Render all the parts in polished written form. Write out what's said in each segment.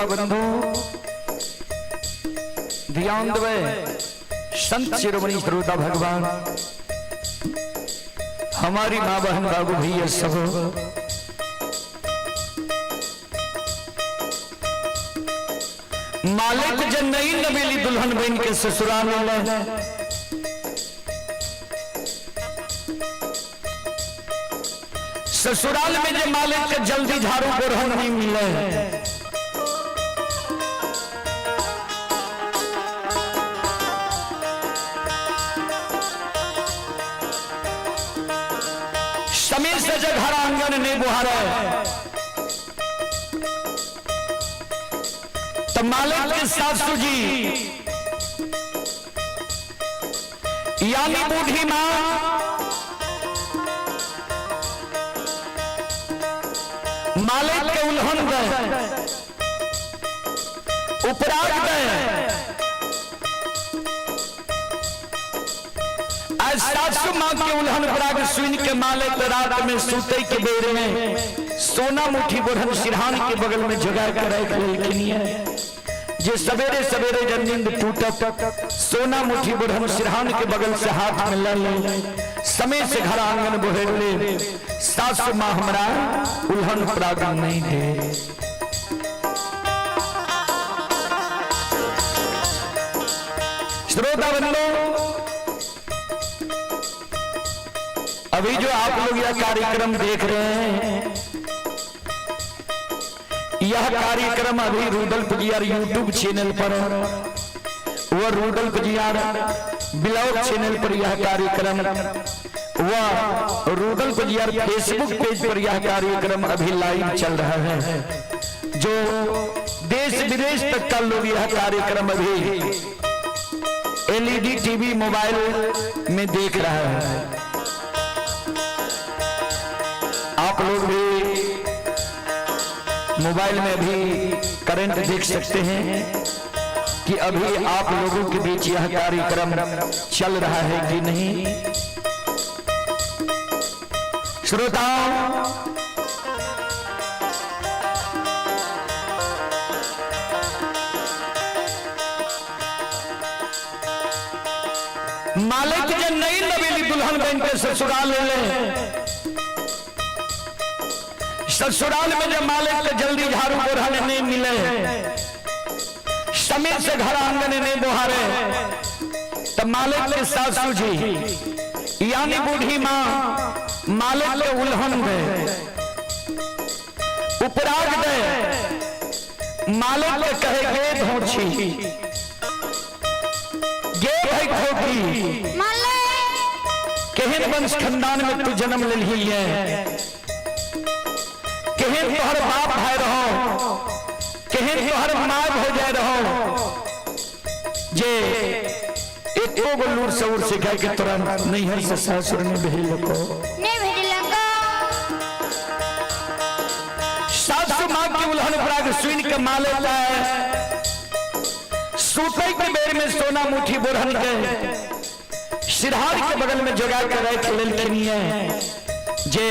बंधु ध्यान देवे, संत शिरोमणि श्रोता भगवान, हमारी माँ बहन बाबू भैया सब, मालिक जब नई नवेली दुल्हन बन के ससुराल में, ससुराल में जब मालिक के जल्दी झाड़ू बोरहन नहीं मिले, समय से जब घर आंगन नहीं बुहारे, तो मालिक के सासू जी यानी बूढ़ी मां मालिक के उल्हन दे, उपराग दे, आज सासू मां के उल्हन उपराग सुन के मालिक रात में सूते के बेर में सोना मुठी बोरहन सिरहान के बगल में जगा कर रख लेलखिन है। जे सवेरे सवेरे जब नींद टूटत सोना मुठी बोरहन सिरहान के बगल से हाथ में ले ले, समय से घर आंगन बोहेर ले, सासू मां हमरा उल्हन उपराग नहीं दे। श्रोता बंधु, अभी जो आप लोग यह कार्यक्रम देख रहे हैं, यह कार्यक्रम अभी रूडल पुजियार यूट्यूब चैनल पर व रूडल पुजियार ब्लॉग चैनल पर यह कार्यक्रम व रूडल पुजियार फेसबुक पेज पर यह कार्यक्रम अभी लाइव चल रहा है। जो देश विदेश तक का लोग यह कार्यक्रम अभी एलईडी टीवी मोबाइल में देख रहा है। आप लोग भी मोबाइल में भी करंट देख सकते हैं कि अभी आप लोगों के बीच यह कार्यक्रम चल रहा है कि नहीं। श्रोताओं, मालिक जब नई नवेली दुल्हन बन के ससुराल ले, ससुराल में जब मालिक के जल्दी झाड़ू बोरहन नहीं मिले, समय से घर आंगन नहीं बुहारे, तब मालिक के सासू जी यानी बूढ़ी मां मालिक के उल्हन दे, उपराग दे, मालिक के कहे गे धोछी गे भाई खोटी, केहन वंश खानदान में तू जन्म लेलही है, केहन तोहर बाप भाई रहो, केहन तोहर माँ हो जाए रहो, जे एको गो लूर सऊर सिखा के तोरा नैहर से सासुर में भेजलको। सासू माँ के उल्हन उपराग सुन के माँ लेता है, सूते के बेर में सोना मुठी बोरहन के सिरहार के बगल में जोगा के रख लेलखिन है। जे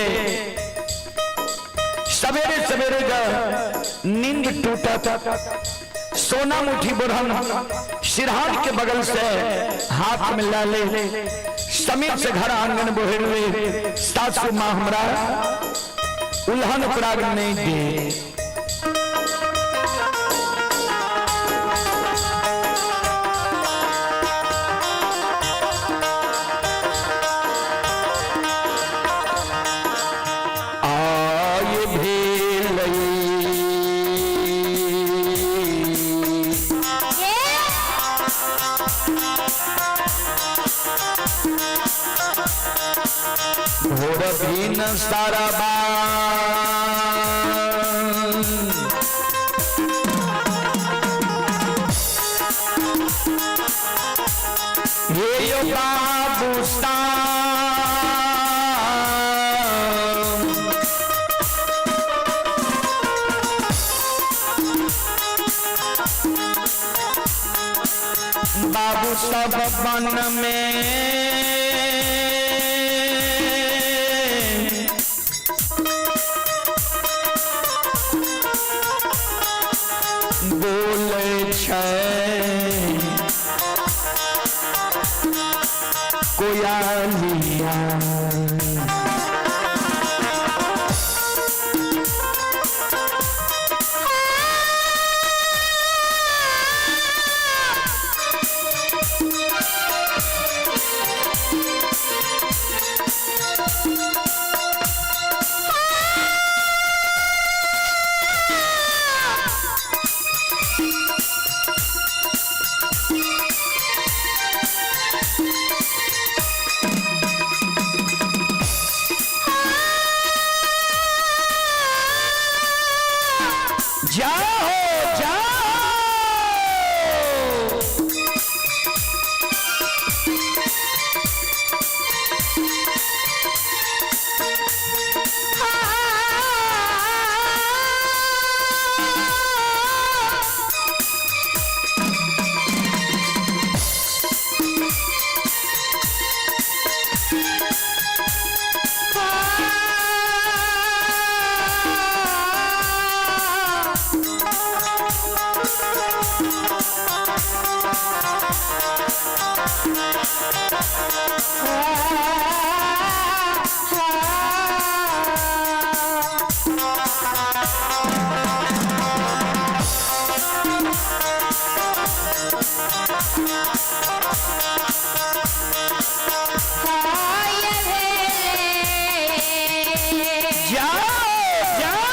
सवेरे सवेरे जब नींद टूटा सोना मुठी बोरहन सिरहान के बगल से हाथ में ला ले, समीप से घर आंगन बोहेर ले, सासू मां हमरा उल्हन उपराग नहीं दे। भोर भीन सारा हे यो बाबू बाबू सब वन में बोले छै कोयलिया। जाओ जाओ। जाओ जाओ।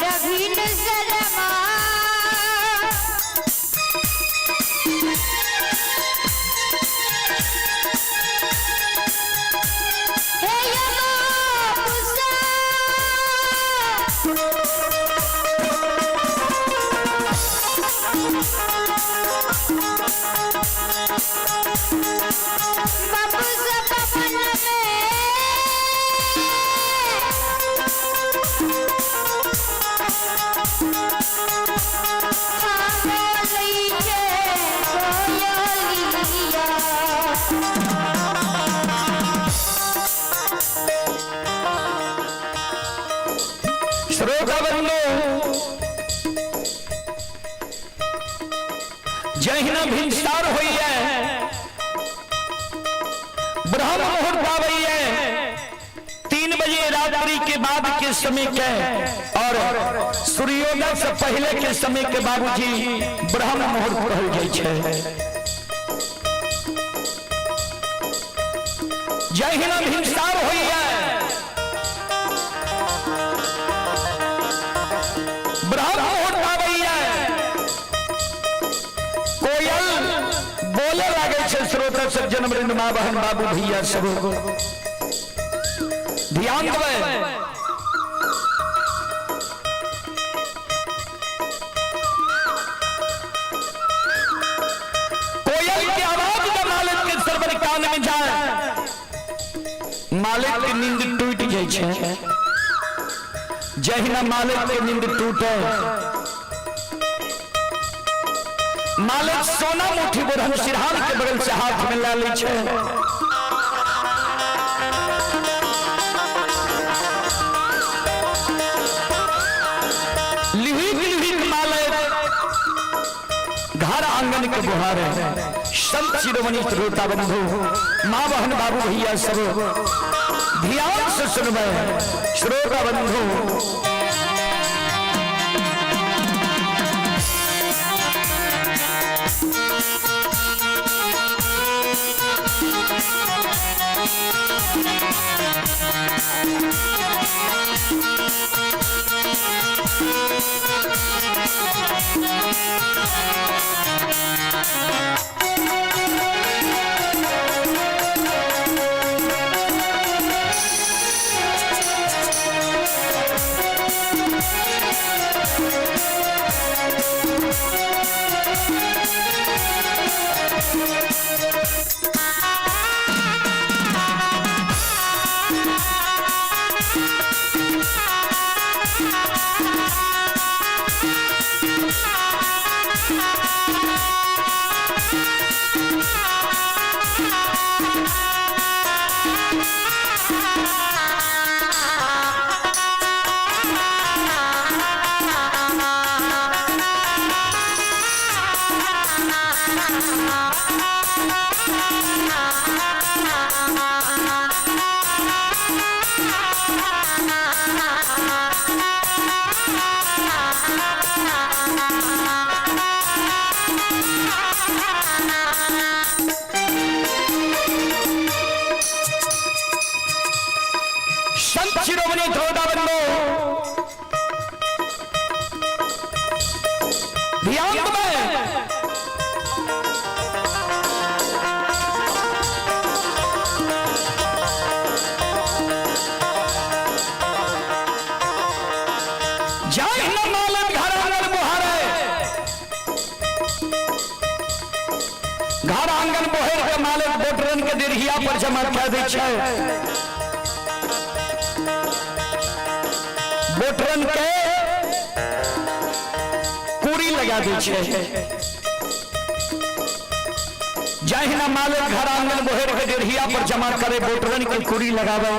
रवीन शर्मा हे यमोपुसा। बाबू पवन में। श्रोता बंधु, जहिना भिनसार होइए, ब्रह्म मुहूर्त आबैये 3 बजे रात्रि के बाद के समय के और सूर्योदय से पहले के समय के बाबूजी ब्रह्म मुहूर्त कहल जाइ छै। जहिना भिनसार होइए, ब्रह्म मुहूर्त आबैये, कोयल बोले लागे छै। श्रोता सज्जन वृंद, माँ बहन बाबू भैया सब ध्यान देबै। कोयल के आवाज जब मालिक के सरवर कान में जाए, मालिक के नींद टूट जाइ छै। जहिना मालिक के नींद टूटे, मालिक सोना मुट्ठी बोरहन सिरहान के बगल से हाथ में ला लै छै। लिहिक लिहिक मालिक घर आंगन के बुहार है। संत शिरोमणि श्रोता बंधु, माँ बहन बाबू भैया सब ध्यान से सुनबै। श्रोता बंधु, घर आंगन बोहर के मालिक बोटरन के डेढ़िया पर जमा कह दै छै। बोटरन के कुड़ी लगा दै छै। जहिना मालिक घर आंगन बोहर के डेढ़िया पर जमा करे बोटरन के कुड़ी लगावे,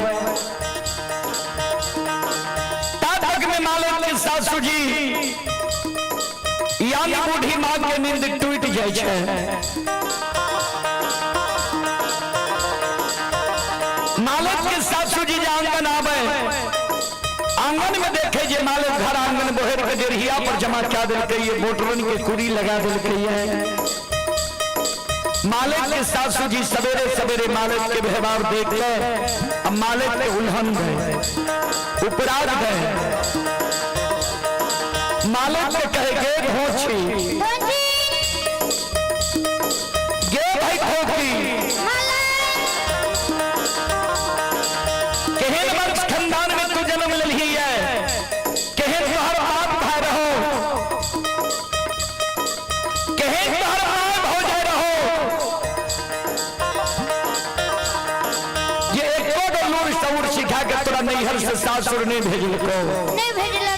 तक में मालिक के सासू जी यानी बूढ़ी माँ के नींद टूट जाए छै। मालिक के सासू जी जे आंगन आवे, आंगन में देखे जे मालिक घर आंगन बोहर के डेढ़िया पर जमा क्या दिलकै ये बोटरन के कुड़ी लगा दिलकै है। मालिक के सासू जी सवेरे सवेरे मालिक के व्यवहार देख के अब मालिक के उल्हन गए, उपराग गए। मालिक के कहे गे भोछी, गे भाई खोखी, केहन वंश खानदान में तू जन्म लेलही है, केहन तोहर बाप भाई रहो, केहन तोहर माय भौजाई रहो, ये एको गो लूर सऊर सिखा के तोरा नैहर से सासुर नहीं भेजलको, नहीं भेजलको।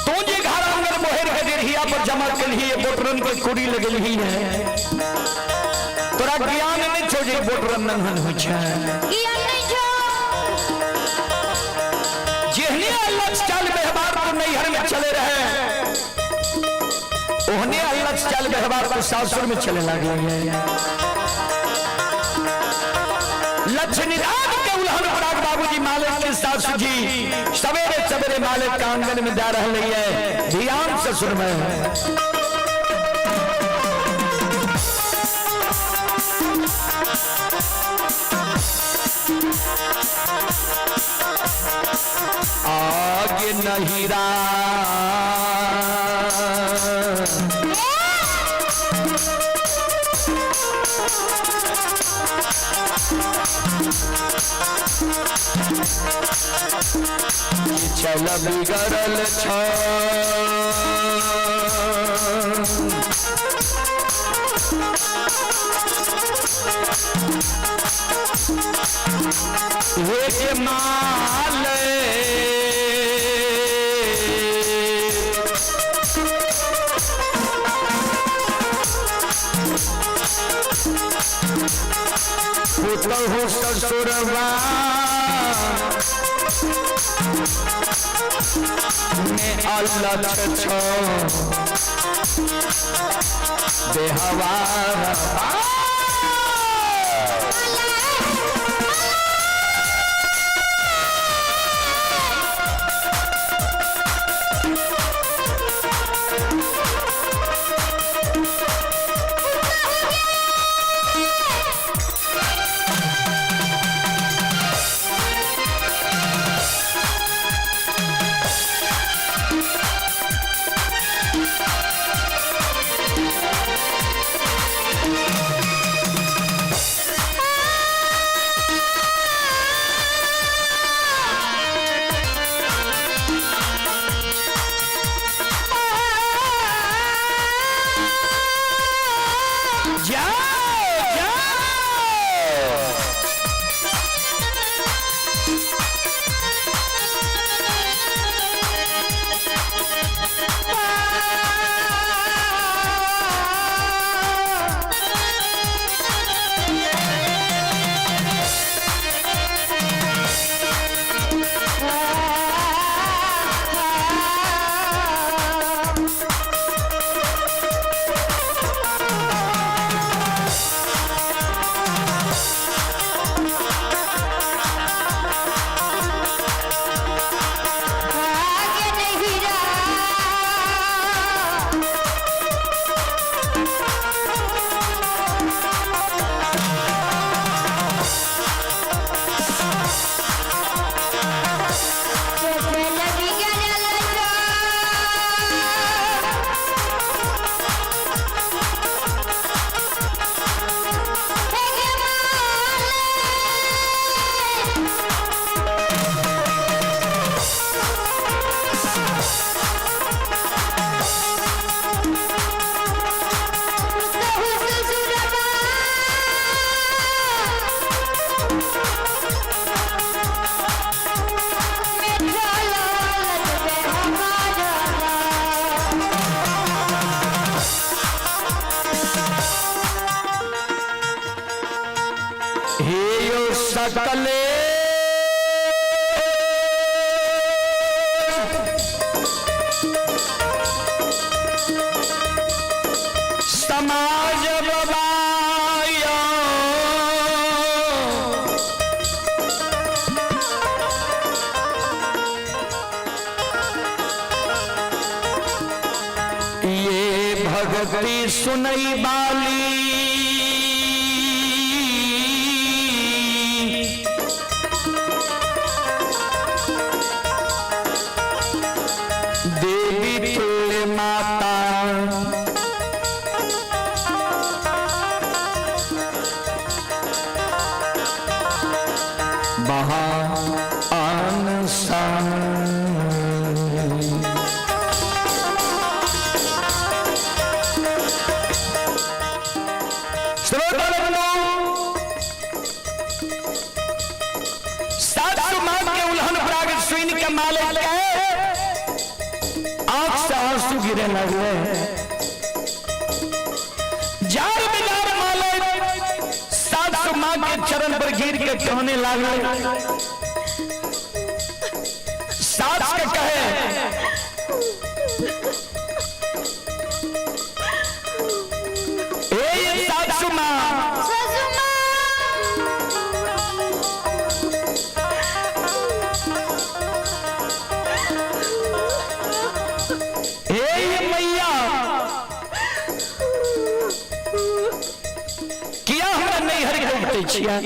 तू जे घर आंगन मोहर के डेढ़िया पर जमा कलही, बोटरन के कुड़ी लगलही है, तोरा ज्ञान नहीं छो जे बोटरन नन्हन होइ छै। ज्ञान नहीं छो। जेहने अलग चाल व्यवहार तो नैहर में चले रहे, ओहने अलग चाल व्यवहार तो सासुर में चले लगे है। लक्ष्मीनाथ के उल्हन पराग बाबूजी मालिक के सासू जी सवेरे सवेरे मालिक के आंगन में जा रहे है। ध्यान से सुनवे। आगे नहीं रा चल बिगड़ल छ, हे माल पुतहु ससुरवा में अलग छो बेहवार। सकले समाज बबाया। ये भगती सुनई बाली, देवी तुल्य माता। महान सा। श्रोता बंधु, सासु मां के उल्हन प्राग सुन के मालिक के आंख से आंसू गिरे लगले। जार बिजार मालिक सासु मां के चरण पर गिर के कहने लागले। सास के कहे, ए सासु मां, सासू माँ। हे मैया, किया हमरा नैहर के उठै छियै?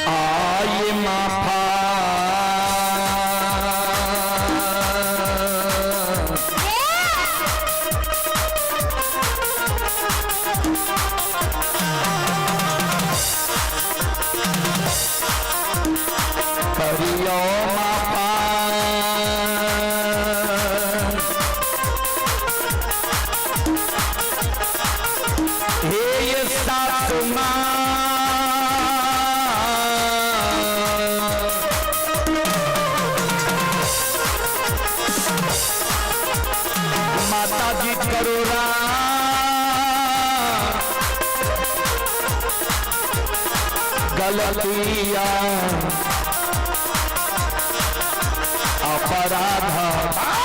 आए माफा करियो माफा, हे ये सासु मां, माता जी करो गलतिया अपराध। आ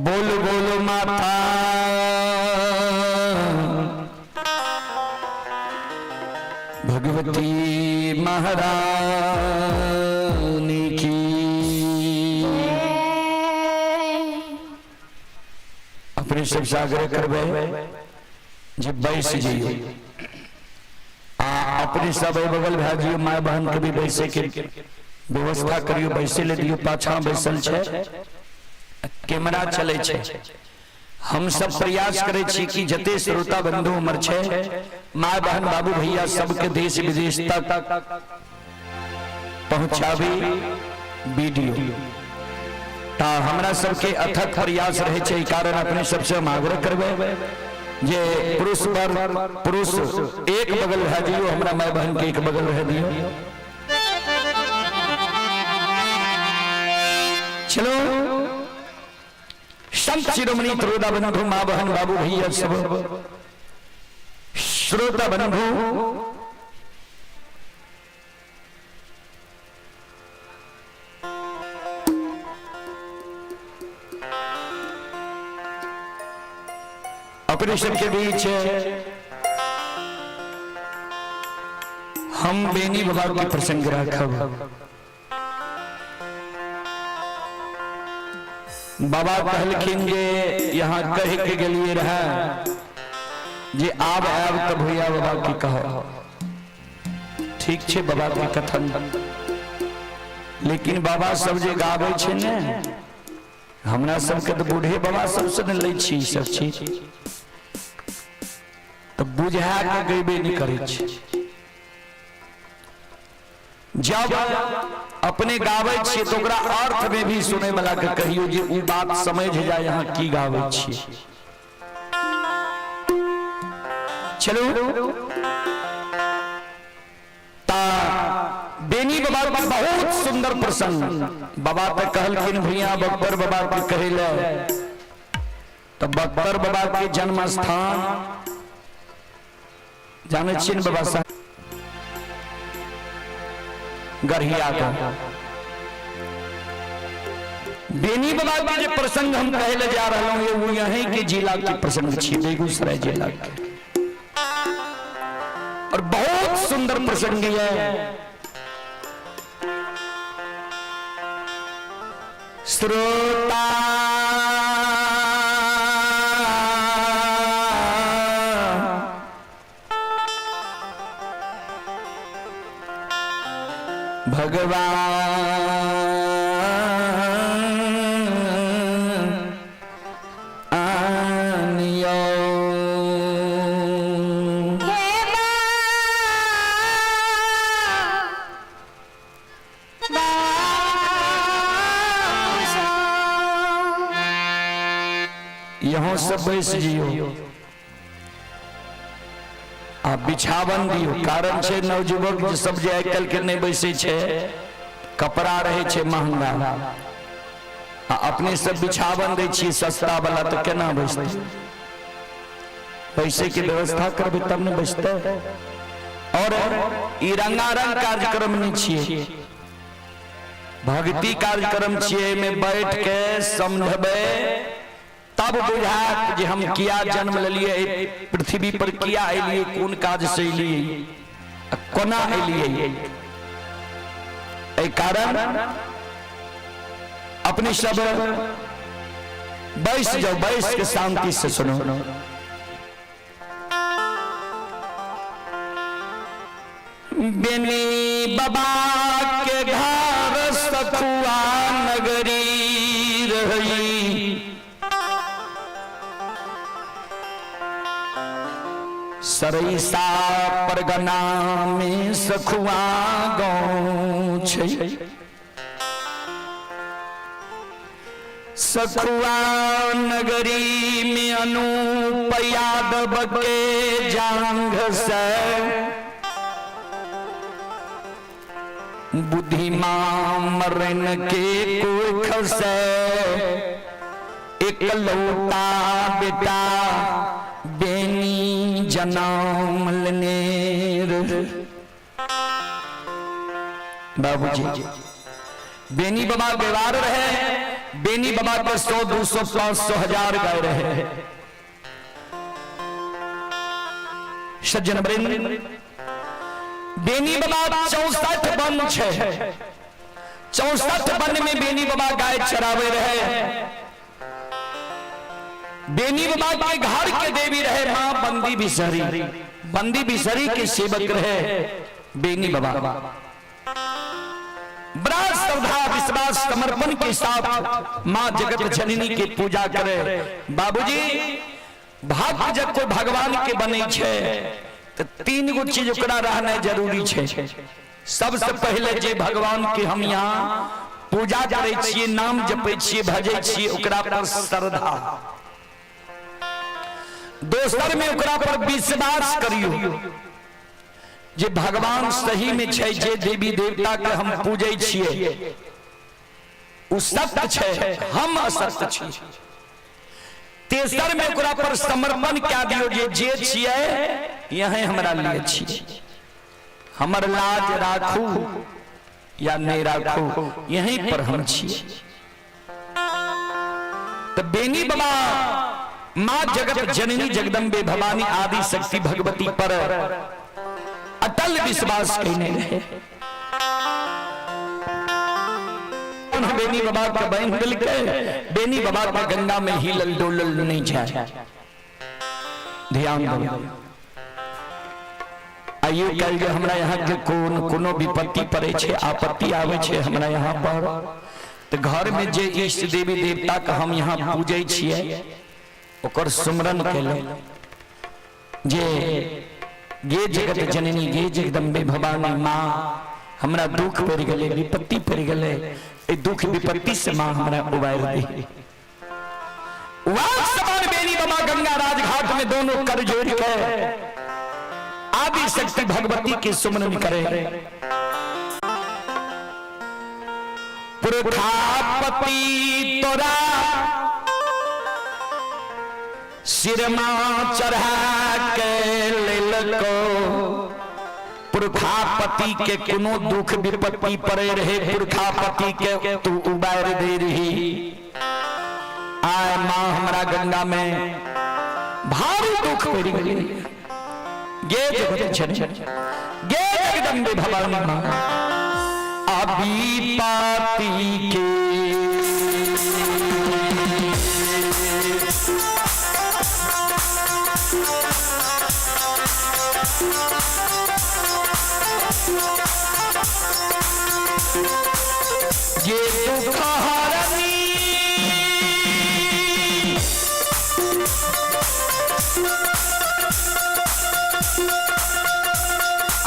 बोल बोल माता भगवती महारानी की। अपने सबसे आग्रह करबै जे बैस जइयो आ अपने सब बगल भए जइयो, माय बहन के भी बैसे के व्यवस्था करियो, बैसे ले दियो, पाछा बैसल छै, कैमरा चले छै। हम सब प्रयास करे छी कि जते श्रोता बंधु हमर छै, my बहन बाबू भैया सबके देश विदेश तक पहुंचाबी वीडियो। ता हमरा सबके अथक प्रयास रहे छै, ई कारण अपने सबसे हम आग्रह करबै जे पुरुष पर पुरुष एक बगल रह दियो, हमरा my बहन के एक बगल रह दियो। चलो संत शिरोमणि त्रोदा बंधु माँ बहन बाबू भैया सब श्रोता बंधु, अपने सबके बीच हम बेनी बाबा के प्रसंग रखब। बाबा कहलखिन जे यहाँ कह के गेलिए रहे जे आब आब तो भैया बाबा की कह, ठीक छे बाबा के कथन, लेकिन बाबा सब जे गाबै छे ने, हमरा सबके तो बूढ़े बाबा सबसे ने लै छी सब चीज, तो बुझा के गैबे नहीं करै छी। जब अपने गाबै छी तो ओकरा अर्थ में भी सुनै वाला के कहियो जे उ बात समझ जाय यहाँ की गाबै छी। चलो ता बेनी बाबा के बहुत सुंदर प्रसंग। बाबा तो कहलखिन भैया बक्तर बाबा के कहले, तो बक्तर बाबा के जन्म स्थान जाने छिन बाबा साहब गढ़िया का। बेनी बाबा के जे प्रसंग हम कहे ले जा रहा हूं वो यहीं के जिला के प्रसंग छी, बेगूसराय जिला के, और बहुत सुंदर प्रसंग है। श्रोता भगवान आनियो। यहाँ सब बैस जियो आ बिछावन दियो, कारण छे नवयुवक जे सब जे आइ काल्हि के नहीं बैसे छे, कपड़ा रहे छे महंगा, आ अपने सब बिछावन दै छी सस्ता वाला, तो केना बैसते? पैसे के व्यवस्था करबे तब ने बैसते। और ई रंगारंग कार्यक्रम नहीं छिए, भक्ति कार्यक्रम छिए, में बैठ के समझबे तब बुझात जे हम किया जन्म लेलिए, पृथ्वी पर किया अलिए, कोन काज से अलिए। आ कोना एलियै। एहि कारण अपने सब बैस जाओ, बैस के शांति से सुनो। बेनी बाबा के घर सखुआ नगरी रही, सरैसा परगना में सखुआ गाँव छै। सखुआ नगरी में अनूप यादव के जांघ से बुद्धिमान मरण के कोख से एकलौता बेटा बेनी जन्म लेने। बाबूजी बेनी बाबा व्यवहार रहे, बेनी बाबा के 100 200 500 हजार गाय रहे। सज्जन वृंद, बेनी बाबा 64 वन छे, 64 वन में बेनी बाबा गाय चरावे रहे। बेनी बाबा के घर के देवी रहे मां बंदी बिसरी, बंदी बिसरी के सेवक रहे बेनी बाबा। बड़ा श्रद्धा विश्वास समर्पण के साथ मां जगत जननी के पूजा करे। बाबूजी भक्त जब कोई भगवान के बने छे तो 3 गो चीज ओकरा रहना जरूरी छे। सबसे पहले जे भगवान के हम यहाँ पूजा करे छिए, नाम जपे छिए, भजे छिए, ओकरा पर श्रद्धा। दोसर में ओकरा पर विश्वास करियो जे भगवान सही में छे, जे देवी देवता के हम पूजे छिए उ सत्य छे, हम असत्य छिए। तेसर में ओकरा पर समर्पण क्या दियो जे जे छिए यही हमरा लिए छिए, हमर लाज राखू या नहीं राखू, यहीं पर हम छिए। तो बेनी बाबा मां जगत जननी जगदम्बे भवानी आदि शक्ति भगवती पर अटल विश्वास कहने रहे। बेनी बाबा के बहन दिल के बेनी बाबा के गंगा में हिलल डोलल नहीं जाए। ध्यान दो, आइयो कल जे हमरा यहाँ के कोन कोनो विपत्ति पड़े छे, आपत्ति आवे छे हमरा यहाँ पर, तो घर में जे इष्ट देवी देवता के हम यहाँ पूजे छिए ओकर सुमरन केलो जे गे जगत जननी गे जगदम्बे भवानी माँ हमरा दुख पड़ गए, विपत्ति पड़ गए, ए दुख विपत्ति से माँ हमरा उबार दे। समान बेनी बाबा गंगा राजघाट में दोनों कर जोड़ के आदि शक्ति भगवती के सुमरन करे। पुरखापति तोरा सिरमा चढ़ा के लेलको, पुरखापति के कोनो दुख विपत्ति पड़े रहे, पुरखापति के तू उबार दे रही। आय मां हमरा गंगा में भारी दुख पड़ गई, गे जगत जननी गे जगदम्बे भवानी मां अभी पाती के ये दुख हरनी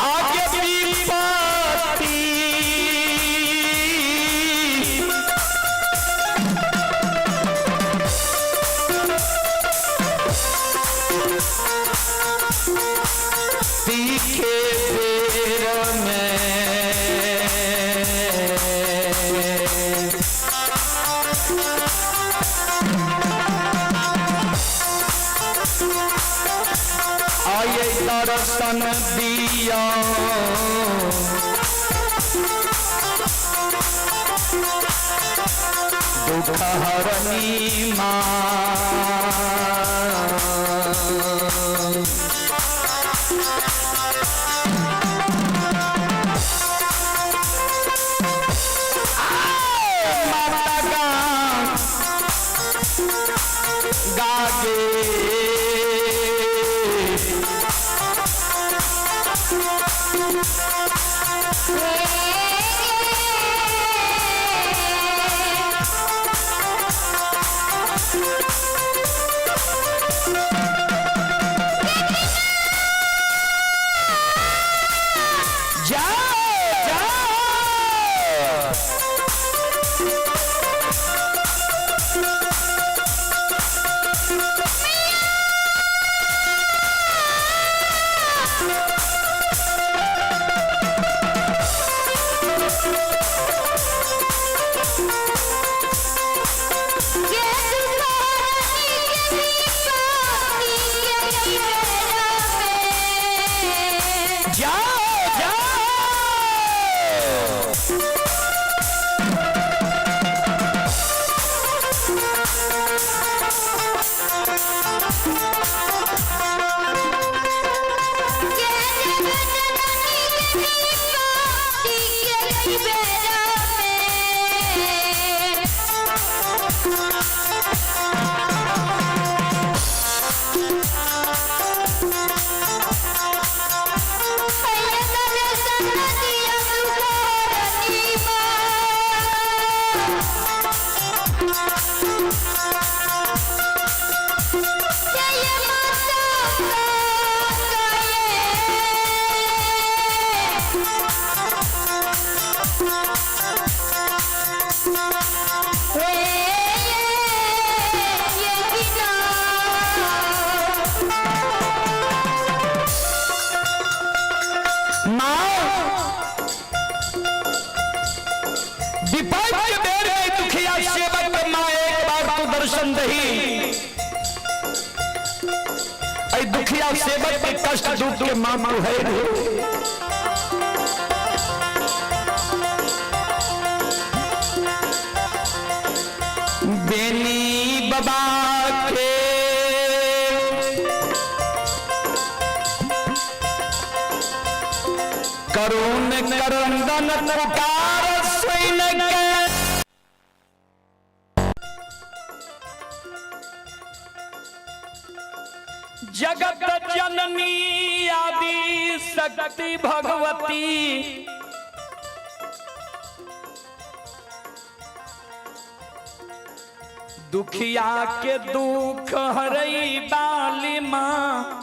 आगे विपत्ति तीखे बेर में आये दर्शन दिया, दुख हरनी माँ। गागे। जाओ जाओ। जाओ जाओ। माँ, विपद के बेर में दुखिया सेवक माँ एक बार तो दर्शन दही। ऐ दुखिया सेवक के कष्ट दुख के माँ तू है रे। बेनी बाबा के करुण करंदन पुकार सुन के, जगत जननी आदि शक्ति भगवती, दुखिया के दुख हरई बाली माँ,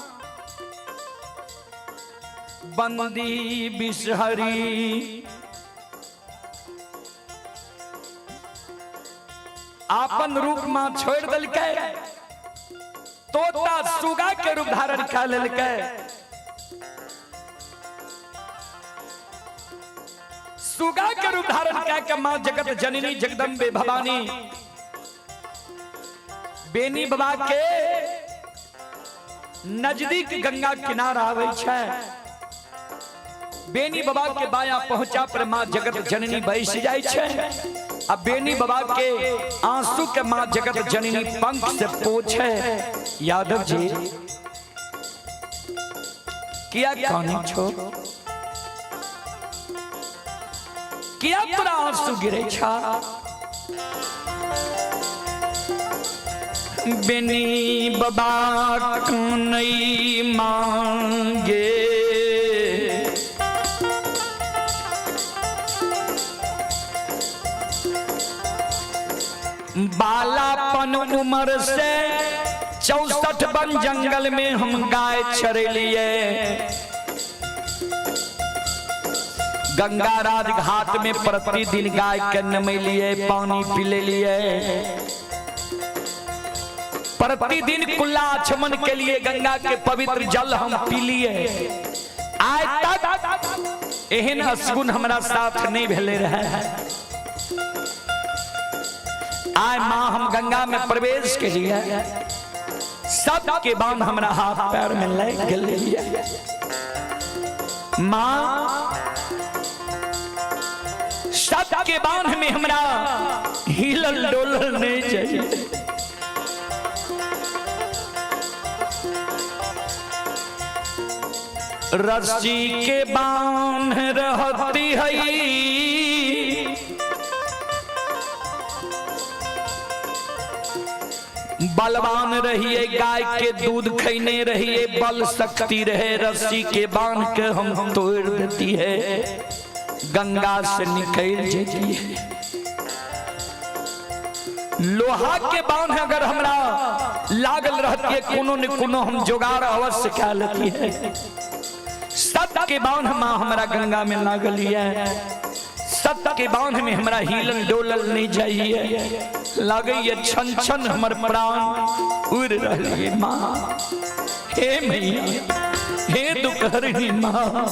बंदी बिसहरी। आपन रूप मां छोड़ दिलकै, तोता सुगा के रूप धारण कर लेलकै। सुगा के रूप धारण कह के मां जगत जननी जगदम्बे भवानी बेनी बाबा के नजदीक गंगा किनारा आवे छै। बेनी बाबा के बाया पहुंचा पर मां जगत जननी बैस जाय छै। आ बेनी बाबा के आंसू के मां जगत जननी पंख से पोछे। यादव जी किया कानी छो, किया तोरा आंसू गिरे छा? बेनी बाबा नहीं मांगे, बालापन उम्र से 64 वन जंगल में हम गाय चरेलिए। गंगा राज घाट में प्रतिदिन गाय के नमेलिए, पानी पिले लिए। प्रतिदिन कुल्ला आचमन के लिए गंगा के पवित्र जल हम पी लिए। आज तक एहन असगुन हमरा साथ नहीं भेले रहे। आय मां हम गंगा में प्रवेश के लिए सबके बांध हमरा हाथ पैर में लग गए। मां सबके बांध में हमरा हिलल डोलल नहीं चाहिए। रस्सी के बांध रहती है, बलवान रहिए, गाय के दूध खैने रहिए, बल शक्ति रहे, रस्सी के बांध के हम तोड़ देती है, गंगा से निकल जाती है। लोहा के बांध अगर हमरा लागल रहती है, कोनो न कोनो हम जोगाड़ अवश्य क्या लेती है। सत के बांध माँ हमरा गंगा में लागल है, सत के बांध में हमरा हिलन डोलल नहीं जाइए, लगे छन छन हमर प्राण उड़ रही माँ। हे मैया, हे दुखहरणी माँ।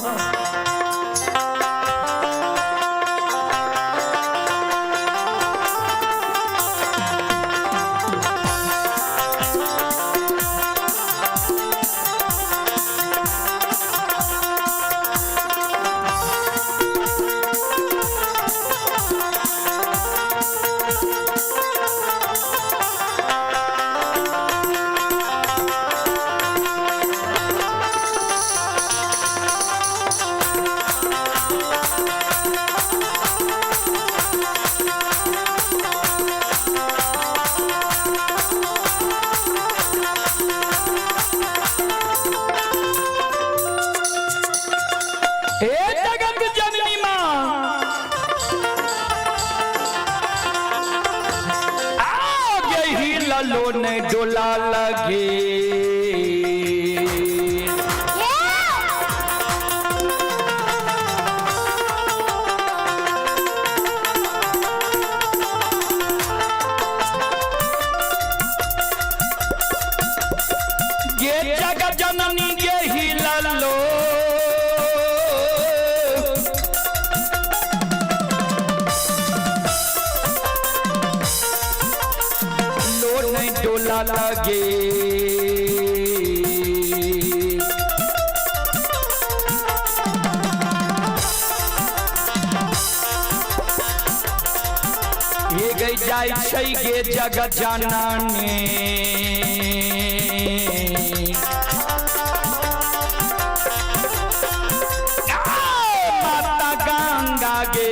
डोला लगे ये जग जननी ये ही ललो, डोला लगे। ये गई जाय छै गे जग जननी, माता गंगा गे।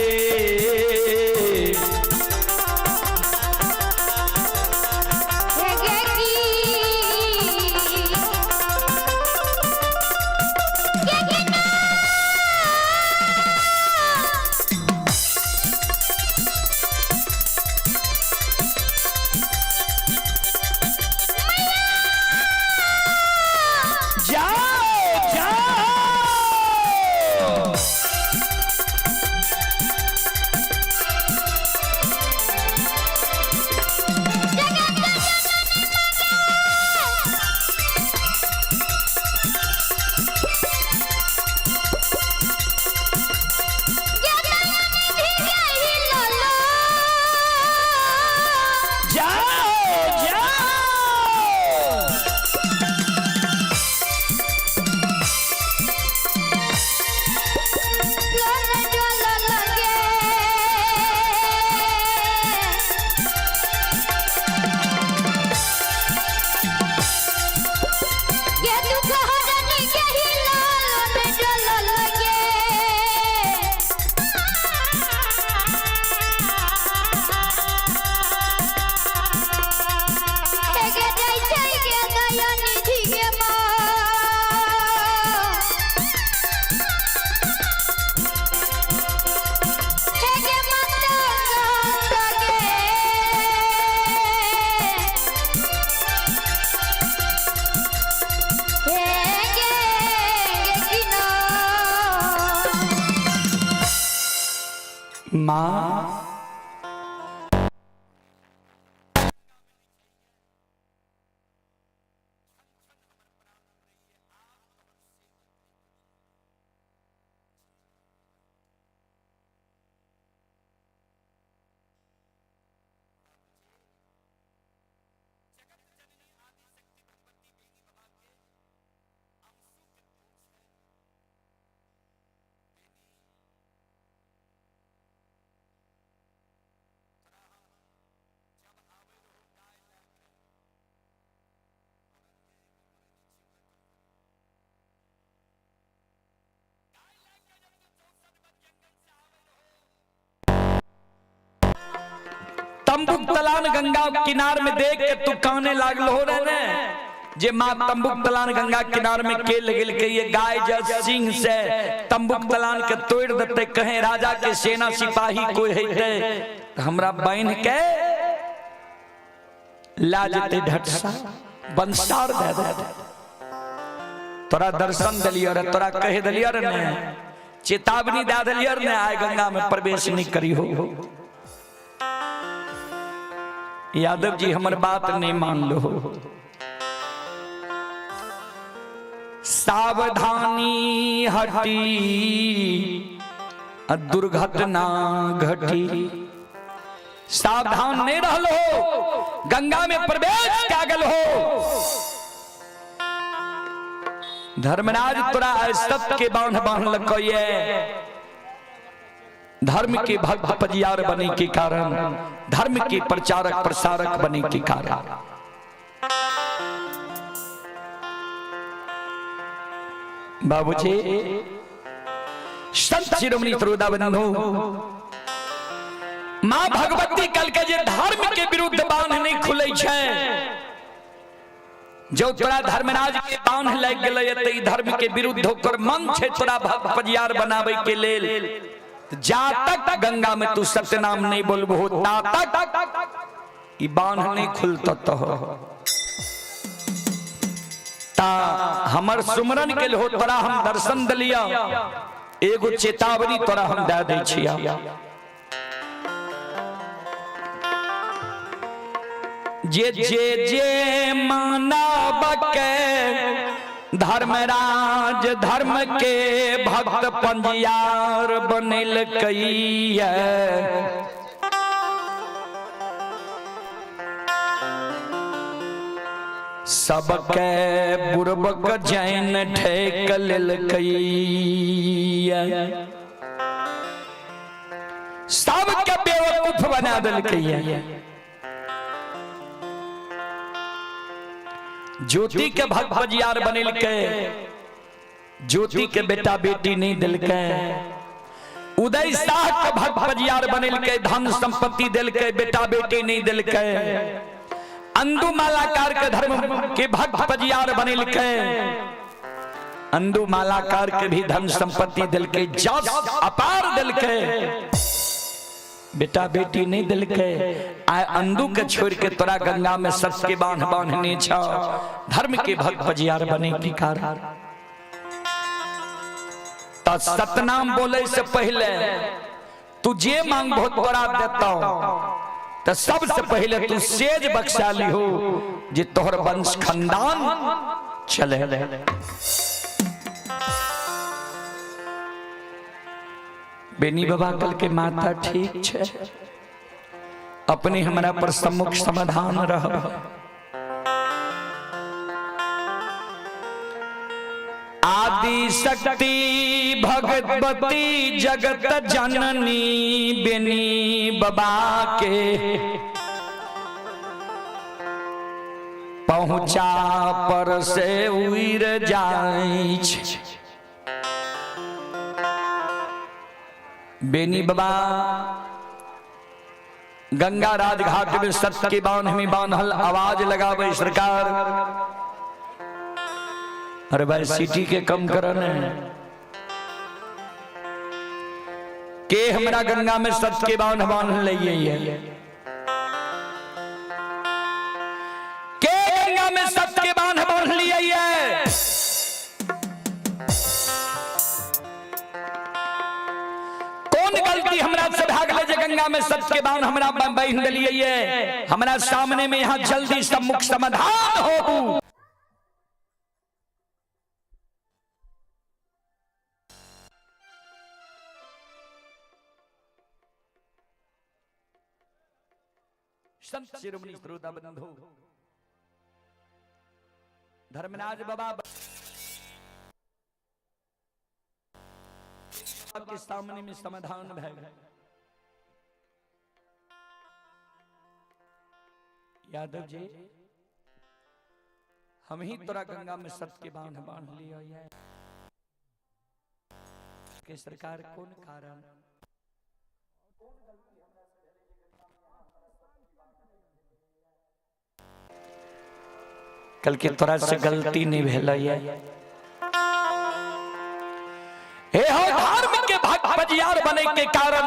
माँ तंबुक तलान गंगा किनार में देख के तू काने लागल हो रहे ने जे माँ तंबुक तलान गंगा किनार में के लगल के ये गाय जस सिंह से तंबुक तलान के तोड़ देते, कहे राजा के सेना सिपाही कोई हेते तो हमरा बहन के ला जेते ढटसा बंसार दे दे। तोरा दर्शन दिलियो रे, तोरा कह दिलियो रे ने, चेतावनी दे दिलियो रे ने, आय गंगा में प्रवेश नहीं करी हो। यादव जी हमर बात नहीं मान लो। सावधानी हटी दुर्घटना घटी। सावधान नहीं रहलो, गंगा में प्रवेश कागल हो। धर्मराज तोरा सत्य के बांध बांध लकये, धर्म के भक्त पजियार बने के कारण, धर्म के प्रचारक प्रसारक बने के कारण। बाबूजी संत शिरोमणि त्रोदा बंधु मां भगवती कल के जे धर्म के विरुद्ध बांध नहीं खुले छै, जो तोरा धर्मराज के बांध लग गेलै त ई धर्म के विरुद्ध होकर मन छै तोरा भक्त पजियार बनावे के लेल, जा तक गंगा में तू सत्य नाम नहीं बोलबो ता तक ई बांध नहीं खुलत। तो ता हमर सुमरन के हो तोरा हम दर्शन दिलिया, एगो चेतावनी तोरा हम दे दै छिया। जे जे जे मानव के धर्मराज धर्म के भक्त पंजियार बनल कई, सबके बुरबक जैन ठेक लेलकई, सबके बेवकूफ बना देलकई। ज्योति के भक्त बजियार बनेलकै, ज्योति के बेटा बेटी नहीं दिलकै। उदय शाह के भक्त बजियार बनेलकै, धन संपत्ति दिलकै, बेटा बेटी नहीं दिलकै। अंदू मालाकार के धर्म के भक्त बजियार बनेलकै, अंदू मालाकार के भी धन संपत्ति दिलकै, जस अपार दिलकै, बेटा बेटी नहीं दिलकै। आय अंदू के छोड़ के तोरा गंगा में सत के बांध बांधने छ, धर्म के भक्त बजियार बने की कारण। सतनाम बोले से पहले तू जे मांग बहुत तोरा देता, तो सबसे पहले तू सेज बख्शा ली हो जे तोहर वंश खानदान चले। बेनी बाबा कल के माता ठीक छे, अपने हमरा पर सम्मुख समाधान रह। आदि शक्ति भगवती जगत जननी बेनी बाबा के पहुंचा पर से उड़ जाय। बेनी बाबा गंगा राजघाट में सत्य के बांध में बांधल आवाज लगावे सरकार। अरे भाई सिटी के कम करन है के हमरा गंगा में सत्य के बांध बांध लिए है, के गंगा में सत्य के बांध बांध लिए है। कौन गलती हमरा से भाग ले जे गंगा में सत्य के बांध हमरा बांध लिए है, हमरा सामने में यहाँ जल्दी सम्मुख समाधान हो। संत शिरोमणि श्रोता बंधु धर्मराज बाबा के सामने में समाधान भय। यादव जी हम ही तोरा गंगा में सत्य के बांध बांध लिया है के सरकार कौन कारण। कल के तोरा से गलती नहीं भेलैया। हे हो धर्म के भक्त बजियार बने के कारण,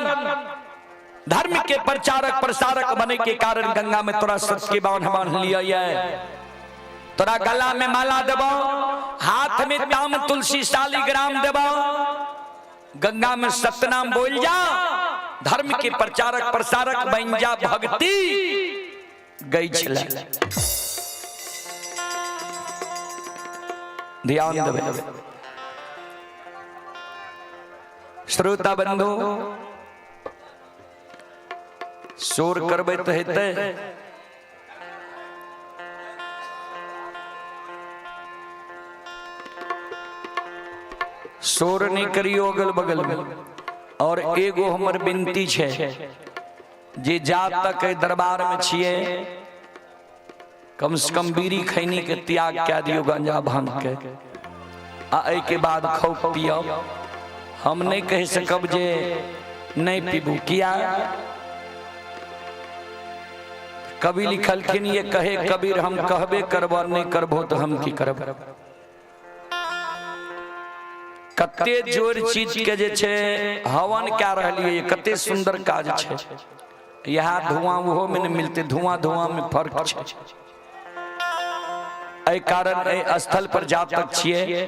धर्म के प्रचारक प्रसारक बने के कारण गंगा में तोरा सत्य के बांध बांध लिया है। तोरा गला में माला देबो, हाथ में ताम तुलसी शालिग्राम देबो, गंगा में सतनाम बोल जा, धर्म के प्रचारक प्रसारक बन जा, भक्ति गई छला। ध्यान देबे श्रोता बंधु, शोर करबै तऽ हेतै। शोर नहीं करियो अगल बगल में। और एगो हमर विनती छै जे जा तक एहि दरबार में छियै कम से कम बीड़ी खैनी के त्याग कए दियौ, गांजा भांग के, आ एहि के बाद खाउ पियब। हम नहीं कहि सकब जे नहीं पीबू, किया कवि लिखलखिन ये कहे कबीर हम कहबे करब, नहीं करबो तो हम की करब। कते जोर चीज के जे छै हवन कए रहलियै, कते सुंदर काज छै। यहाँ धुआं ओहो में नहीं मिलते, धुआं धुआं में फर्क छै। एहि कारण एहि स्थल पर जा तक छियै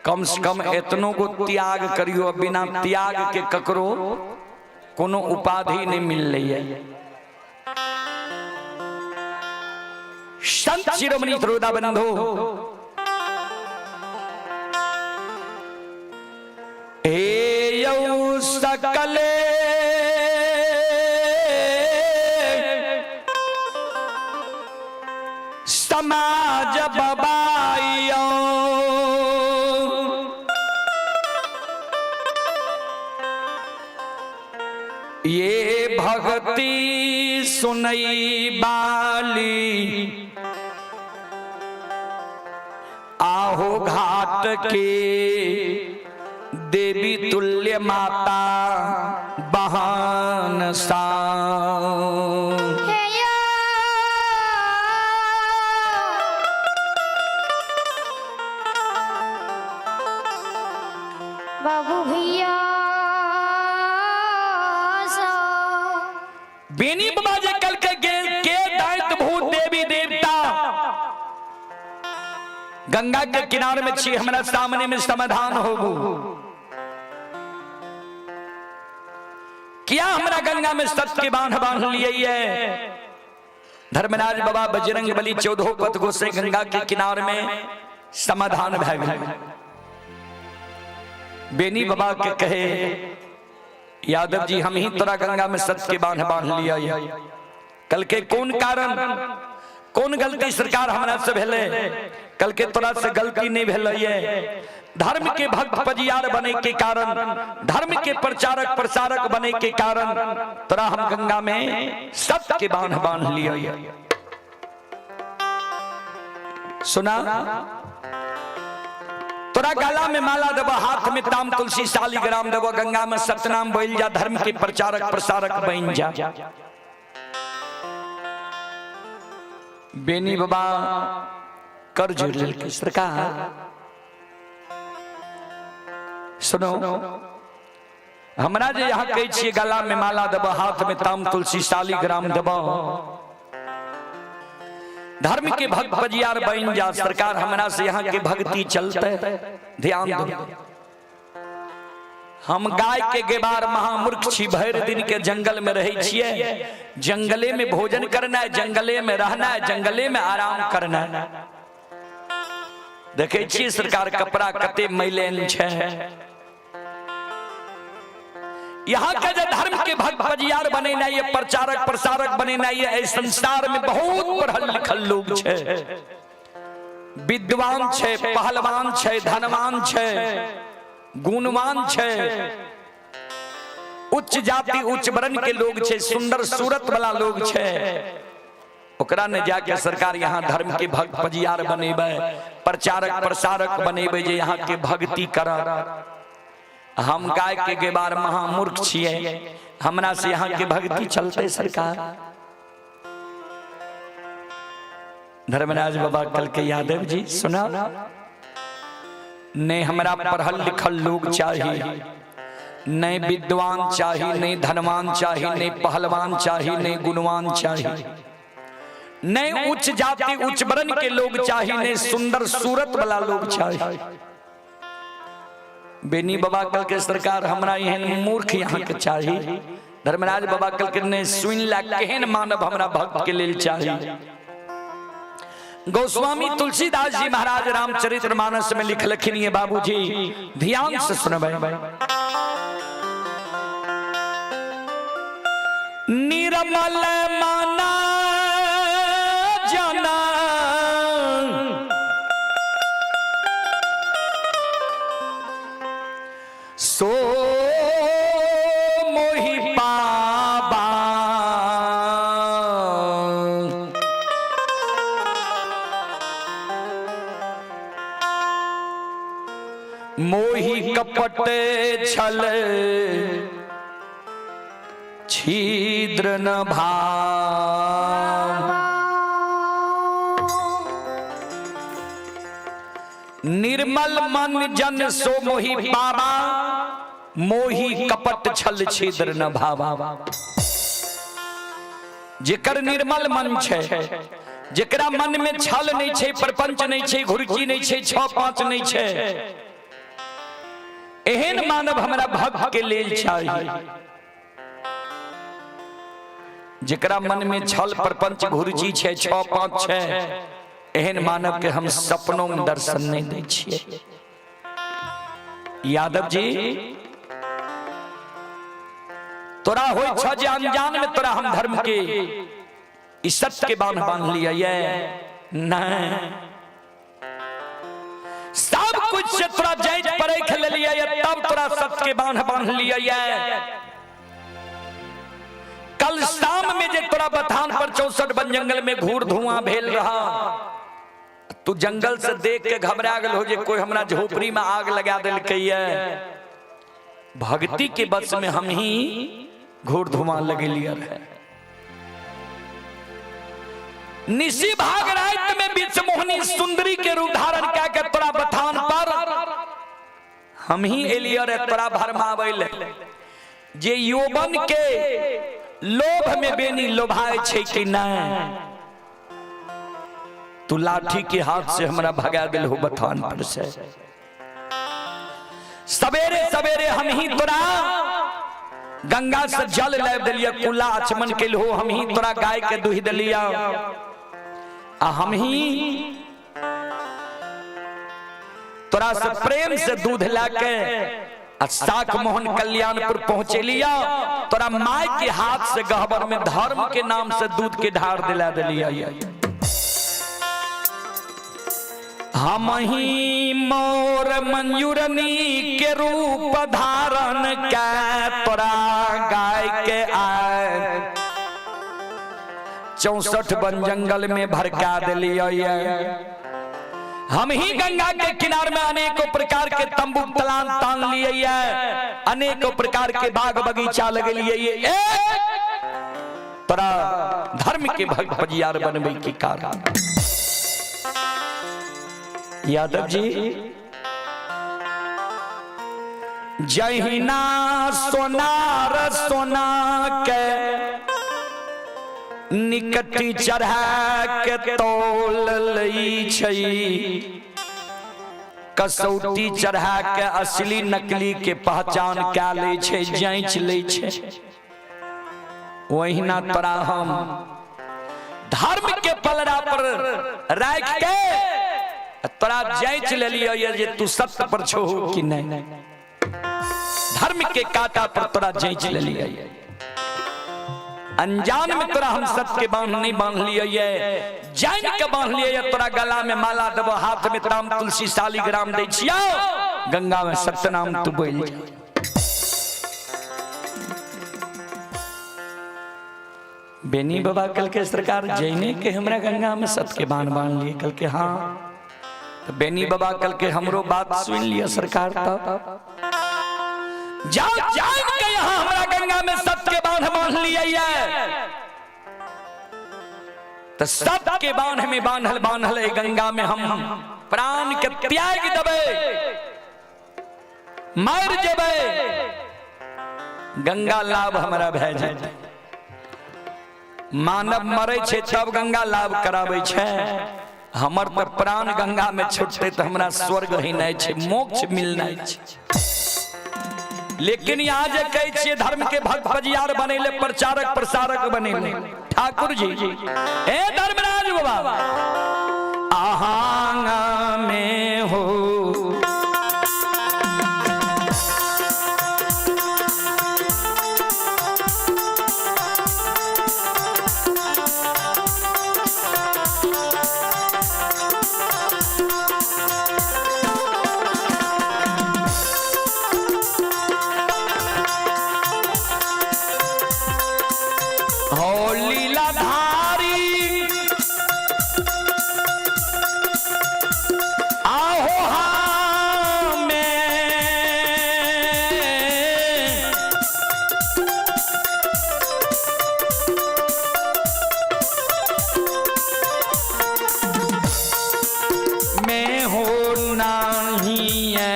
कम से कम एतनो गो त्याग करियो, बिना त्याग के ककरो कोनो उपाधि नहीं मिललै। संत शिरोमणि श्रोता बंधु, हे यौ सकले समाज बबाइयो, ये भक्ति सुनई बाली आहो घाट के देवी तुल्य माता बहान सा। बाबू भैया बेनी बाबा जे कल के के दायित्व भूत देवी देवता गंगा के किनारे में छी, हमरा सामने में समाधान होबू। क्या हमरा गंगा में सत्य के बांध बांध लिए है। धर्मराज बाबा बजरंग बली चौदह पथ गोसे गंगा के किनारे में समाधान भय गेल। बेनी बाबा के कहे यादव जी हम ही तोरा गंगा में सत्य के बांध बांध लिया। कल के कौन कारण कौन गलती सरकार हमरा से भेले, कल के तोरा से गलती नहीं भेलै। धर्म के भक्त पजियार बने के कारण, धर्म के प्रचारक प्रसारक बने के कारण तोरा हम गंगा में सत्य के बांध बांध लिया। सुना, तोरा गला में माला देबो, हाथ में ताम तुलसी शालिग्राम देबो, गंगा में सतनाम बोल जा, धर्म के प्रचारक प्रसारक बन जा। बेनी बाबा कर जोड़ लेलकै। सरकार सुनो, हमरा जे यहाँ कहै छियै गला में माला देबो, हाथ में ताम तुलसी शालिग्राम देबो, धर्म के भक्त बजियार बन जा, सरकार हमरा से यहाँ के भक्ति चलते। ध्यान दो, हम गाय के गेबार महामूर्ख छी, भरि दिन के जंगल में रहे छियै, जंगले में भोजन करना है, जंगले में रहना है, जंगले में आराम करना है। देखे छियै सरकार कपड़ा कते मैलेन छै। यहाँ के जो धर्म के भक्त बजियार बनेना ये प्रचारक प्रसारक बनेना ये संसार में बहुत पढ़ल लिखल लोग छै, विद्वान छै, पहलवान छै, धनवान छै, गुणवान छै, उच्च जाति उच्च वर्ण के लोग छै, सुंदर सूरत वाला लोग छै। ओकरा ने जाके सरकार यहाँ धर्म के भक्त बजियार बनेबै, प्रचारक प्रसारक बनेबै, जे यहाँ के भक्ति करत। हम गाय के गेबार महामूर्ख छियै, हमरा से यहाँ के भक्ति चलते सरकार। धर्मराज बाबा कल के यादव जी सुना ने हमरा पढ़ल लिखल लोग चाहिए, नहीं विद्वान चाहिए, नहीं धनवान चाहिए, नहीं पहलवान चाहिए, नहीं गुणवान चाहिए, नहीं उच्च जाति उच्च वर्ण के लोग चाहिए, नहीं सुंदर सूरत वाला लोग चाहिए। बेनी बाबा कल के सरकार हमरा एहन मूर्ख यहाँ के चाहिए। धर्मराज बाबा कल के ने सुन ला केहन मानव हमरा भक्त के लेल चाहिए। गोस्वामी तुलसीदास जी महाराज रामचरित्र मानस में लिखलखिन ये बाबूजी ध्यान से सुनबै। निर्मल माना जाना सो मोहि पाबा, मोहि कपट छल छिद्र न भाव। निर्मल मन जन सो मोहि पाबा, मोहि कपट छल छिद्र न भावा। जेकर निर्मल मन छै, जेकरा मन में छल नहीं छै, प्रपंच नहीं छै, घुरकी नहीं छै, 6 5 नहीं छै, एहन मानव हमरा भक्त के लेल चाहिए। जेकरा मन में छल प्रपंच घुरची छै, 6 5 छै, एहन मानव के हम सपनों में दर्शन नहीं दै छियै। यादव जी तोरा होइ छ जे अनजान में तोरा हम धर्म के इस सत्य के बांध बांध लिया ये नहीं, सब कुछ से तोरा जाइत परख लेलिए ये, तब तोरा सत्य के बांध बांध लिया ये। कल शाम में जे तोरा बथान पर 64 वन जंगल में घूर धुआं भेल रहा, तू जंगल से देख के घबरा गेल हो जे कोई हमरा झोपड़ी में आग लगा देलकै ये। भक्ति के बस में हम ही घूर धुआं लगेलिए रहे। निशी भाग रात में बीच मोहनी सुंदरी के रूप धारण कए के तोरा बथान पर हम ही एलिए रे तोरा भरमाबै ले। जे यौवन के लोभ में बेनी लोभाए छै कि नहीं, तू लाठी के हाथ से हमरा भगा दिल हो बथान पर से। सवेरे सवेरे हम ही तोरा गंगा से जल लाबि देलियै, कुला आचमन के हो, हम ही तोरा गाय के दुहि देलियै, आ हम ही तोरा से प्रेम से दूध लाके आ साख मोहन कल्याणपुर पहुंचेलिया, तोरा my के हाथ से गहबर में धर्म के नाम से दूध के ढार दिला दिलिया। हम ही मोर मंजूरनी के रूप धारण के तोरा गाय के आए 64 वन जंगल में भड़का दिलिया। हम ही गंगा के किनार में अनेकों प्रकार के तंबू तलान तान लिए, अनेकों प्रकार के बाग बगीचा लगे लिए, तोरा धर्म के भक्त बजियार बनबे के कारण। यादव जी जहिना सोनार सोना के निकटी चढ़ा के तोल लई छै, कसौटी चढ़ा के असली नकली के पहचान कै लै छै, जांच लै छै, ओहिना तोरा हम धर्म के पलड़ा पर राख के तोरा जांच लेलियो जे तू सत्य पर छो कि नहीं। धर्म के कांटा पर तोरा जांच लेलियो, अनजान में तोरा हम सत्य के बांध नहीं बांध लिये, जान के बांध लिये। तोरा गला में माला देबो, हाथ में ताम तुलसी शालिग्राम दै छियो, गंगा में सत्यनाम तू बोल जा। बेनी बाबा कल के सरकार जैने के हमरा गंगा में सत्य के बांध बांध लिए। कल के हाँ, तो बेनी बाबा कल के हमरो बात सुन लिया सरकार, तब जाओ जान के यहाँ हमरा गंगा में सत्य के बांध बांध लिया। तो सबके बांध में बांधल बांधल ए गंगा में हम प्राण के त्याग देबै, मर जेबै, गंगा लाभ हमरा भए जेतै। मानव मरै छै तब गंगा लाभ कराबै छै, हमर तऽ प्राण गंगा में छूटतै तऽ हमरा स्वर्ग ही नहि छै, मोक्ष मिलनाइ छै। लेकिन यहाँ जे कहै छियै धर्म के भक्त बजियार बनेले, प्रचारक प्रसारक बनेले, ठाकुर जी हे धर्मराज बाबा अहाँ में हो हो लीलाधारी आहो हमें में हो नाही है।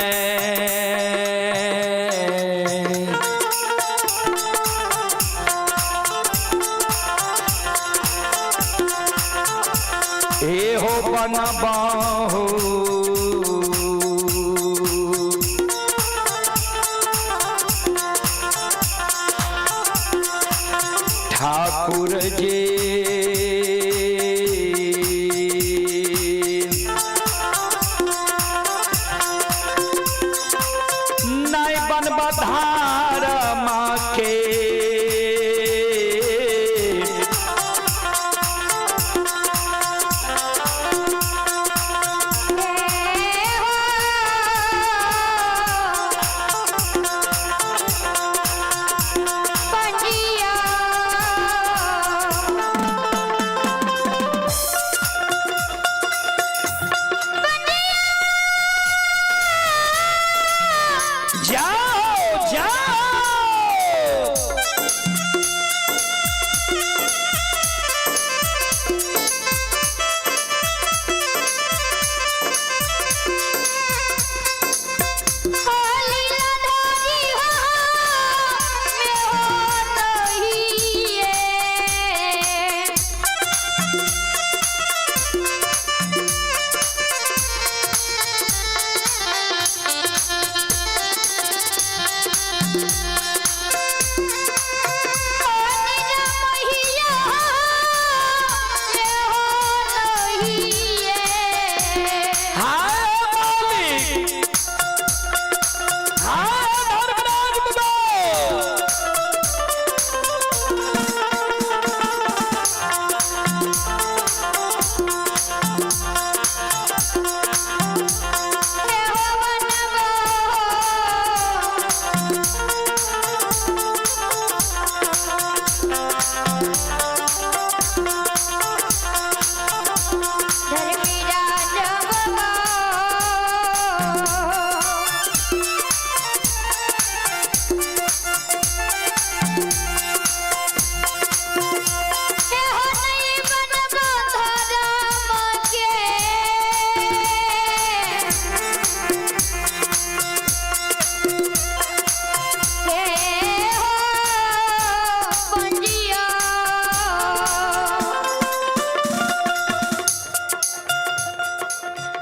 ए हो बनबाहु ठाकुर जी नहीं बनबा धार माँ के पंजिया जाओ जाओ लीलाधारी हो मैं हो नहीं हाय मालिक, हाय धर्मराज बाबा।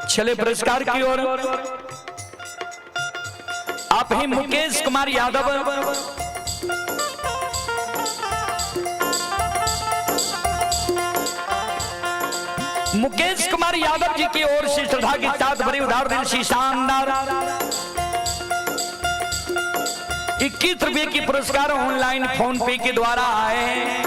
चले पुरस्कार की ओर। आप ही मुकेश कुमार यादव मुकेश कुमार यादव जी की ओर से श्रद्धा के साथ भरी उधार दिल से शानदार 21 रुपए की पुरस्कार ऑनलाइन फोन पे के द्वारा आए हैं।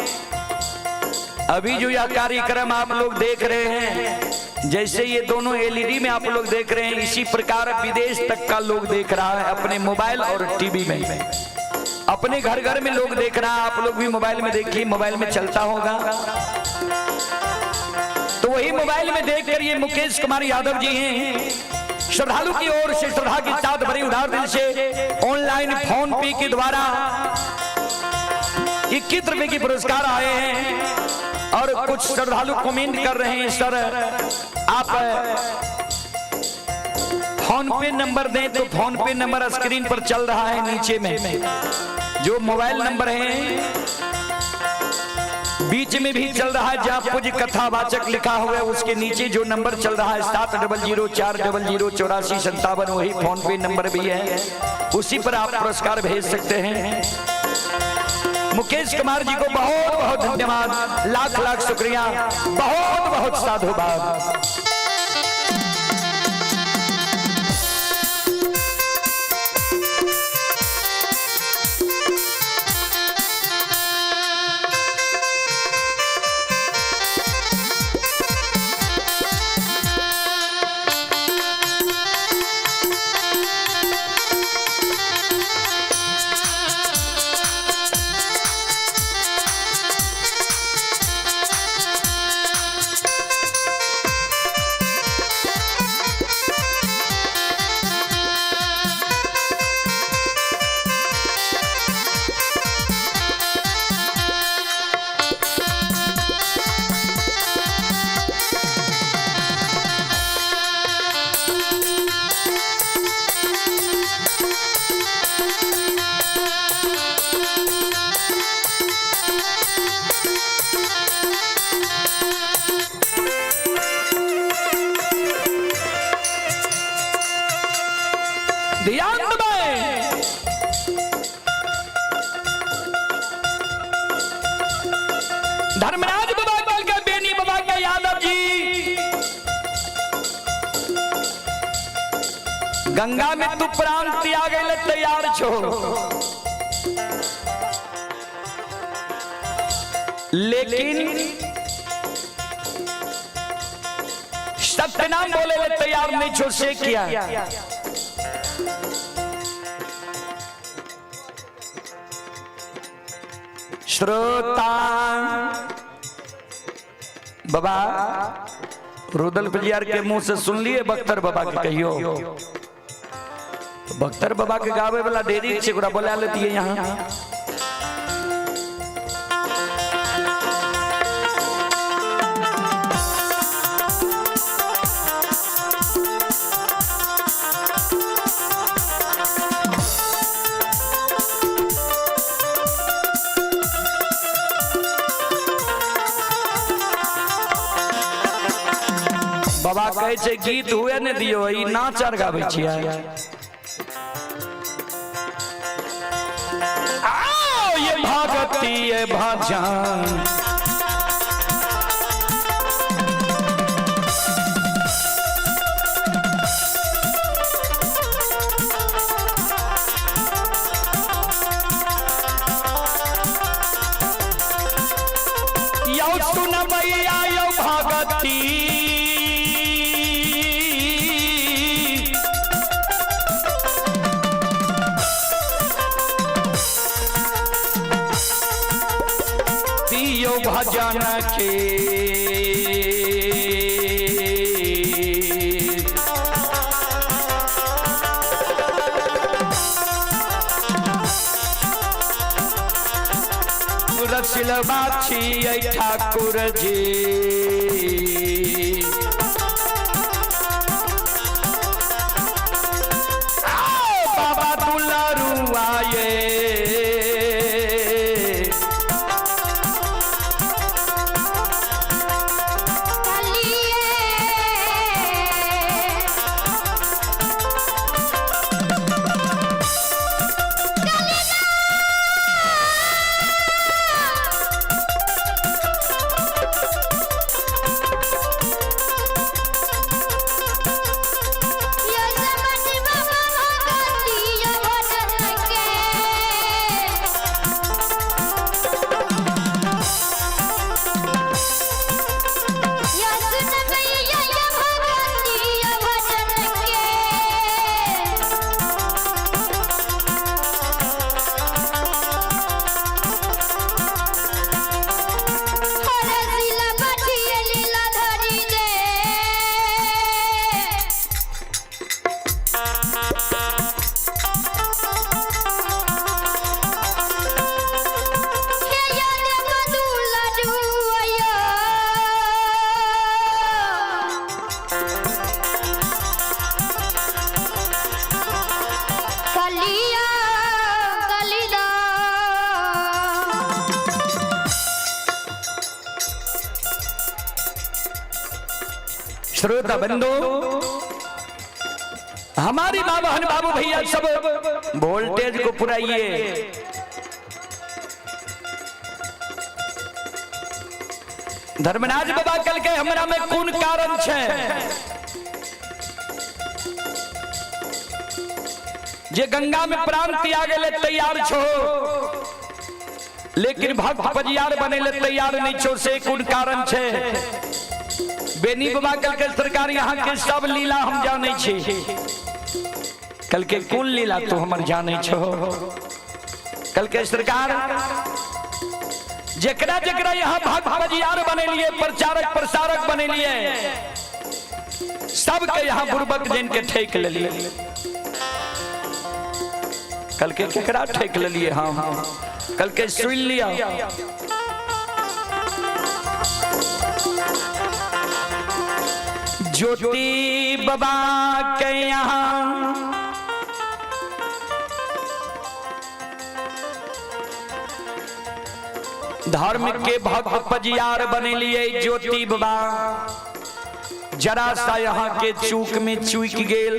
अभी जो यह कार्यक्रम आप लोग देख रहे हैं, जैसे ये दोनों एलईडी में आप लोग देख रहे हैं, इसी प्रकार विदेश तक का लोग देख रहा है अपने मोबाइल और टीवी में, अपने घर घर में लोग देख रहा है। आप लोग भी मोबाइल में देखिए, मोबाइल में चलता होगा तो वही मोबाइल में देखकर ये मुकेश कुमार यादव जी हैं, श्रद्धालु की ओर से श्रद्धा के साथ भरी उधार दिल से ऑनलाइन फोन पे के द्वारा 21 रुपए की पुरस्कार आए हैं। और कुछ श्रद्धालु कमेंट कर रहे हैं, सर आप फोन पे नंबर दें, तो फोन पे नंबर स्क्रीन पर चल रहा है नीचे में जो मोबाइल नंबर है बीच में भी चल रहा है, जहां पूज्य कथावाचक लिखा हुआ है उसके नीचे जो नंबर चल रहा है 7004008457, वही फोन पे नंबर भी है, उसी पर आप पुरस्कार भेज सकते हैं। मुकेश कुमार जी को बहुत बहुत धन्यवाद, लाख लाख शुक्रिया, बहुत बहुत साधुवाद। ध्यान दें, धर्मराज बाबा कल के बेनी बाबा के यादव जी, गंगा में तू प्राण त्याग ले तैयार छो, लेकिन सत्यनाम बोले ले तैयार नहीं छो, से किया? श्रोता बाबा रुदल पुजियार के मुंह से सुन लिए बख्तर बाबा के कहियो, बख्तर बाबा के गावे वाला ढेरी छै, ओकरा बोला लेतिए यहाँ। बाबा कहै छै गीत हुए ने दियो, ई नाच आर गाबै छियै। आओ ये भगती ये भजन, यौ सुनबैया यौ भगती, दियो भजन के। रसिलबा छियै ठाकुर जी, आओ बाबा दुलारू आए। चलिए। श्रोता बंधु, हमारी माँ बहन बाबू भैया सब वोल्टेज को पुराइए। धर्मराज बाबा कल के हमरा में कोन कारण छे जे गंगा में प्राण त्यागे ले तैयार छो, लेकिन भक्त पजियार बने ले तैयार नहीं छो, से कोन कारण छे? बेनी बाबा कल के सरकार यहाँ के सब लीला हम जाने छी। कल के कोन लीला तो हमर जाने छो? कल के सरकार जेकरा जेकरा यहाँ भक्त पजियार बनेलिए, प्रचारक प्रसारक बनेलिए, सबके यहाँ बुर्बक जन के ठेक लेलिए। कल के केकरा ठेक लेलिए? हम कल के सुन लिया। ज्योति बाबा के यहाँ धर्म के भक्त पजियार बनेलिए। ज्योति बाबा जरा सा यहाँ के चूक में चूक गेल।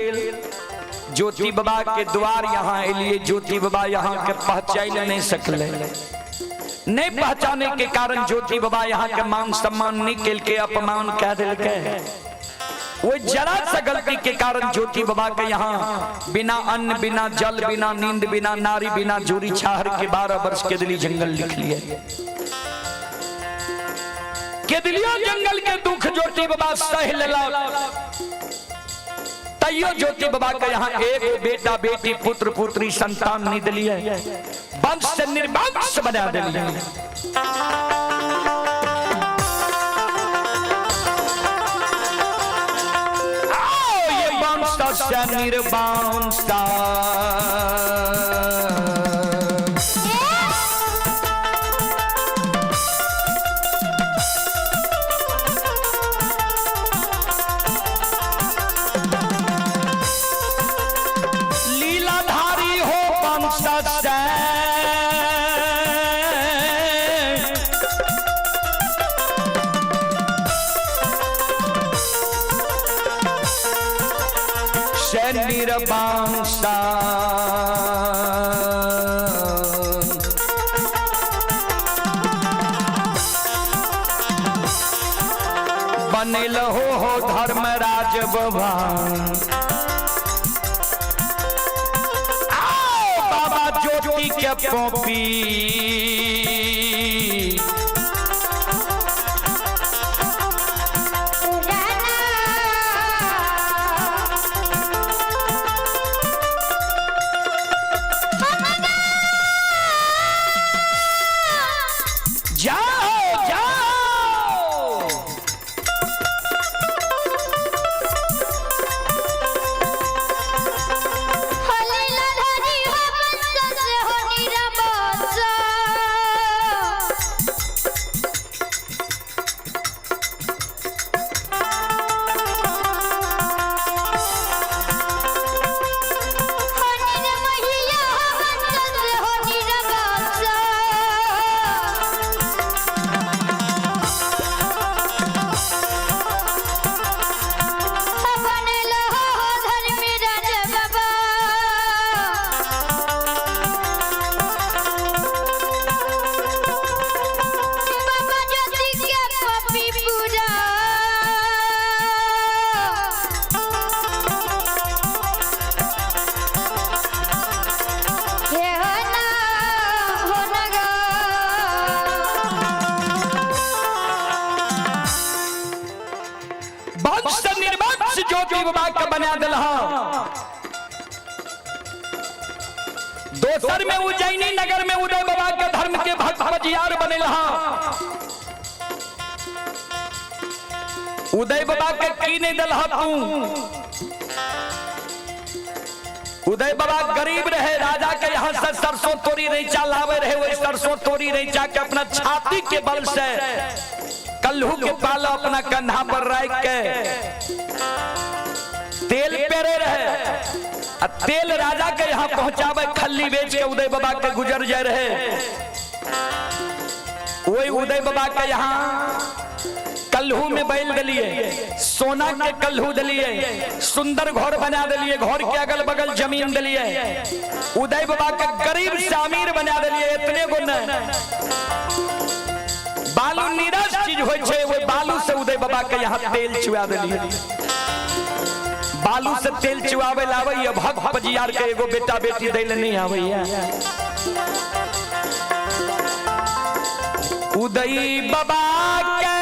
ज्योति बाबा के द्वार यहाँ एलिए, ज्योति बाबा यहाँ के पहचान नहीं सकले। नहीं पहचाने के कारण ज्योति बाबा यहाँ के मान सम्मान नहीं केल के अपमान कह दिल के। वो जरा सा गलती के कारण ज्योति बाबा के यहाँ बिना अन्न बिना जल बिना नींद बिना नारी बिना जोरी छाहर के 12 वर्ष के दिली जंगल लिख लिए। के दिलियो जंगल के दुख ज्योति बाबा सह लेलक, तैयो ज्योति बाबा के यहाँ एक बेटा बेटी पुत्र पुत्री संतान नहीं दिलिए, वंश से निर्वंश बना दिलिए। आओ ये वंश से निर्वंश लीलाधारी हो वंश से से निर्वंश। बनल हो धर्मराज बाबा। आओ बाबा ज्योति के पॉपी जाओ जाओ। वंश से निर्वंश ज्योति बाबा के बना दिल। दोसर में उज्जैनी नगर में उदय बाबा के धर्म के भक्त पजियार बनल। उदय बाबा के की नहीं दिल तू? उदय बाबा गरीब रहे, राजा के यहाँ से सरसों तोरी रैचा लावे रहे, वही सरसों तोरी रैचा के अपना छाती के बल से कल्हू के पाला अपना कंधा पर रख के तेल पेरे रहे, आ तेल राजा के यहाँ पहुंचावे खल्ली बेच के उदय बाबा के गुजर जाए रहे। वही उदय बाबा के यहाँ कल्हू में बैल दिलिए, सोना के कल्हू दिलिए, सुंदर घर बना दिलिए, घर के अगल बगल जमीन दिलिए, उदय बाबा के गरीब से अमीर बना दिलिए। इतने गो न बालू निरस चीज होय छै, ओहि बालू से उदय बाबा के यहाँ तेल चुआ दिलिए। बालू से तेल चुआवे लावे भक्त पजियार के एगो बेटा बेटी दै ले नहीं आवे। उदय बाबा के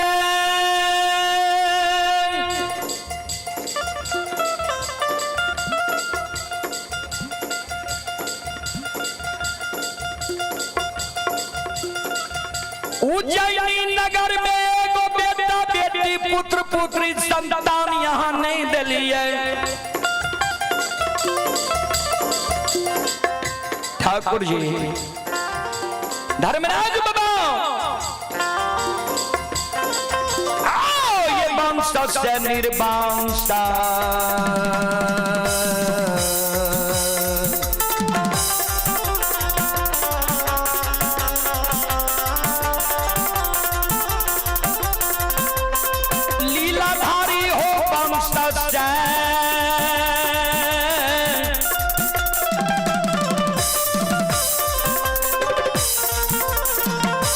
उज्जैनी नगर में एगो बेटा बेटी पुत्र पुत्री संतान यहाँ नहीं दिलिए। ठाकुर जी धर्मराज बाबा आओ, ये वंश से निर्वंश लीलाधारी हो वंश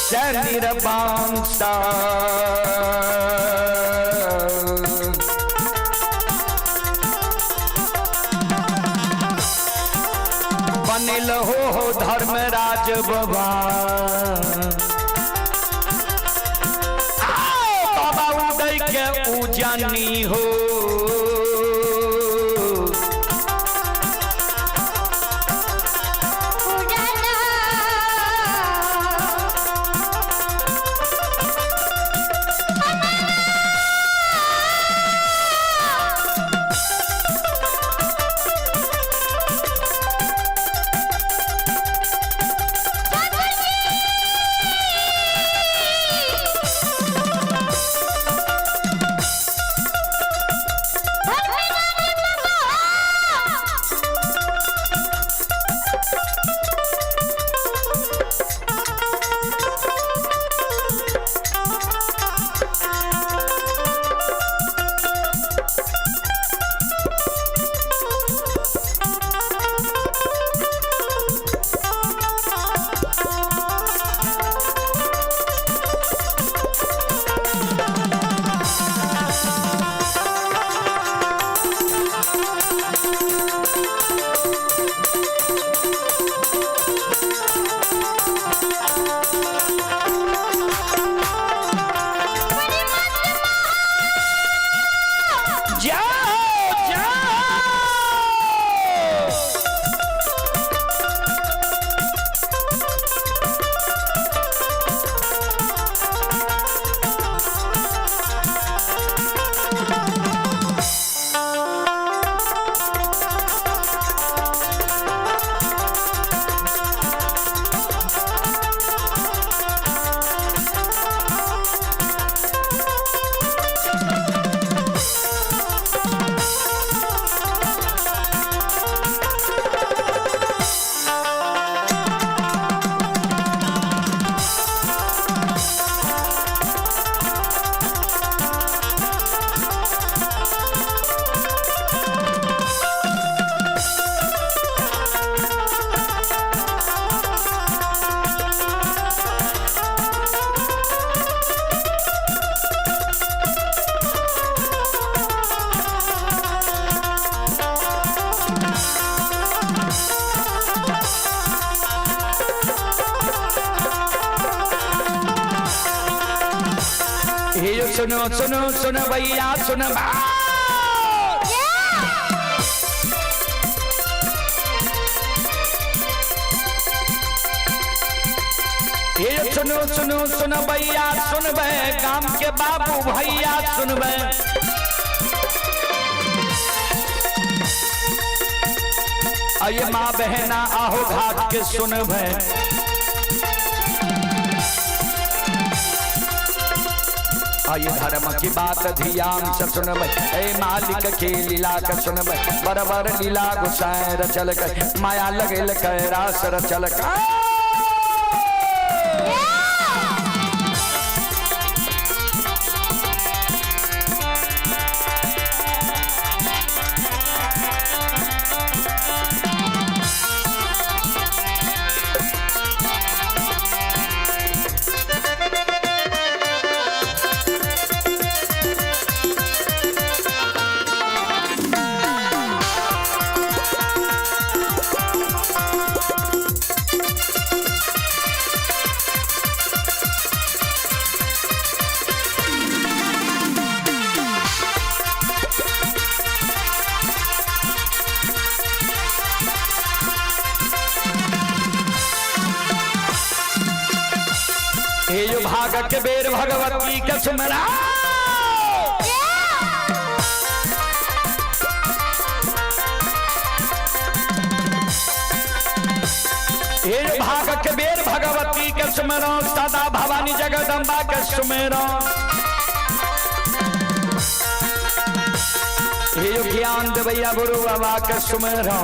से निर्वंश। बनिल हो धर्मराज बाबा, आओ बाबा उदय के उजानी हो। जाओ जाओ। हे सुनो सुनो सुनो भैया सुनो। हे सुनो सुनो सुनो भैया सुनबे, गाम के बाबू भैया सुनबे। अये माँ बहना आहो घाट के सुनबे। आये धर्म की बात ध्यान से सुनबे, ए मालिक के लीला के सुनबे। बराबर लीला गुसाई रचल के, माया लगेल के रास रचल के। भाग के बेर भगवती के सुमरा। हे भाग के बेर भगवती के सुमरो, सदा भवानी जगदम्बा के सुमेरो। हे ज्ञान देवैया गुरु बाबा के सुमेरो।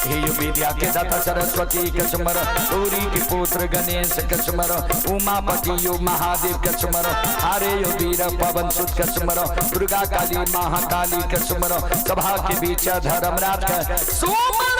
हे विद्या के दाता सरस्वती के सुमर, गौरी के पुत्र गणेश के सुमर, उमापति यो महादेव के सुमर, हरे यो वीर पवन सुत के सुमर, दुर्गा काली महाकाली के सुमर, सभा के बीच धर्मराज के सुमर।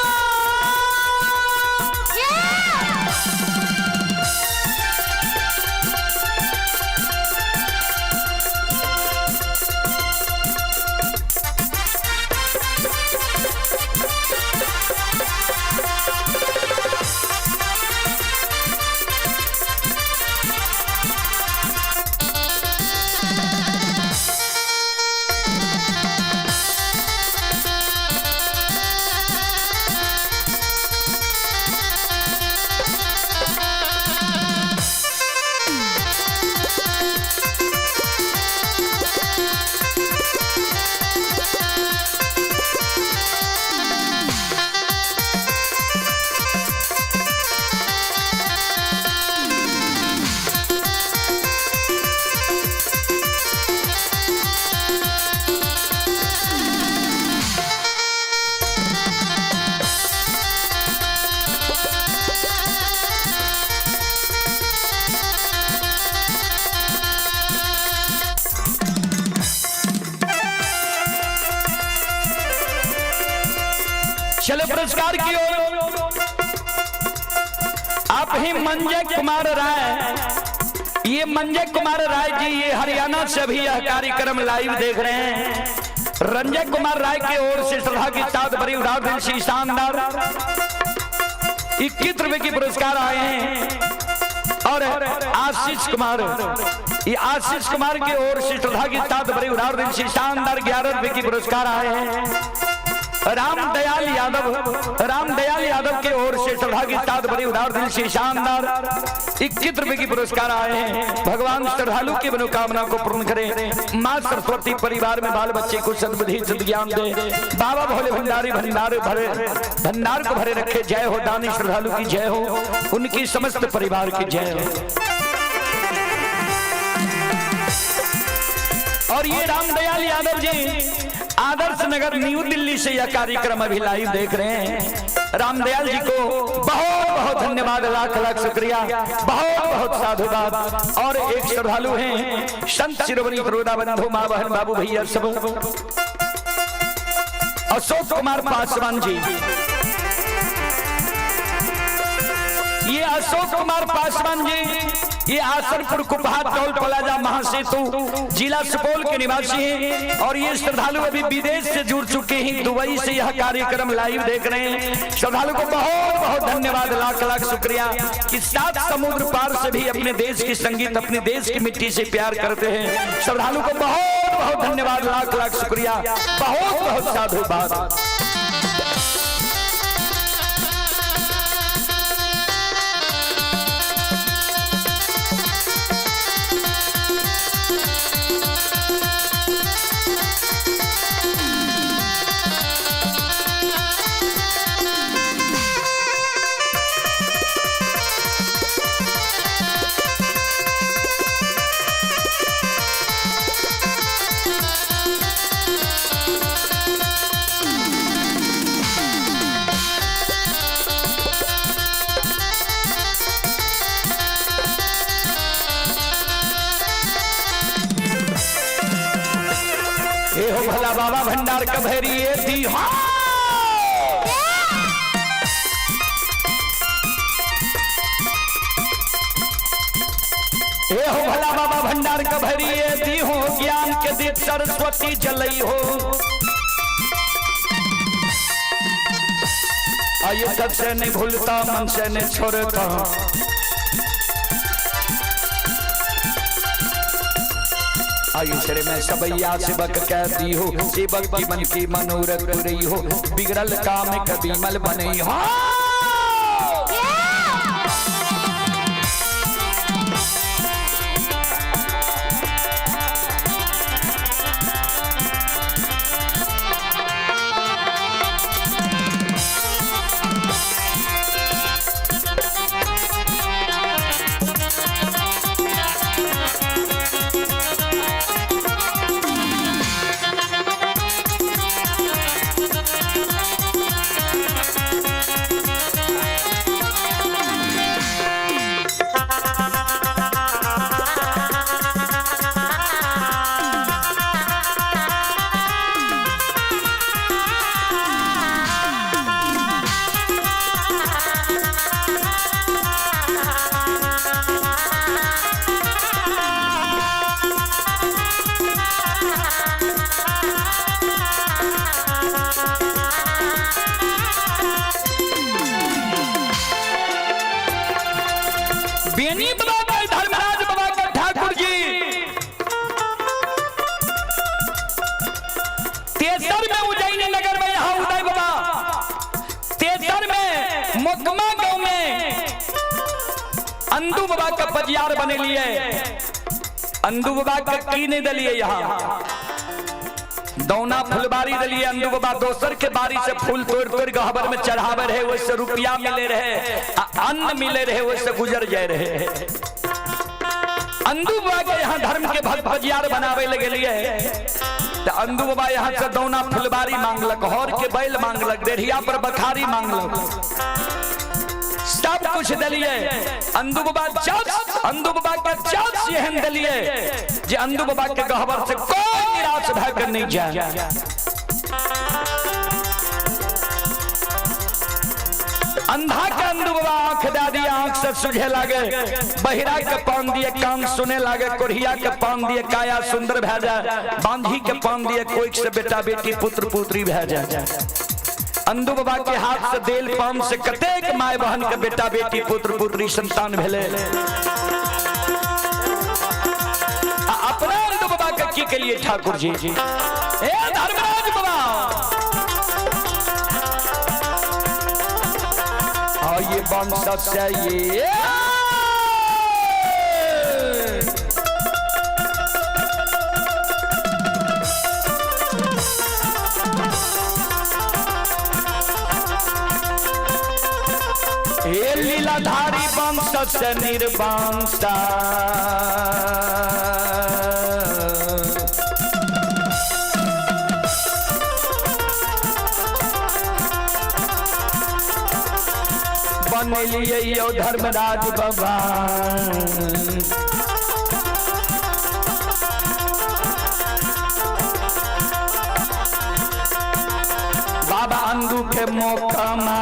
चलो पुरस्कार की ओर आप ही मंजय कुमार राय, ये मंजय कुमार राय जी ये हरियाणा से भी यह कार्यक्रम लाइव देख रहे हैं। रंजय कुमार राय की ओर से श्रद्धा की साथ भरी उदार दिल से शानदार 21 रुपए की पुरस्कार आए हैं। और आशीष कुमार, ये आशीष कुमार की ओर से श्रद्धा की साथ भरी उदार दिल से शानदार 11 रुपए की पुरस्कार आए हैं। रामदयाल यादव, रामदयाल यादव के ओर से श्रद्धा की साथ भरी उदार दिल से शानदार 21 रुपए की पुरस्कार आए हैं। भगवान श्रद्धालु की मनोकामना को पूर्ण करे, माँ सरस्वती परिवार में बाल बच्चे को सद्बुद्धि सद्ज्ञान दे, बाबा भोले भंडारी भंडार भरे भंडार को भरे रखे। जय हो दानी श्रद्धालु की जय हो, उनकी समस्त परिवार की जय हो। और ये रामदयाल यादव जी आदर्श नगर न्यू दिल्ली से यह कार्यक्रम अभी लाइव देख रहे हैं। रामदयाल जी को बहुत बहुत धन्यवाद, लाख लाख शुक्रिया, बहुत बहुत साधुवाद। और एक श्रद्धालु हैं संत शिरोमणि त्रोदा बंधु माँ बहन बाबू भैया सब, अशोक कुमार पासवान जी, ये अशोक कुमार पासवान जी ये आसनपुर कुपहा टोल प्लाजा महासेतु जिला सुपौल के निवासी हैं। और ये श्रद्धालु अभी विदेश से जुड़ चुके हैं, दुबई से यह कार्यक्रम लाइव देख रहे हैं। श्रद्धालु को बहुत बहुत धन्यवाद, लाख लाख शुक्रिया कि सात समुद्र पार से भी अपने देश की संगीत, अपने देश की मिट्टी से प्यार करते हैं। श्रद्धालु को बहुत बहुत धन्यवाद, लाख लाख शुक्रिया, बहुत बहुत साधुवाद। भला बाबा भंडार कभेरी ये दी हाँ। ए हो भला बाबा भंडार कभेरी ये दी हो, ज्ञान के दीप सरस्वती जलई हो। आइए तब से नहीं भूलता, मन से नहीं छोड़ता। आयुषरे में सबैया सेवक कहती हो, सेवक की मन की मनोरथ पुरई हो, बिगड़ल काम कभी मल बनई हो। बेनी बाबा के धर्मराज बाबा के ठाकुर जी तेसर में उज्जैनी नगर में यहाँ उदय बाबा, तेसर में मोकमा गांव में अंदू बाबा का पजियार बने लिए। अंदू बाबा के की नहीं दिलिए, यहाँ दौना फुलबारी दिलिए। अंदू बाबा दोसर के बारी से फूल तोड़ तोड़ गहबर में चढ़ावे रहे, वैसे रुपया मिले रहे, अन्न मिले रहे, वैसे गुजर जाए रहे। अंदू बाबा के यहाँ धर्म के भक्त पजियार बनावे लगे लिए तो अंदू बाबा यहाँ से दौना फुलबारी मांगलक, हर के बैल मांगलक, डेढ़िया पर बखारी मांगलक, सब कुछ दिलिए। अंदू बाबा जस, अंदू बाबा के जस एहन दिलिए जे अंदू बाबा के गहबर से कोई निराश भय कर नहीं जाए। अंधा के अंदू बाबा आंख दे दिए, आंख से सुझे लागे, बहिरा के पान दिए कान सुने लागे, कोढ़िया के पान दिए काया सुंदर भय जाए, बांझी के पान दिए कोई से बेटा बेटी पुत्र पुत्री भय जाए। अंदू बाबा के हाथ से देल पान से कतेक my बहन के बेटा बेटी पुत्र पुत्री संतान भेले। अपना अंदू बाबा के की के लिए ठाकुर जी, ए धर्मराज बाबा ये वंश से ये लीलाधारी वंश से निर्वंश, बनलिए यो धर्मराज बाबा। बाबा अंदू के मोकमा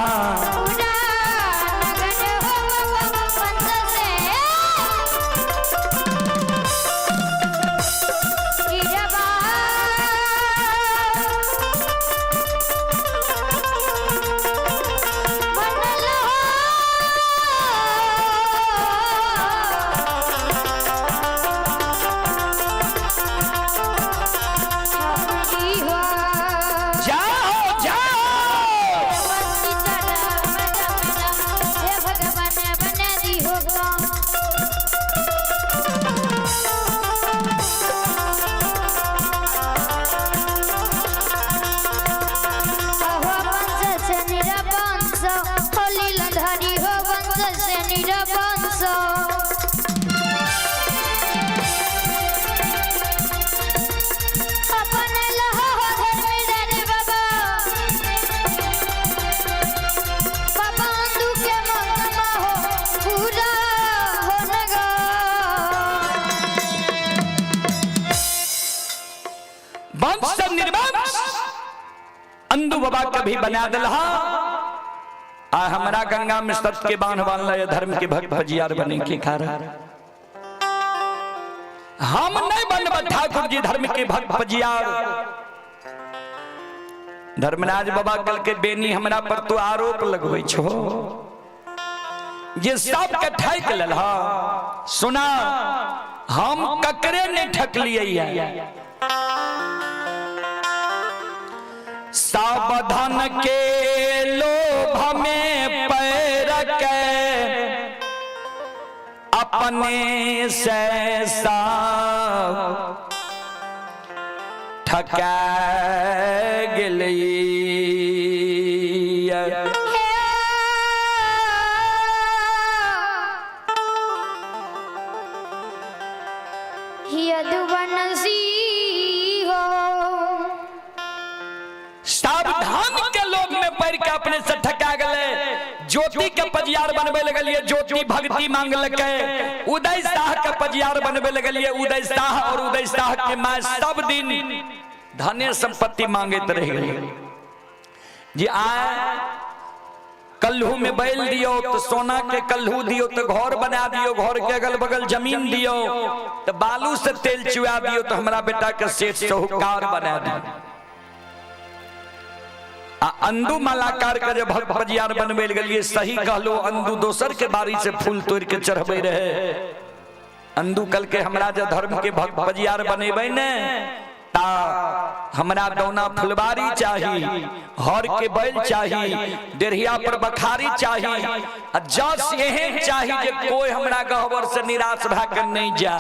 जाओ जाओ। वंश निर्वंश अंदू बाबा कभी बना दिलहा, आ हमरा गंगा में सत के बांध बांध धर्म के भक्त भजियार बने के कारण हम नहीं बनब ठाकुर जी धर्म के भक्त भजियार। धर्मराज बाबा कल के बेनी हमरा पर तो आरोप लगबै छो जे सबके ठक लेलहा। सुना, हम ककरे नहीं ठकलिए है। सावधान के लोभ में पैर के अपने से साव ठका गेलिए। सावधान के लोभ में पड़ के अपने से ठका गए। ज्योति के पजियार बनबे लगलिए, ज्योति भक्ति मांगलकै। उदय शाह के पजियार बनबे लगलिए, उदय शाह और उदय शाह के माय सब दिन धने संपत्ति मांगैत रह गेलै। जे आय कल्हू में बैल दियो तो सोना के कल्हू दियो, तो घर बना दियो, घर के अगल बगल जमीन दियो, तो बालू से तेल चुआ दियो, तो हमरा बेटा के सेठ साहूकार बना दियो। आ अंदू मालाकार के जे भक्त पजियार बनबै लए गेलियै, सही कहलो, अंदू दोसर के बारी से फूल तोड़ के चढ़बै रहे। अंदू कल के हमरा जे धर्म के भक्त पजियार बनेबै ने ता हमरा दौना फुलबारी चाही, हर के बैल चाही, डेढ़िया पर बखारी चाही, आ जस एहन चाही जे कोई हमरा गहबर से निराश भए के नहीं जा।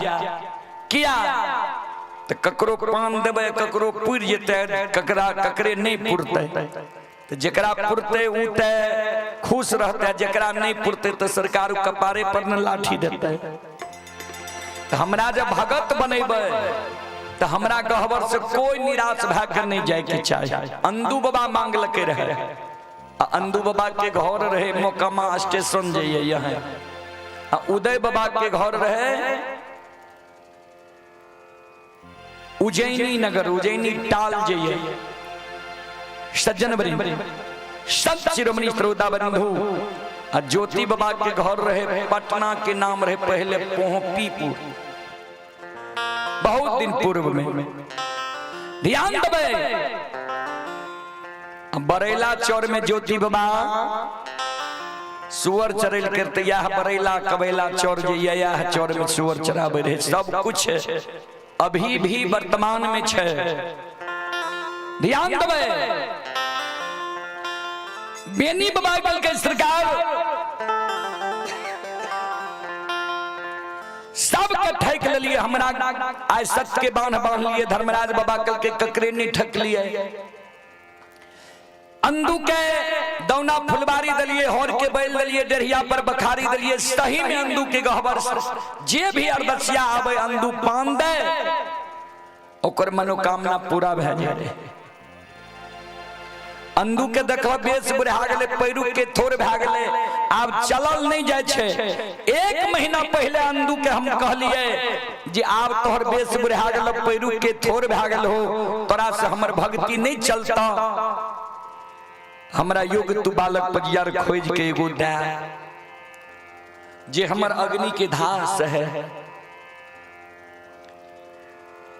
किया तो ककरो पान देबै, ककरो पुरि जेतै, ककरा ककरे नहीं पुरतै। तो जकरा पुरतै उ ते खुश रहतै, जकरा नहीं पुरतै तो सरकार कपारे पर न लाठी देतै। तो हमरा जब भगत बनेबै तो हमरा गहबर से कोई निराश भए के नहीं जाय के चाही। अंदू बाबा मांगलकै रहे, आ अंदू बाबा के घर रहे मोकामा स्टेशन जइए यहाँ, आ उदय बाबा के घर रहे उज्जैनी नगर, उज्जैनी टाल जइए। सज्जन वृंद, संत शिरोमणि श्रोता बंधु, आ ज्योति बाबा के घर रहे पटना के नाम रहे पहले पोहपीपुर, बहुत दिन पूर्व में। ध्यान देबै, बरेला चौर में ज्योति बाबा सुअर चरैल करते, यह बरेला कबैला चौर जे यह चौर में सुअर चराबै रहे। सब कुछ अभी भी वर्तमान में छै। ध्यान देबै, बेनी बाबा के सरकार सबके ठक लेलिए, हमरा आइ सत्य के बांध बांध लिए। धर्मराज बाबा कल के ककरे नहीं ठक लिए। अंदू के दौना फुलबारी दलिए, हर के बैल दलिए, डेढ़िया पर बखारी दलिए। सही में अंदू के गहबर जे भी अरदसिया आवे अंदू पान दे, ओकर मनोकामना पूरा भए जाए। अंदू के देखो बेस बुढ़ा गेलै, पैरू के थोड़ भए गेलै, आब चलल नहीं जाइ छै। एक महीना पहले अंदू के हम कहलिए जे आब तोहर बेस बुढ़ा गेल, पैरू के थोड़ भए गेल हो, तोरा से हमर भक्ति नहीं चलता, हमरा योग्य तू बालक पजियार खोज के एगो दे जे हमर अग्नि के धास है।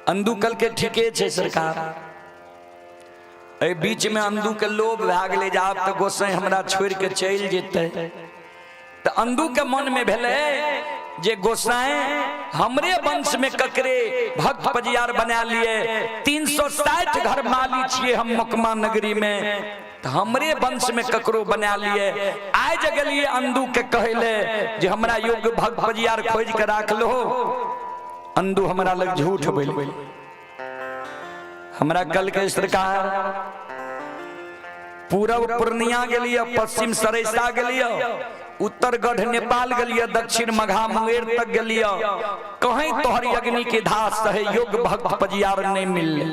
अंदू कल के ठीके छै सरकार। एहि बीच में अंदू के लोभ भए गेलै जे आब तऽ गोसाई हमरा छोड़ि के चलि जेतै। तऽ अंदू के मन में भेलै जे गोसाई हमरे वंश में ककरे भक्त पजियार बना लिए, 360 घर माली छियै हम मोकमा नगरी में, तऽ हमरे वंश में ककरो बना लिए। आइ जे गेलियै अंदू के कहै जे हमरा योग्य भक्त पजियार खोजि के राख लो, अंदू हमरा लग झूठ बोलि। हमरा कल के सरकार पूरब पूर्णिया गेलियै, पश्चिम सरैसा गेलियै, उत्तर गढ़ नेपाल गेलियै, दक्षिण मघा मुंगेर तक गेलियै, कहीं तोहर अग्नि के धास सहे योग्य भक्त पजियार नहीं मिलले।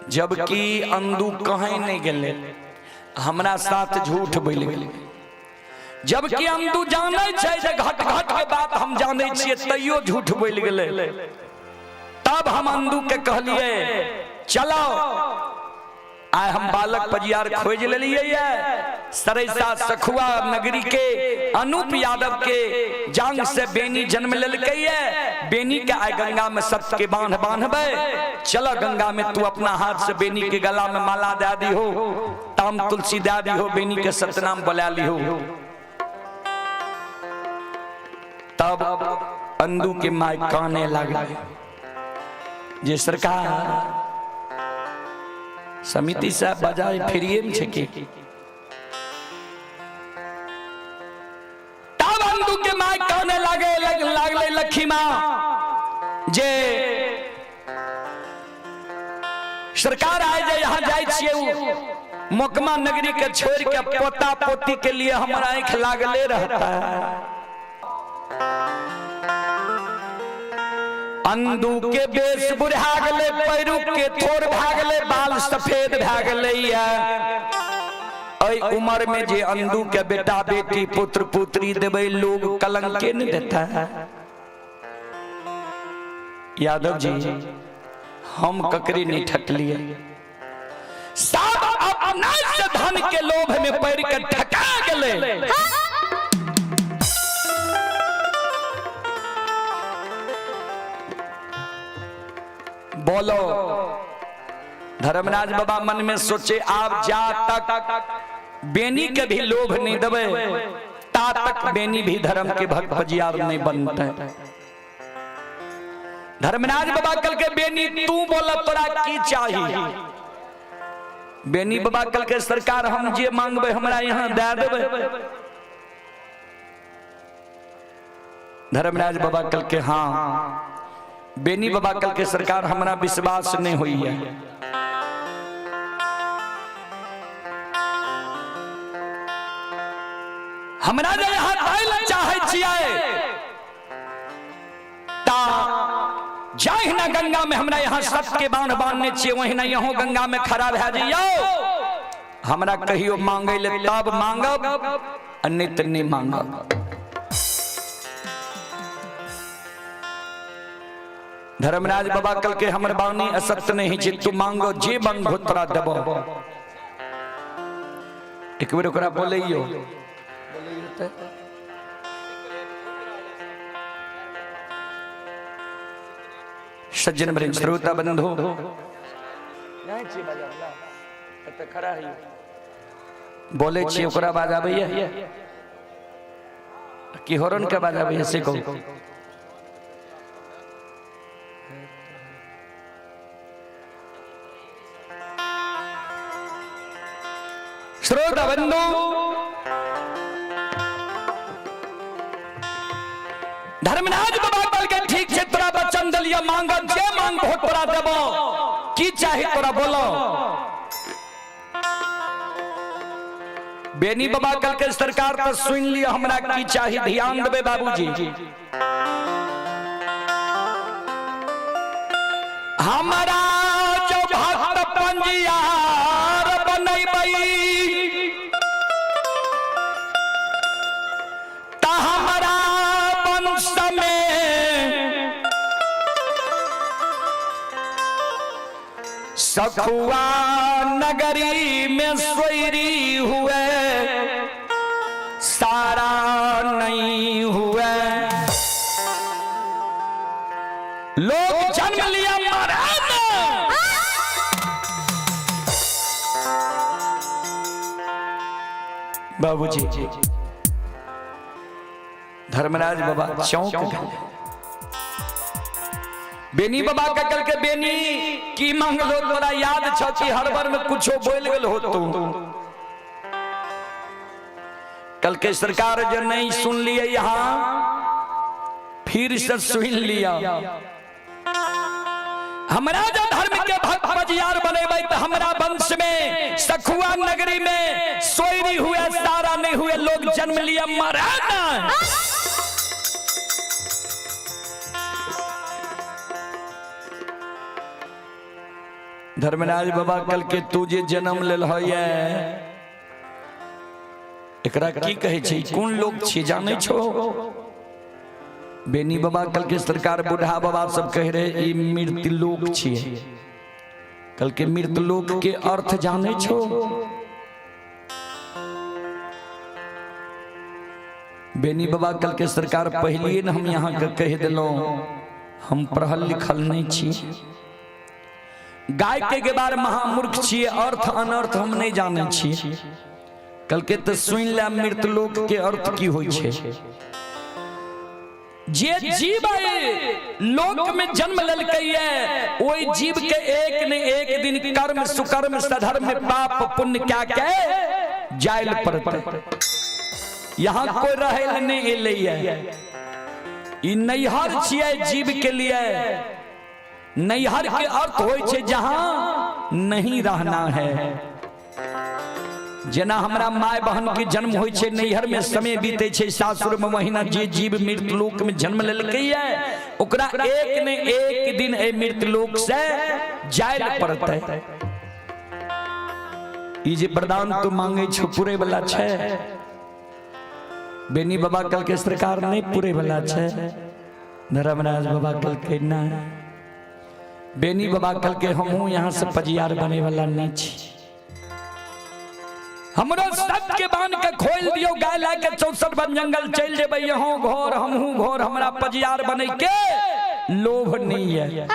जबकि अंदू कहीं नहीं गेले, हमरा साथ झूठ बोलि गेलै। जबकि अंदू जानै छै जे घट घट के बात हम जानै छियै, तैयो झूठ बोलि गेलै। तब हम अंदू के कहलिए चलो आइ हम बालक पजियार खोजि लेलियै ये, सरैसा सखुआ नगरी के अनूप यादव के जांग से बेनी जन्म लेलकै ये, बेनी के आइ गंगा में सत्य के बांध बांधबै, चलो गंगा में तू अपना हाथ से बेनी के गला में माला दे दिहो, ताम तुलसी दे दिहो, बेनी के सतनाम बोला लिहो। तब अंदू के my काने लागल जे सरकार समिति साहब बजाय फ्रीए में छै की। तब अंदू के my काने लागे लागले लखी माँ जे सरकार आए जे यहाँ जाय छियै मोकमा नगरी के छोड़ के पोता पोती के लिए हमरा आँख लागले रहता है। अंदू के बेस बुढ़ा गेलै, पैरू के थोड़ भए गेलै, बाल सफेद भए गेलै। एहि उम्र में जे अंदू के बेटा बेटी पुत्र पुत्री देबै लोग कलंके नहीं देता है। यादव जी हम ककरे नहीं ठकलिए, सब अपना से धन के लोभ में पड़ के ठका गेलै। बोलो धर्मराज बाबा मन में सोचे आप जा तक बेनी के भी लोभ नहीं देवे ता तक बेनी भी धर्म के भक्त पजियार नहीं बनते। धर्मराज बाबा कल के बेनी तू बोल तोरा की चाहिए। बेनी बाबा कल के सरकार हम जे मांगबे हमरा यहाँ दे देबे। धर्मराज बाबा कल के हाँ। बेनी बाबा कल के सरकार हमरा विश्वास नहीं हुई है। हमरा जे यहाँ दै चाहे छियै ता जाहिना गंगा में हमरा यहाँ सबके बांध बांधने छियै वहिना यहाँ गंगा में खड़ा भए जइयौ। हमरा कहियो मांगे ले तब मांगब आ नहीं तऽ नहीं मांगब। धर्मराज बाबा कल के हमर बानी असत्य नहीं छै, तू मांगो जे मांगो तोरा देबो। एक बेर ओकरा बोलैयो। सज्जन वृंद श्रोता बंधु बोले छी ओकरा आवाज आबैया कि हॉर्न के आवाज आबैया से कहू। श्रोता बंधु धर्मराज बाबा कल के ठीक छै तोरा वचन दलिया मांगब जे मांगबो तोरा देबो, की चाही तोरा बोलो। बेनी बाबा कल के सरकार तो सुन लिया हमरा की चाही, ध्यान देबे बाबूजी। हमरा जो भक्त पंजियार बनैबै ता हमरा वंश में सखुआ नगरी में सोयरी हुए सारा नहीं हुए। लोग जन्म लिया महाराज। बाबूजी धर्मराज बाबा चौंक गए। बेनी बाबा का कल के बेनी की मांगलो तोरा याद छ कि हर बार में कुछो बोल गेल हो तू। कल के सरकार जो नहीं सुन लिए यहाँ फिर से सुन लिया। हमरा जो धर्म के भक्त बजियार बनेबै तो हमरा वंश में सखुआ नगरी में सोयरी हुए सारा नहीं हुए लोग जन्म लिया महाराज। धर्मराज बाबा कल के तू जे जन्म लेल है एकरा की कहै छै, कोन लोग छी जानै छो। बेनी बाबा कल के सरकार बूढ़ा बाबा सब कह रहे ई मृत्यु लोक छियै। कल के मृत्यु लोक के अर्थ जानै छो। बेनी बाबा कल के सरकार पहलिए न हम यहाँ के कह दिलौं हम पढ़ल लिखल नहीं छी, गाय के बार महामूर्ख छियै, अर्थ अनर्थ हम नहीं जानै छियै। कल के तो सुन ले मृत्यु लोक के अर्थ की होइ छै। जे जीव लोक में जन्म लेलकै ओहि जीव के एक ने एक दिन कर्म सुकर्म सधर्म पाप पुण्य क्या के जायल पड़तै। यहाँ कोई रहे ले नहीं एलै है, ई नैहर छियै जीव के लिए। नैहर के अर्थ होइ छै जहां नहीं रहना है। जेना हमरा my बहन के जन्म होइ छै नैहर में समय बीते छै सासुर में, वहिना जे जीव मृत्यु लोक में जन्म लेलकै ओकरा एक ने एक दिन ए मृत्यु लोक से जायल पड़तै। ई जे वरदान तू मांगे छौ पूरे वाला छै। बेनी बाबा कल के सरकार नहीं पूरे वाला छै। धर्मराज बाबा कल के ना। बेनी बाबा कल के हमहूँ यहाँ से पजियार बने वाला नहीं छी। हमरो सबके बांध के खोल दियो गाय ला के 64 वन जंगल चल जेबै, यहाँ घर हमहूँ घर, हमरा पजियार बने के लोभ नहीं है।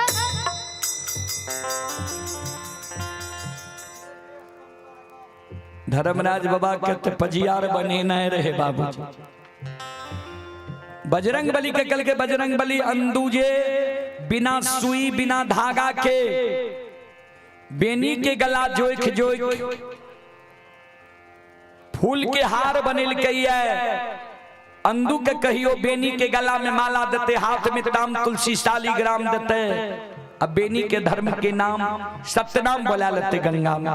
धर्मराज बाबा के तो पजियार बनेने रहे बाबूजी। बजरंग बली के कल के बजरंग बली अंदू जे बिना सुई बिना धागा के बेनी के गला जोख जोख फूल के हार बनेल के अंदू के कहियो बेनी के गला में माला देते, हाथ में ताम तुलसी शालीग्राम देते, अब बेनी के धर्म के नाम सत्यनाम बोला लेते गंगा में।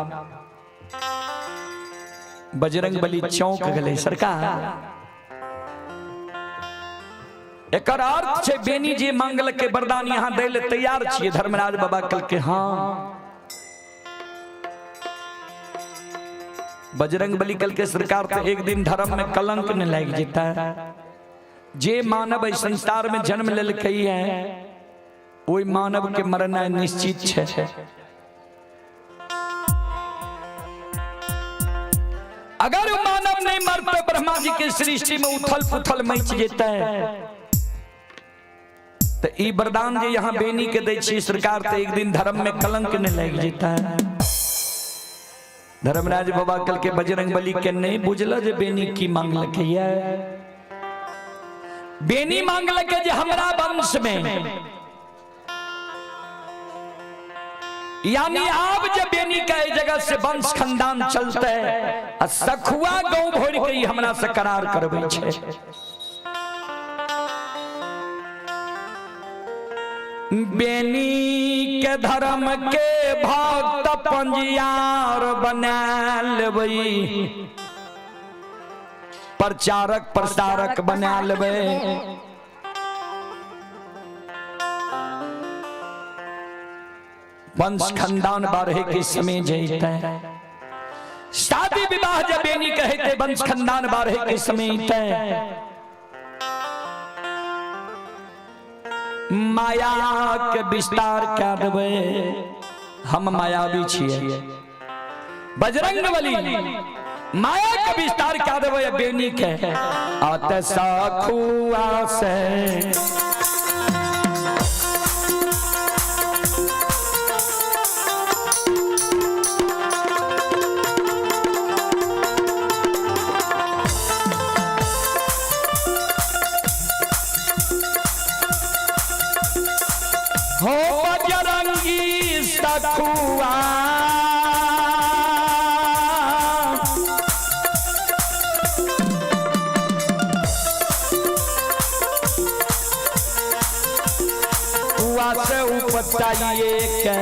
बजरंग बली चौंक गए सरकार, एकर अर्थ छे बेनी जे मंगल के वरदान यहाँ दे ले तैयार छिए। धर्मराज बाबा कल के हाँ। बजरंग बली कल के सरकार तो एक दिन धर्म में कलंक न लग जेता है। जे मानव इस संसार में जन्म लेलकै है ओहि मानव के मरना निश्चित है। अगर मानव नहीं मरते ब्रह्मा जी के सृष्टि में उथल पुथल मच जेता है। तो ई वरदान जे यहाँ बेनी के दै छी सरकार तो एक दिन धर्म में कलंक न लग जेता है। धर्मराज बाबा कल के बजरंग बली के नहीं बुझल जे बेनी की मांगलक है। बेनी मांगलक जे हमरा वंश में, यानी आप जब बेनी का जगह से वंश खानदान चलते है सखुआ गौ भोर के हमरा से करार करबै छे। बेनी के धर्म के भक्त पंजियार बना लेबै, प्रचारक प्रसारक बना लेबै, वंश खानदान बारहे के समय जैते, शादी विवाह जब बेनी कहते वंश खानदान बारहे के समय माया के विस्तार क्या देवे, हम मायावी छिए। बजरंग बली माया के विस्तार क्या देवे बेनी के आत सखुआ से हो बजरंगी सखुआ कुआ से उपटाइए के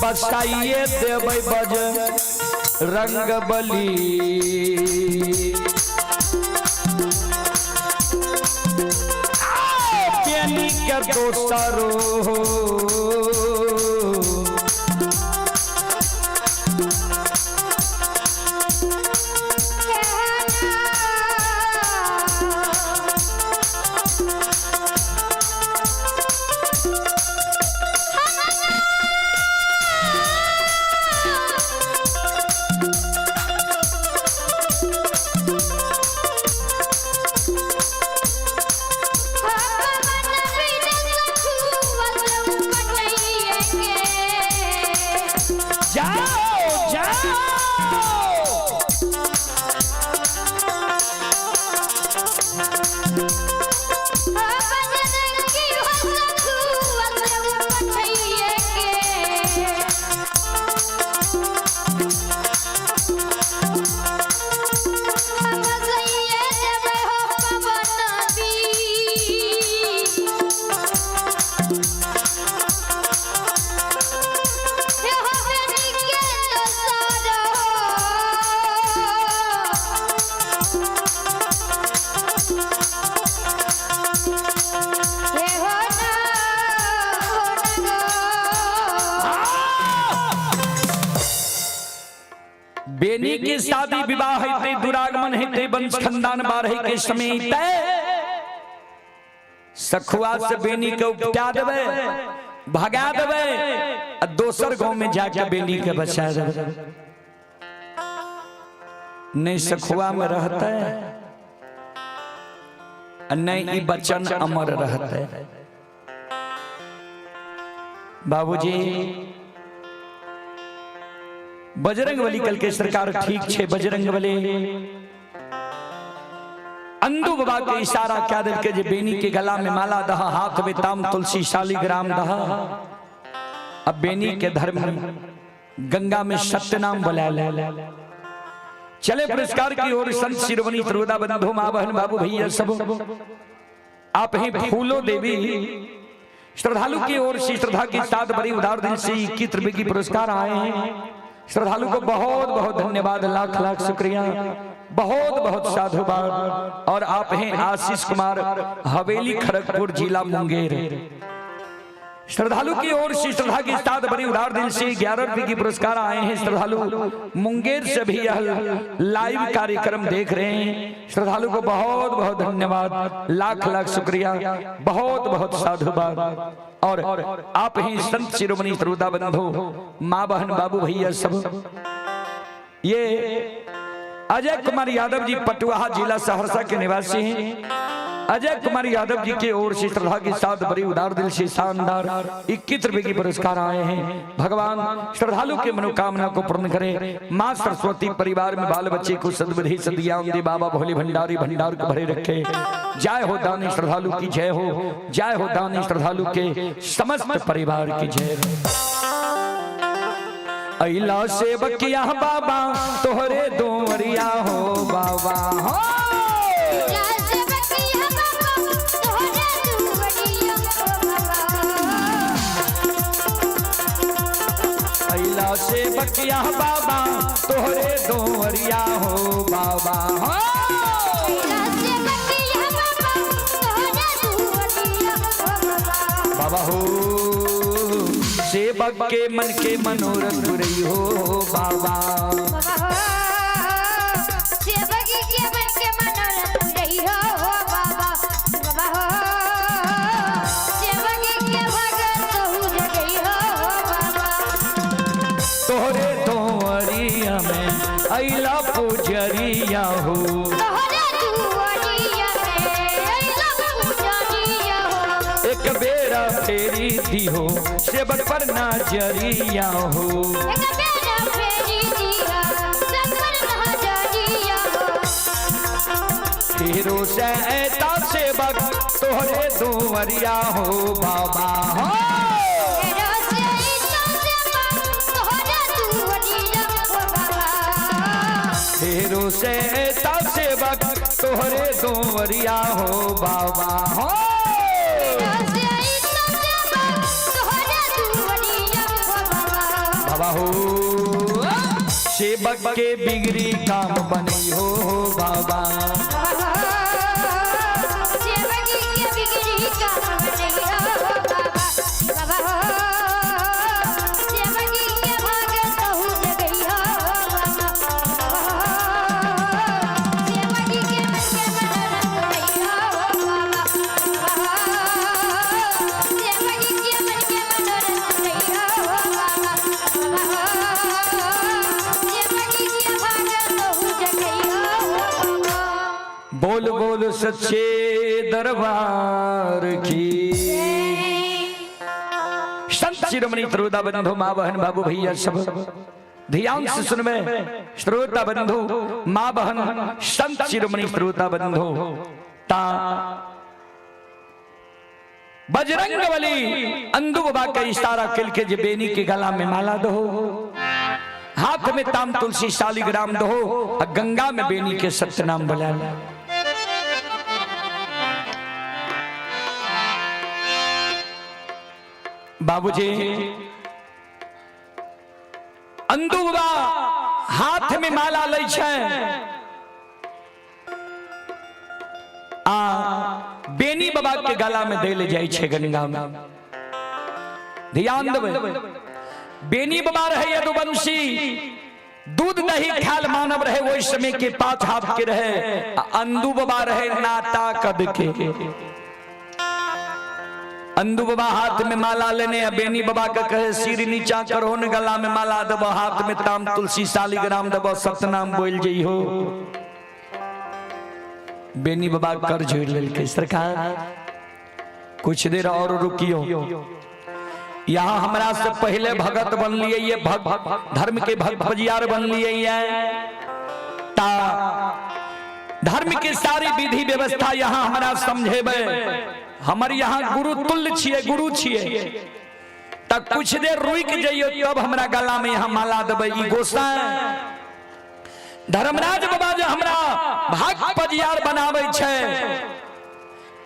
बसाइए देबै बज रंग बली। बेनी के दोसरो जाओ जाओ बेनी के शादी विवाह हेते, दुरागमन हेते, वंश खानदान बारहे के समय सखुआ से बेनी के उपटा देवे, भगा देवे आ दोसर गांव में जाके बेनी के बचा देवे। नहीं सखुआ में रहता है नहीं ई बचन अमर रहते। बाबूजी बजरंग बली कल के सरकार ठीक छे, बजरंग बली अंदू बाबा के इशारा क्या दिल के जे बेनी के गला में माला दहा, हाथ में ताम तुलसी शालिग्राम दहा। अब बेनी के धर्म गंगा में सत्यनाम बुला ले। चले पुरस्कार की ओर संत शिरोमणि त्रिवेदा बंधु माँ बहन बाबू भैया सब आप ही फूलो देवी श्रद्धालु की ओर से श्रद्धा के साथ बड़ी उदार दिल से 21 रुपए की पुरस्कार आए हैं। श्रद्धालु को बहुत बहुत धन्यवाद, लाख लाख शुक्रिया, बहुत बहुत साधुवाद। और आप हैं आशीष कुमार, हवेली खड़गपुर, जिला मुंगेर। श्रद्धालु की ओर से श्रद्धा के साथ बड़ी उदार दिल से 11 रुपए की पुरस्कार आए हैं। श्रद्धालु मुंगेर से भी यह लाइव कार्यक्रम देख रहे हैं। श्रद्धालु को बहुत बहुत धन्यवाद, लाख लाख शुक्रिया, बहुत बहुत साधुवाद। और आप ही संत शिरोमणि श्रोता बंधु माँ बहन बाबू भैया सब, ये अजय कुमार यादव जी पटुआहा जिला सहरसा के निवासी हैं। अजय कुमार यादव जी के ओर से श्रद्धा के साथ बड़ी उदार दिल से शानदार 21 रुपए की पुरस्कार आए हैं। भगवान श्रद्धालु के मनोकामना को पूर्ण करे। माँ सरस्वती परिवार में बाल बच्चे को सद्बुद्धि सद्ज्ञान दे। बाबा भोले भंडारी भंडार को भरे रखे। जय हो दानी श्रद्धालु की जय हो, जय हो दानी श्रद्धालु के समस्त परिवार की जय हो। अइला सेवकिया बाबा तोहरे दोवरिया हो बाबा हो। अइला सेवकिया बाबा तोहरे दोवरिया हो बाबा हो। बाबा हो सेवक के मन के मनोरथ पुरई हो बाबा। तोहरे दोवरिया में अइला पुजरिया हो। एक बेरा फेरी दी हो सेवक पर नजरिया हो। फेरो से ऐता सेवक तोहरे दोवरिया हो बाबा हो। फेरो से ऐता सेवक तोहरे दोवरिया हो बाबा हो। बाबा हो सेवक के बिगड़ी काम बनी हो बाबा। बोल बोल सच्चे दरबार की। संत शिरोमणि श्रोता बंधु माँ बहन बाबू भैया सब ध्यान से सुनवे। श्रोता बंधु माँ बहन संत शिरोमणि श्रोता बंधु ता बजरंग बली अंदू बाबा का इशारा किल के जे बेनी के गला में माला दो, हाथ में ताम तुलसी शालिग्राम दो और गंगा में बेनी के सत्यनाम बुला। बाबूजी अंदू बाबा हाथ में माला लै छै आ बेनी बाबा के गला में दे ले जाइ छै गंगा में। ध्यान देबै, बेनी बाबा रहे यदुवंशी, दूध दही खाल मानव रहे ओहि समय के 5 हाथ के रहे। अंदू बाबा रहे नाता कद के। अंदू बाबा हाथ में माला लेने बेनी बाबा के कहे सिर नीचा करो न गला में माला देबो, हाथ में ताम तुलसी शालिग्राम देबो, सतनाम बोल जइहो। बेनी बाबा कर जोड़ लेलकै, सरकार कुछ देर और रुकियो, यहाँ हमरा से पहले भगत बन लिए ये भक्त धर्म के भक्त फजियार बन लिए ये ता धर्म के सारी विधि व्यवस्था यहाँ हमरा समझेबे, हमर यहाँ गुरु तुल्य छिए, गुरु छिए, त कुछ देर रुक जाइयो तब हमरा गला में यहाँ माला देबै। ई गोसाई धर्मराज बाबा जे हमरा भक्त पजियार बनाबै छै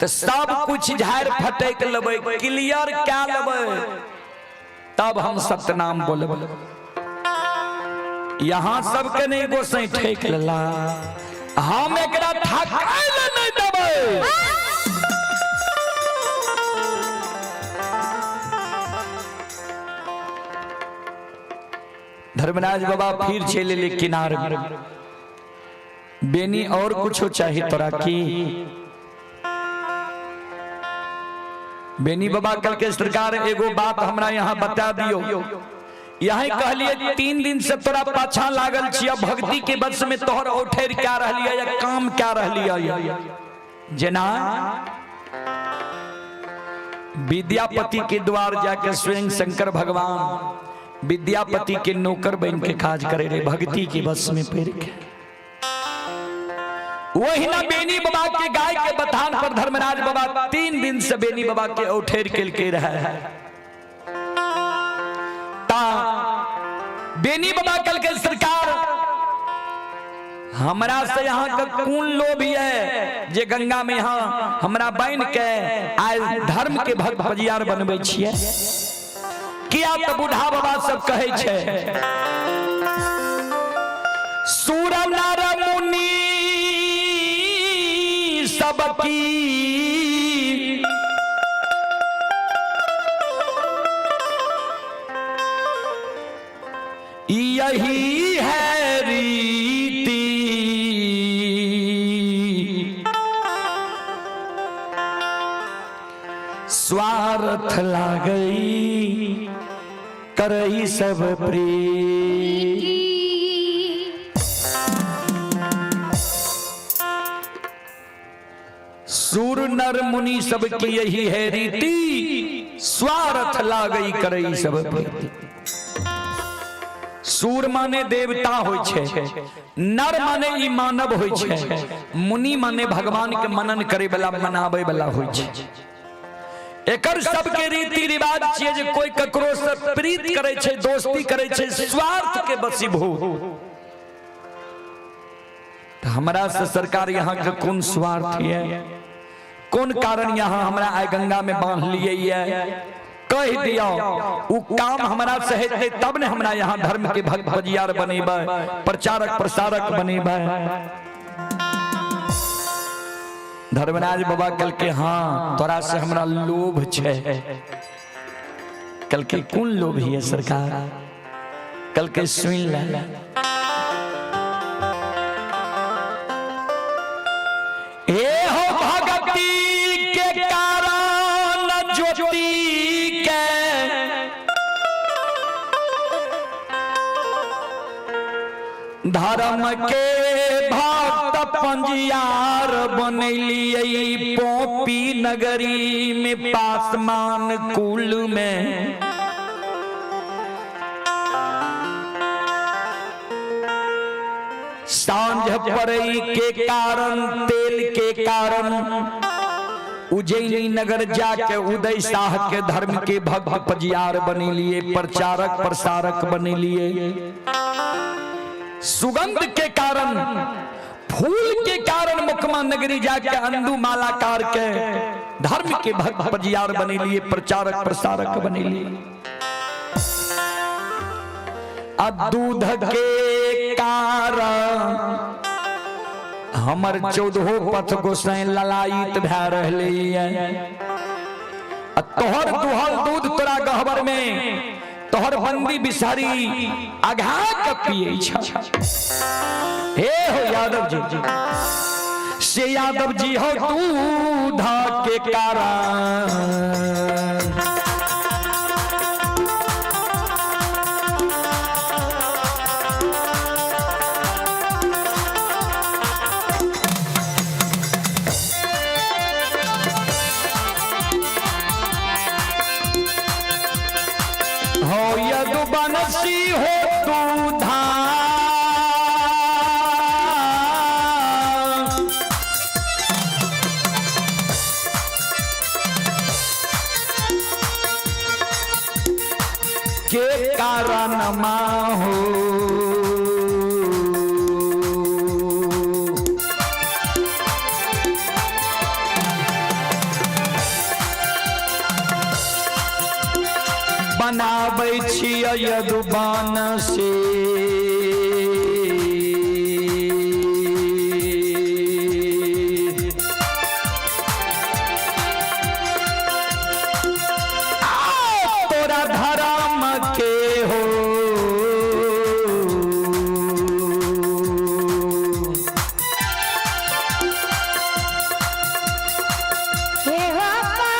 त सब कुछ झाड़ फटक लेबै, क्लियर कै लेबै, तब हम सतनाम बोलबै। यहाँ सबके नहीं गोसाई ठेक लेला, हम एकरा थकाय ले नहीं देबै। धर्मराज बाबा फिर चले ले किनार में। बेनी और कुछ चाहिए तोरा की? बेनी बाबा कल के सरकार एगो बात हमरा यहाँ बता दियो, यही कहलिए 3 दिन से तोरा पाछा लागल छिया, भक्ति के बस में तोहर औठेर क्या रहलिए या काम क्या रहलिए। जेना विद्यापति के द्वार जाके स्वयं शंकर भगवान विद्यापति के नौकर बन के काज करे रहे, भक्ति के बस में पड़ के। वही ना बेनी बाबा के गाय के बथान पर धर्मराज बाबा 3 दिन से बेनी बाबा के औठेर के रहा है। ता बेनी बाबा कल के सरकार हमरा से यहाँ का कौन लोभ है जे गंगा में यहाँ हमरा बन के आए धर्म के भक्त बजियार बनबै छियै? किया तो बूढ़ा बाबा सब कहै छै सूर नर मुनि सबकी यही है रीति, स्वार्थ लागई करई सब प्रीति। सूर नर मुनि सबकी यही है रीति, स्वार्थ लागई करई सब प्रीति। सूर माने देवता होय छै, नर माने ई मानव होय छै, मुनि माने भगवान के मनन करे वाला मनावे वाला होय छै। एकर सबके रीति रिवाज छियै जे कोई ककरो से प्रीत करे छै, दोस्ती करे छै, स्वार्थ के बसीभूत। तो हमरा से सरकार यहाँ के कौन स्वार्थ है, कौन कारण यहाँ हमरा आइ गंगा में बांध लिए है? कह दिया उ काम हमरा से हेतै तब ने हमरा यहाँ धर्म के भक्त बजियार बनेबै, प्रचारक प्रसारक बनेबै। धर्मराज बाबा कल के हाँ तोरा से हमरा लोभ छै। कल के कौन लोभ है सरकार? कल के सुन ले, हे हो भगती के कारण ज्योति के धर्म के भक्त पंजियार बनैलियै पोपी नगरी में पासमान कुल में। सांझ पड़ई के कारण तेल के कारण उज्जैनी नगर जाके उदय शाह के धर्म के भक्त पजियार बनेलिए, प्रचारक प्रसारक बनेलिए। सुगंध के कारण फूल के कारण मुकमा नगरी जाके अंदू मालाकार के धर्म के भक्त पजियार बनेलिए, प्रचारक प्रसारक बनेलिए। अब दूध के कारण हमर 14 पथ गोसाई ललायित भए रहले। तोहर दुहल दूध तोरा गहबर में तोहर बंदी बिसारी आघा के पिए छ। हे हो यादव जी, से यादव जी हो दूध के कारण यदुवंशी हो तू धाम। के कारण माहो बनाबै छियै यदुवंशी। तोरा धर्म के हो हे बाबा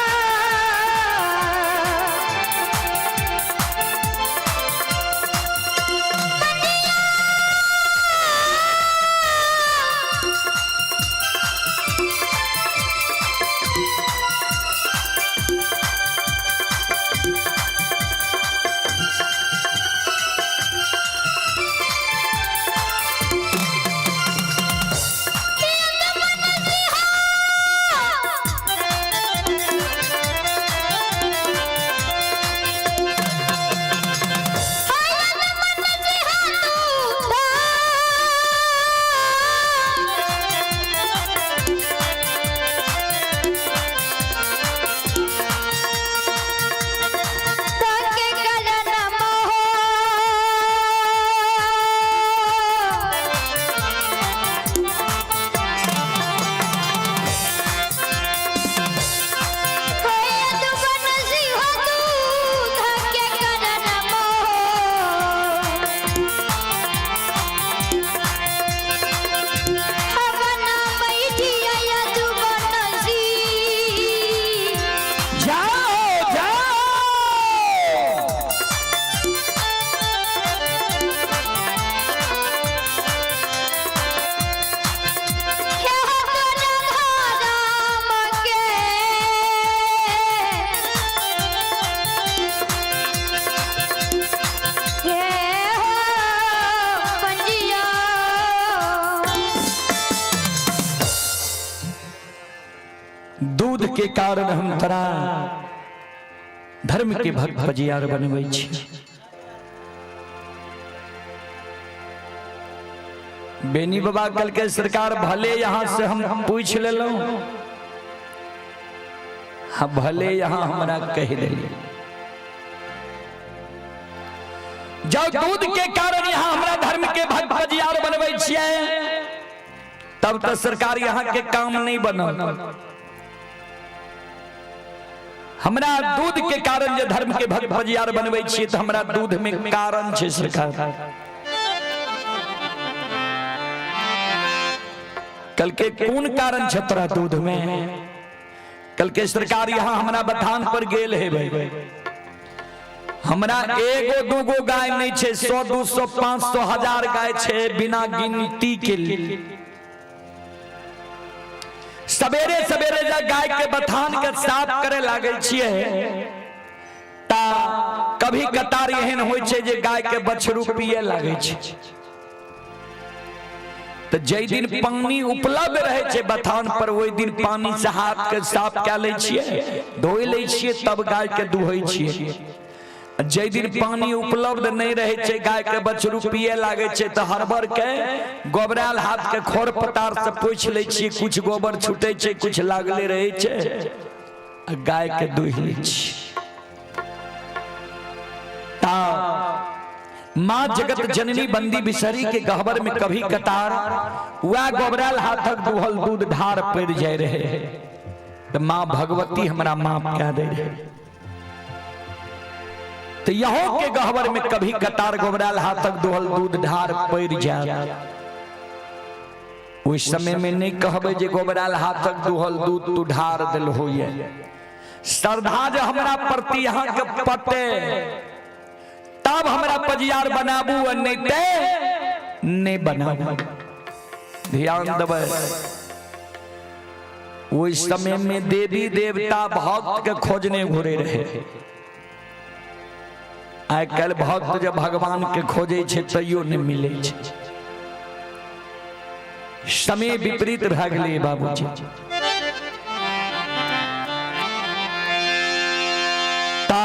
जाओ जाओ। दूध के कारण हम तोरा धर्म के भक्त पजियार बनबै छी। बेनी बाबा कल के सरकार भले यहाँ से हम पूछ लेलहुं, हाँ भले यहाँ हमरा कह दिली, जब दूध के कारण यहाँ हमरा धर्म के भक्त पजियार बनबै छियै तब तो सरकार यहाँ के काम नहीं बनल। हमरा दूध के कारण जे धर्म के भक्त पजियार बनबै छियै तऽ हमरा दूध में कारण छै सरकार। कल के कोन कारण छै तोरा दूध में? कल के सरकार यहाँ हमरा बथान पर गेल है भाई, हमरा एगो दूगो गाय नहीं छै, 100 200 500 1000 गाय छै बिना गिनती के। सवेरे सवेरे जब गाय के बथान के साफ करे लागे छियै ता कभी कतार एहन होइ छै जे गाय के बछरू पिए लागे छै। तऽ जाहि दिन पानी उपलब्ध रहै छै बथान पर ओहि दिन पानी से हाथ के साफ कए लै छियै, धोइ लै छियै, तब गाय के दुहै छियै। जाहि दिन पानी उपलब्ध नहीं रहे छै, गाय के बछरू पिए लागे छै तऽ हड़बड़ के गोबरायल हाथ के खोर पतार से पोछि लै छियै, कुछ गोबर छूटे छै कुछ लागले रहै छै, आ गाय के दुहि लै छियै। ता माँ जगत जननी बंदी बिसरी के गहबर में कभी कतार वह गोबरायल हाथक दुहल दूध ढार पड़ जाय रहे तऽ माँ भगवती हमरा माफ कए दे रहे। तो यहो के गहबर में कभी कतार गोबरायल हाथक दुहल दूध ढार पड़ जाए, ओहि समय में नहीं कहबै जे गोबरायल हाथक दुहल दूध तू ढार दिल होइए। श्रद्धा जे हमरा प्रति यहाँ के पटे तब हमरा पजियार बनाबू आ नहीं ते नहीं बनाबू। ध्यान देबै, ओहि समय में देवी देवता भक्त के खोजने घुरे रहे। आइ काल्हि भक्त जब भगवान के खोजै छै तैयो नहि मिलै छै। समय विपरीत भए गेलै बाबूजी। ता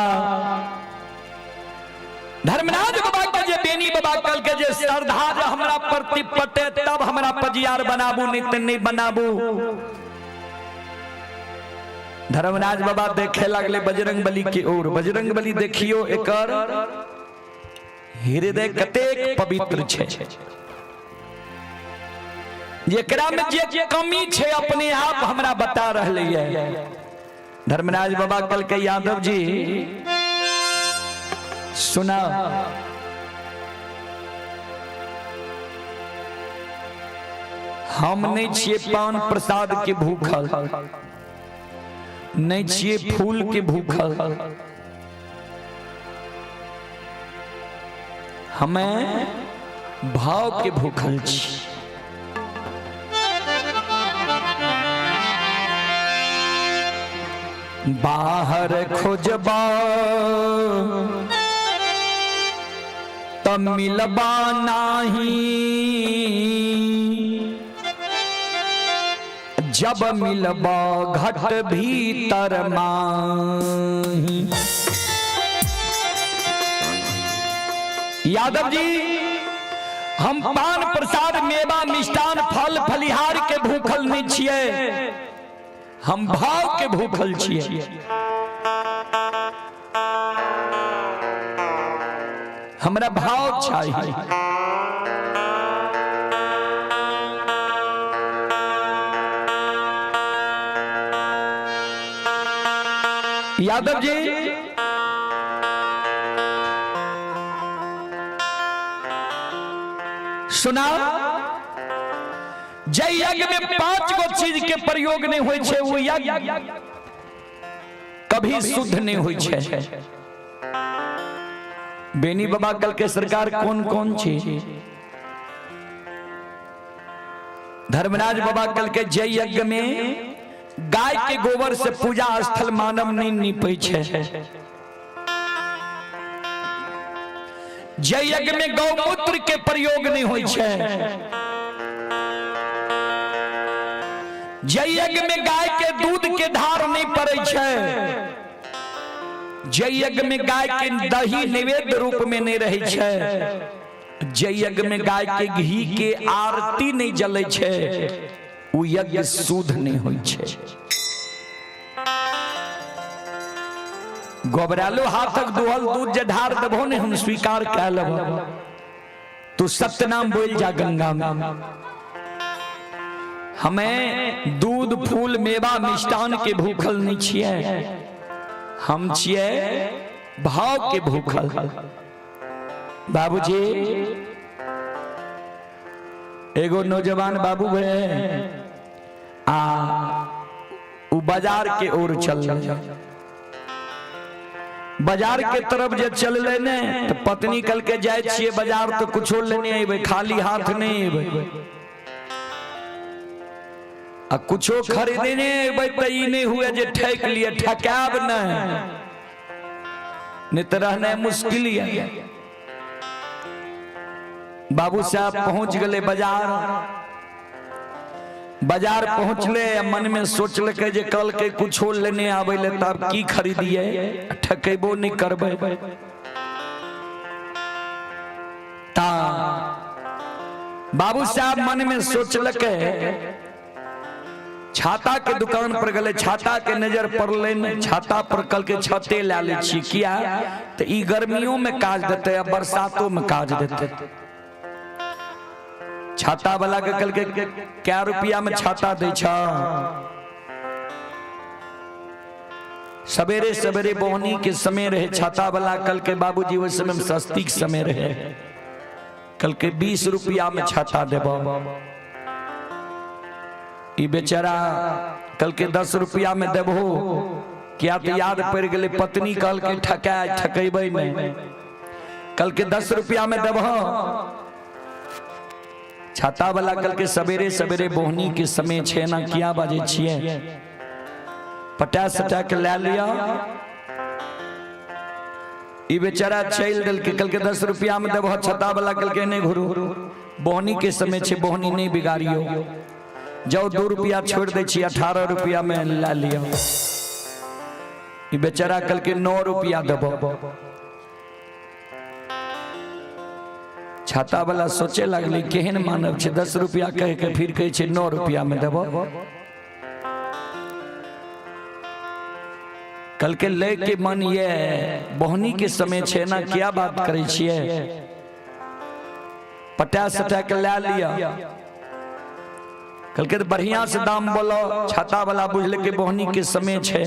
धर्मराज बाबा के जे बेनी बाबा कल के जे श्रद्धा जे हमरा प्रति पटे तब हमरा पजियार बनाबू, नहीं तो नहीं बनाबू। धर्मराज बाबा देखे लगले बजरंग बली के ओर। बजरंग बली देखियो एकर हृदय कतेक पवित्र छै, जेकरा में जे कमी छै अपने आप हमरा बता रहले है। धर्मराज बाबा कल के यादव जी सुना, हम नहीं छिए पान प्रसाद के भूखल, नहीं छिए फूल के भूखल, हमें भाव के भूखल छी। बाहर खोजबा त मिलबा नाही, जब मिलबा घट भीतर माही। यादव जी, हम पान प्रसाद मेवा मिष्टान फल फलिहार के भूखल नहीं छिए, हम भाव के भूखल छिए। हमरा भाव चाहिए। यादव जी, सुना, जय यज्ञ में 5 गो चीज के प्रयोग नहीं होय छै, वो यज्ञ कभी शुद्ध नहीं होय छै। बेनी बाबा कल के सरकार कौन कौन छी? धर्मराज बाबा कल के जय यज्ञ में गाय के गोबर से पूजा स्थल मानव नहीं नीपै छै। जय यज्ञ में गौमूत्र के प्रयोग नहीं होय छै। जय यज्ञ में गाय के दूध के धार नहीं पड़े छै। जय यज्ञ में गाय के दही नैवेद्य रूप में नहीं रहे छै। जय यज्ञ में गाय के घी के आरती नहीं जले छै। उ यज्ञ शुद्ध नहीं होय छै। गोबरालो हाथक दुहल दूध जे ढार देबो ने हम स्वीकार कए लेबो, तू सत्य नाम बोल जा गंगा में। हमें दूध फूल मेवा मिष्टान के भूखल नहीं छिए, हम छिए भाव के भूखल। बाबूजी, एगो नौजवान बाबू भे आ उ बाजार के ओर चल, बाजार के तरफ जे चलले ने तो पत्नी कल के जाय छिए बाजार तो कुछो लेने अबे, खाली हाथ नहीं अबे, आ कुछो खरीदने अबे तो ई नहीं हुए जे ठक लिए, ठकाब नहीं, नहीं तो रहना मुश्किल है। बाबू साहब पहुंच गए बाजार, बाजार पहुंचले मन में सोचलकै जे कल के कुछो लेने आबै ले तब की खरीदिए, ठकेबो नहीं करबै। ता बाबू साहब मन में सोचलकै, छाता के दुकान पर गले, छाता के नजर पड़ले ने, छाता पर कल के छते ला ले छी, किया तो ई गर्मियों में काज देते आ बरसातों में काज देते। छाता वाला के कल के क्या रुपया में छाता दै छ? सवेरे सवेरे बोहनी के समय रहे, छाता वाला कल के बाबूजी ओहि समय में सस्ती के समय रहे, कल के 20 रुपया में छाता देबो। ई बेचारा कल के 10 रुपया में देबो, क्या तो याद पड़ गेलै पत्नी कल के ठका ठकेबै नहीं, कल के 10 रुपया में देबो। छाता वाला कल के सवेरे सवेरे बोहनी के समय छे ना, किया बाजे छिए, पटा सटा के ला लिया। ई बेचारा चलि देलकै, कहलकै 10 रुपया में देबह। छत्ता वाला कहलकै नहि घुरू, बोहनी के समय छै, बोहनी नहि बिगाड़ियौ, जाउ 2 रुपया छोड़ि दै छी, 18 रुपया में लए लिअ। ई बेचारा कहलकै 9 रुपया देबह। छाता वाला सोचे लागलै केहन मानव छै, 10 रुपया कहि के फिर कहै छै 9 रुपया में देबह। कहलकै लै के मन ये, बोहनी के समय छै ना, क्या बात करै छियै, पटा सटा के लए लिअ। कहलकै तऽ बढ़िया से दाम बोलो। छाता वाला बुझलकै बोहनी के समय छै,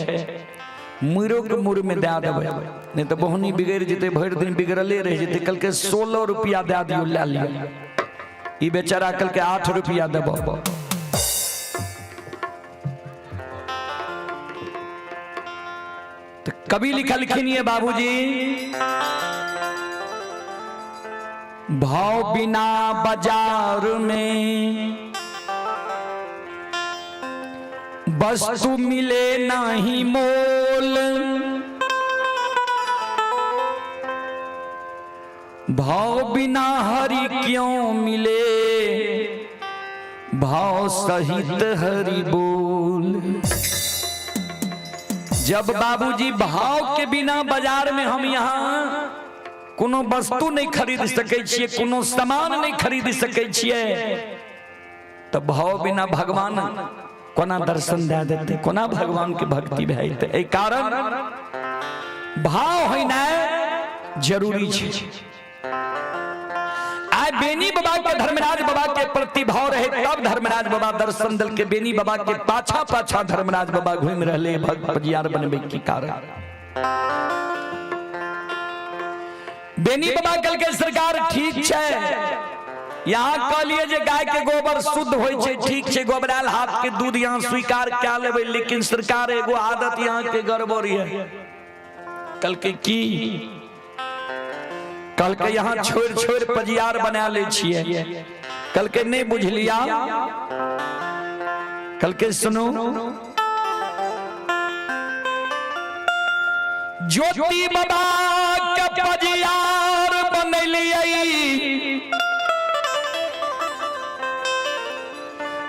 मुड़ो के मुड़ में दए देबै, नहीं तऽ बोहनी बिगड़ि जेतै, भरि दिन बिगड़ले रहि जेतै। कहलकै 16 रुपया दए दियौ, लए लिअ। ई बेचारा कहलकै 8 रुपया देबो। तो कवि लिखलखिन ये बाबूजी, भाव बिना बाजार में वस्तु मिले नहीं मोल, भाव बिना हरि क्यों मिले, भाव सहित हरि बोल। जब बाबूजी भाव के बिना बाजार में हम यहाँ कोनो वस्तु नहीं खरीद सकै छियै, कोनो सामान नहीं खरीद सकै छियै, तऽ भाव बिना भगवान कोना दर्शन दए देतै, कोना भगवान के भक्ति भए जेतै। एहि कारण भाव होनाइ जरूरी छै। आइ बेनी बाबा के धर्मराज बाबा के प्रति भाव रहे तब धर्मराज बाबा दर्शन दल के बेनी बाबा के पाछा पाछा धर्मराज बाबा घूमि रहले भक्त पजियार बनबे के कारण। बेनी बाबा कल के सरकार ठीक छै, यहाँ कहलिए जे गाय के गोबर शुद्ध होइ छै, ठीक छै, गोबरायल हाथ के दूध यहाँ स्वीकार कए लेबै, लेकिन सरकार एगो आदत यहाँ के गड़बड़ है। कल के की? कल के यहाँ छोड़ छोड़ पजियार बना ले छियै। कल के नहीं बुझलिया? कल के सुनू, ज्योति बाबा के पजियार बनलियै,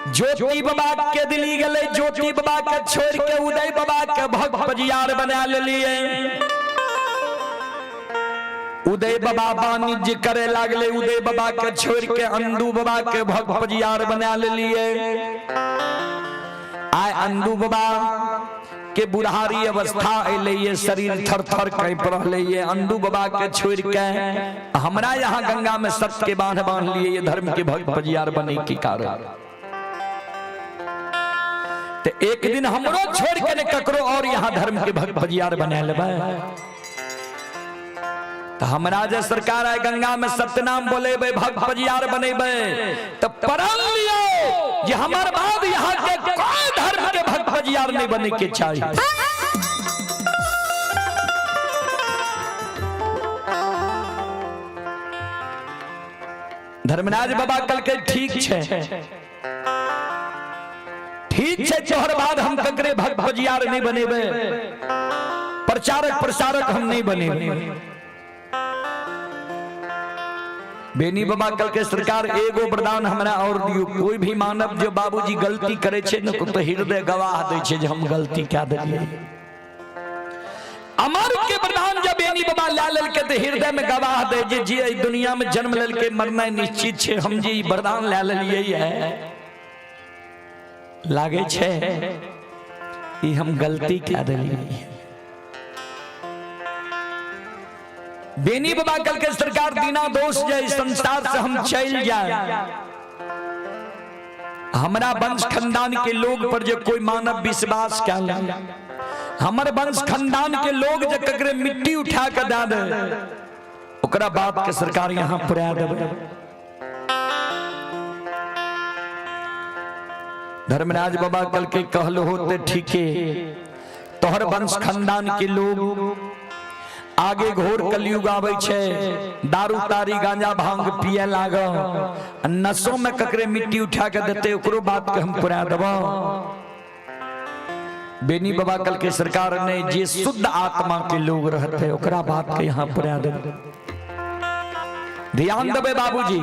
ज्योति बाबा के दिल्ली गेलै, ज्योति बाबा के छोड़ के उदय बाबा के भक्त पजियार बना लेलियै। उदय बाबा वाणिज्य करे लागले, उदय बाबा के छोड़ के अंदू बाबा के भक्त पजियार बना लेलियै। आइ अंदू बाबा के बुढ़ारी अवस्था अलै ये, शरीर थर थर काँपि रहलै ये, अंदू बाबा के छोड़ के हमरा यहाँ गंगा में सत्य के बांध बांध लिए ये धर्म के भक्त पजियार बने के कारण। तो एक दिन हमरो छोड़ के ने ककरो और यहाँ धर्म के भक्त पजियार बना लेबै। तो हमरा जे सरकार आए गंगा में सत्यनाम बोलेबै, भक्त पजियार बनेबै, तो प्रण लियो जे हमर बाद यहाँ के कोई धर्म के भक्त पजियार नहीं बने के चाहिए। धर्मराज बाबा कल के ठीक छै, ठीक छै, तोहर बाद हम ककरे भक्त पजियार नहीं बनेबै, प्रचारक प्रसारक हम नहीं बनेबै। बेनी बाबा कल के सरकार एगो वरदान हमरा और दियो। कोई भी मानव जो बाबूजी गलती करे छै ने तो हृदय गवाह दै छै जे हम गलती कए देलियै। अमर के वरदान जब बेनी बाबा ला लेलकै तऽ हृदय में गवाह दे जे जे एहि दुनिया में जन्म लेलकै मरनाइ निश्चित छै, हम जे ई वरदान ला लेलियै है, लागै छै ई हम गलती कए देलियै। बेनी बाबा कल के सरकार बिना दोष जाए संसार से हम चल जाए, हमरा वंश खानदान के लोग पर जे कोई मानव विश्वास कल, हमर वंश खानदान के लोग जे ककरे मिट्टी उठा के दे दे, ओकरा बात के सरकार यहाँ पुरा देबै। धर्मराज बाबा कल के कहल हो ते ठीके, तोहर वंश खानदान के लोग आगे घोर कलयुग आबै छै, दारू तारी गांजा भांग पिए लाग, नशो में ककरे मिट्टी उठा के देते ओकरो बात के हम पुरा देबो। बेनी बाबा कल के सरकार ने जे शुद्ध आत्मा के लोग रहते ओकरा बात के यहाँ पर आ देबै। ध्यान देबै बाबूजी,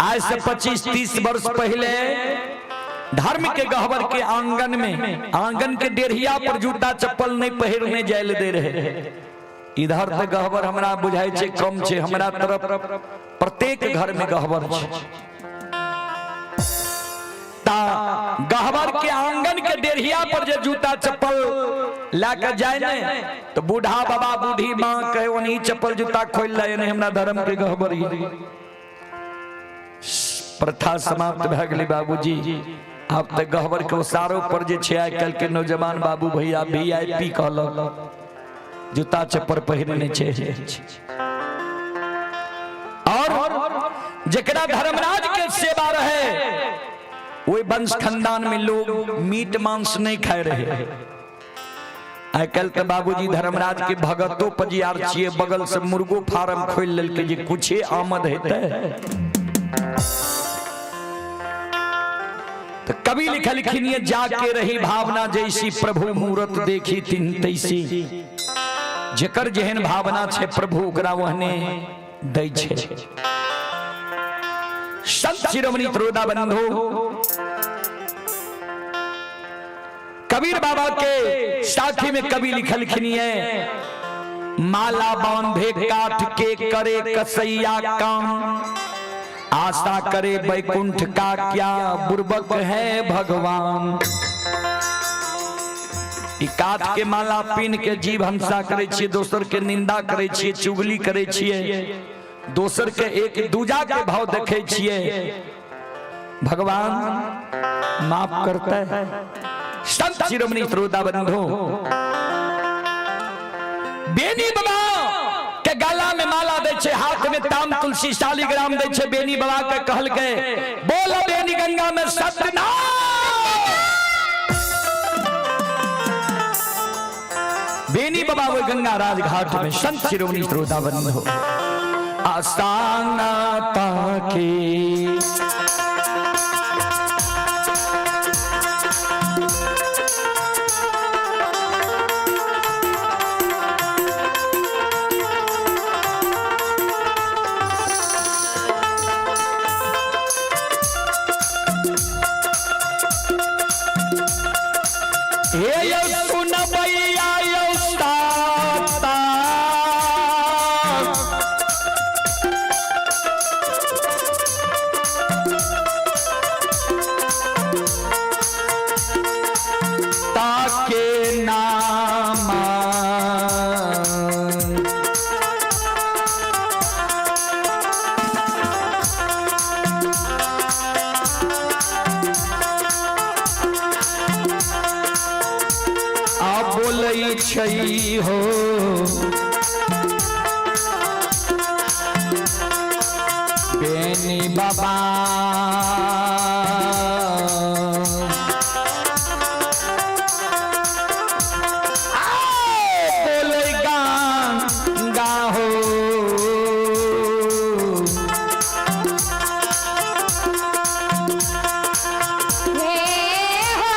आज से 25-30 वर्ष पहले धर्म के गहबर के आंगन में, आंगन के डेढ़िया पर जूता चप्पल नहीं पहिरने जाय दे रहे। इधर तो गहबर हमरा बुझाइ छै कम छै, हमरा तरफ प्रत्येक घर में गहबर छै। ता गहबर के आंगन के डेढ़िया पर जे जूता चप्पल ला के जाए ने तो बूढ़ा बाबा बूढ़ी माँ कहे ओनी चप्पल जूता खोल ले, नहीं हमरा धर्म के गहबर ही। प्रथा समाप्त भए गेलै बाबूजी। आब तऽ गहबर के ओसारो पर जे छै आइ काल्हि के नौजवान बाबू भैया VIP कहलक, जूता चप्पल पहिरने छै। और जकरा धर्मराज के सेवा रहे ओहि वंश खानदान में लोग मीट मांस नहीं खाए रहे। आइ काल्हि तऽ बाबूजी धर्मराज के भगतो पजियार छियै, बगल से मुर्गो फार्म खोलि लेलकै जे कुछे आमद हेतै। तो कवि लिखलखिन ये जाके रही भावना जैसी प्रभु मूरत देखी तिन तैसी। जेकर जेहन भावना छै प्रभु ओकरा ओहने दै छै। संत शिरोमणि त्रोदा बंधु कबीर बाबा के साखी में कवि लिखलखिन ये माला बांधे काठ के करे कसैया काम, आशा करे बैकुंठ का क्या बुर्बक है भगवान। ई काठ के माला पीन के जीव हंसा करे छियै, दोसर के निंदा करे छियै, चुगली करे छियै, दोसर के एक दूजा के भाव देखे छियै, भगवान माफ करता है। संत शिरोमणि श्रोता बंधु बेनी बाबा के गला में माला दै छै, हाथ में ताम तुलसी शालिग्राम दै छै। बेनी बाबा के कहलकै बोल बेनी गंगा में सत्यनाम। बेनी बाबा वो गंगा राजघाट में संत शिरोमणि श्रोता बंधु आसाना ताके हे यौ सुनबैया यौ साता, ताके नामा आ बोलै छै हो बेनी बाबा। बोलै गान गाहो हे हो।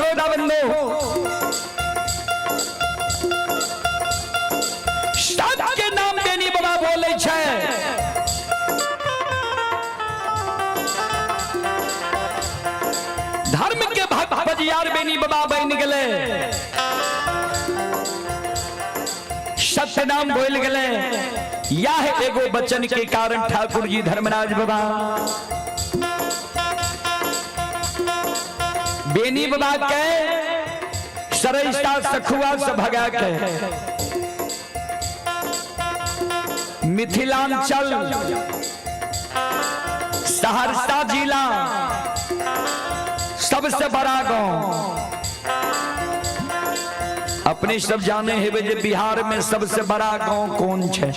श्रोता बंधु, सबके नाम बेनी बाबा बोले छै। धर्म के भक्त बजियार बेनी बाबा बन गए, सत्य नाम बोल गए। यह एगो वचन के कारण ठाकुर जी धर्मराज बाबा बेनी बाबा के सरैसा सखुआ से भगा के मिथिलांचल सहरसा जिला सबसे बड़ा गांव, अपने सब जाने हेबे जे बिहार में सबसे बड़ा गांव कौन छे।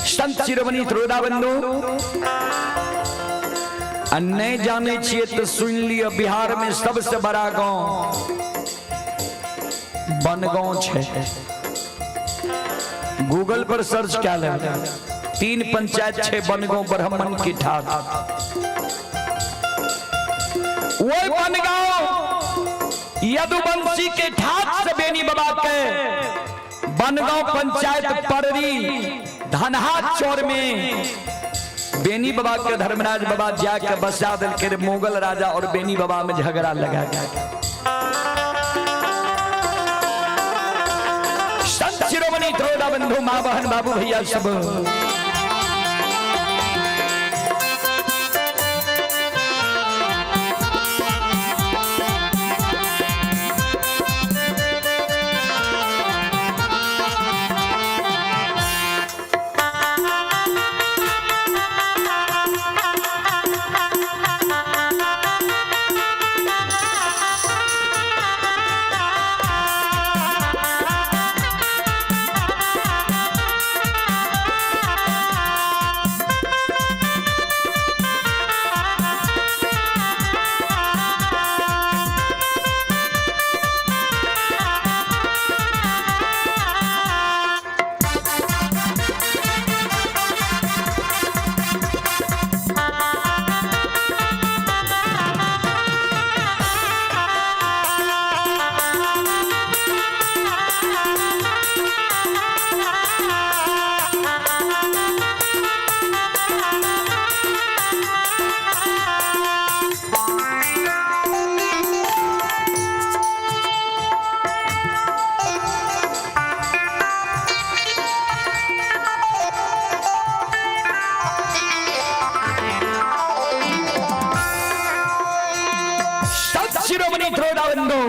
संत शिरोमणि त्रोदा बंधु, आ नहीं जाने छिए तो सुन लियो, बिहार में सबसे बड़ा गांव बनगांव छे। गूगल पर सर्च क्या ले, 3 पंचायत छे बनगांव ब्राह्मण की ठाक। वही बनगांव यदुवंशी के ठाठ से बेनी बाबा के बनगांव पंचायत पररी धनहा चौर में बेनी बाबा के धर्मराज बाबा जाके बसा दिल के मुगल राजा और बेनी बाबा में झगड़ा लगा गया। संत शिरोमणि त्रोड़ा बंधु, माँ बहन बाबू भैया सब, शिरोमणि त्रोड़ा बंधु,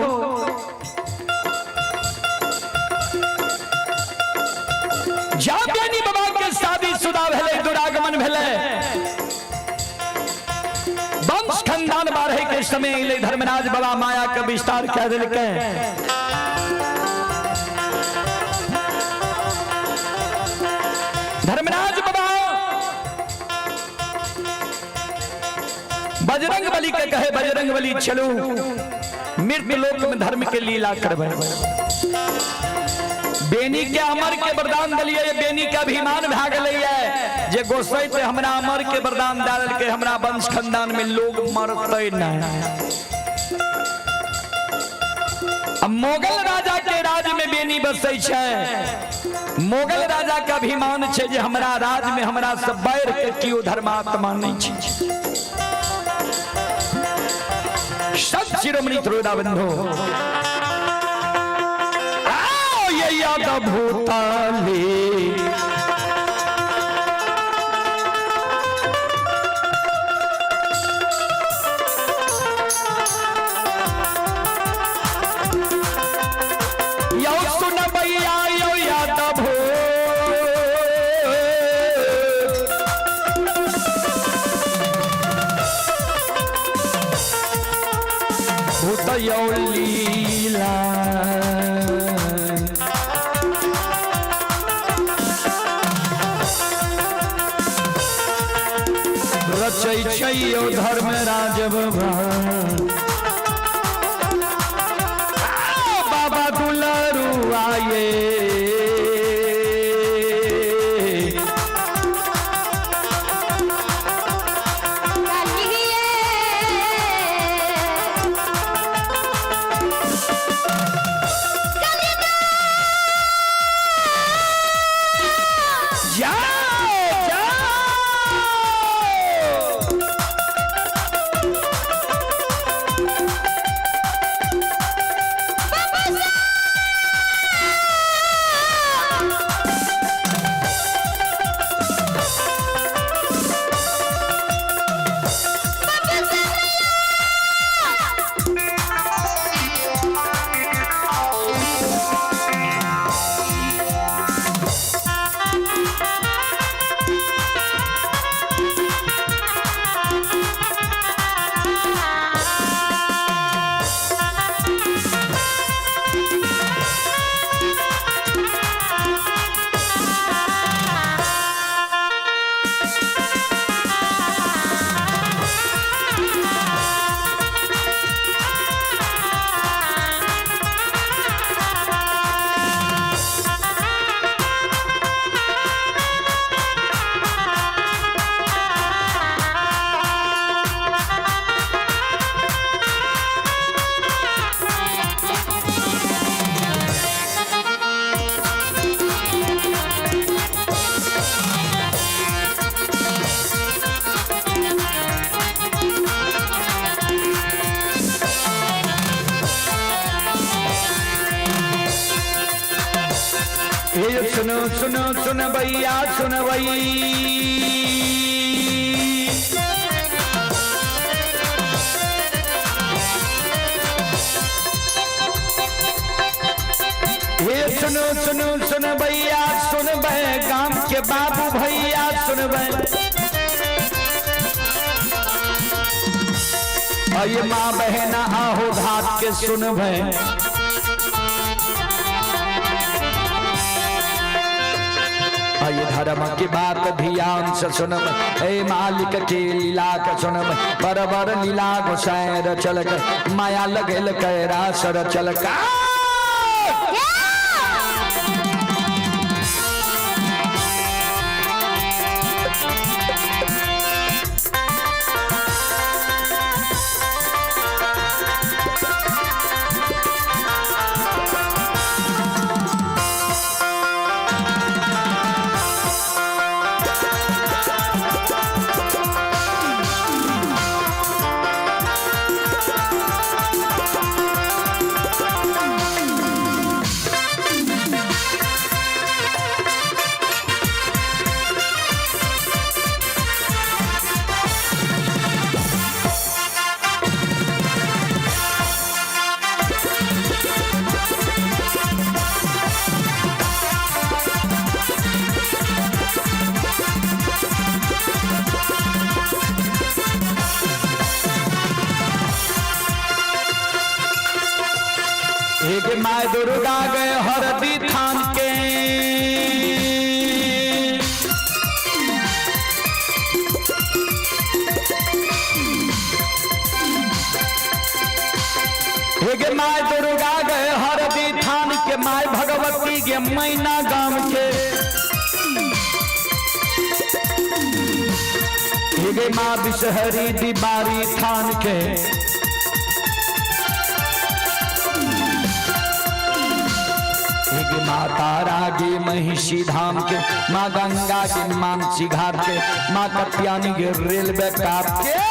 जा बेनी बाबा के शादी शुदा भेले, दुरागमन भेले, वंश खानदान बाढ़े के समय अइले धर्मराज बाबा माया के विस्तार कह दिलकै। धर्मराज बाबा बजरंग बली के कहे, बजरंग बली चलू मृत लोक में धर्म के लीला करबै। बेनी के अमर के वरदान दिलिए, बेनी के अभिमान भए गेलैए जे गोसैत हमरा अमर के वरदान दे देलकै, हमरा वंश खानदान में लोग मरतै नहीं। अब मुगल राजा के राज में बेनी बसै छै, मुगल राजा के अभिमान छै जे हमरा राज में हमरा सब बैर के केओ धर्मात्मा नहीं छै। सब शिरोमणि त्रोड़ा बंधु, आओ ये यादव भूताली यो सुन भैया यो यादव भूत भूत यो लीला। रचै छै यो धर्मराज बाबा, बाबा दुलारू आए। चलिए। जाओ जाओ। हे सुनो सुनो सुन भैया सुन भई। हे सुनो सुनो सुन भैया सुन बे, गाम के बाबू भैया सुन बे। अये माँ बहना आहो घाट के सुन भे। अये धर्म की बात ध्यान से सुनब, ए मालिक के लीला के सुनब। बरबर लीला गोसाई रचलक, माया लगेल कैरा सर चलक। एक माय दुर्गा गए हरदी थान के, एक माय दुर्गा गए हरदी थान के, my Bhagwati के मैना गाम के। एक माँ बिसहरी दीवारी थान के, एक माँ तारा गे महिषी धाम के, माँ गंगा के मानसी घाट के, माँ कत्यानी के रेलवे काट के।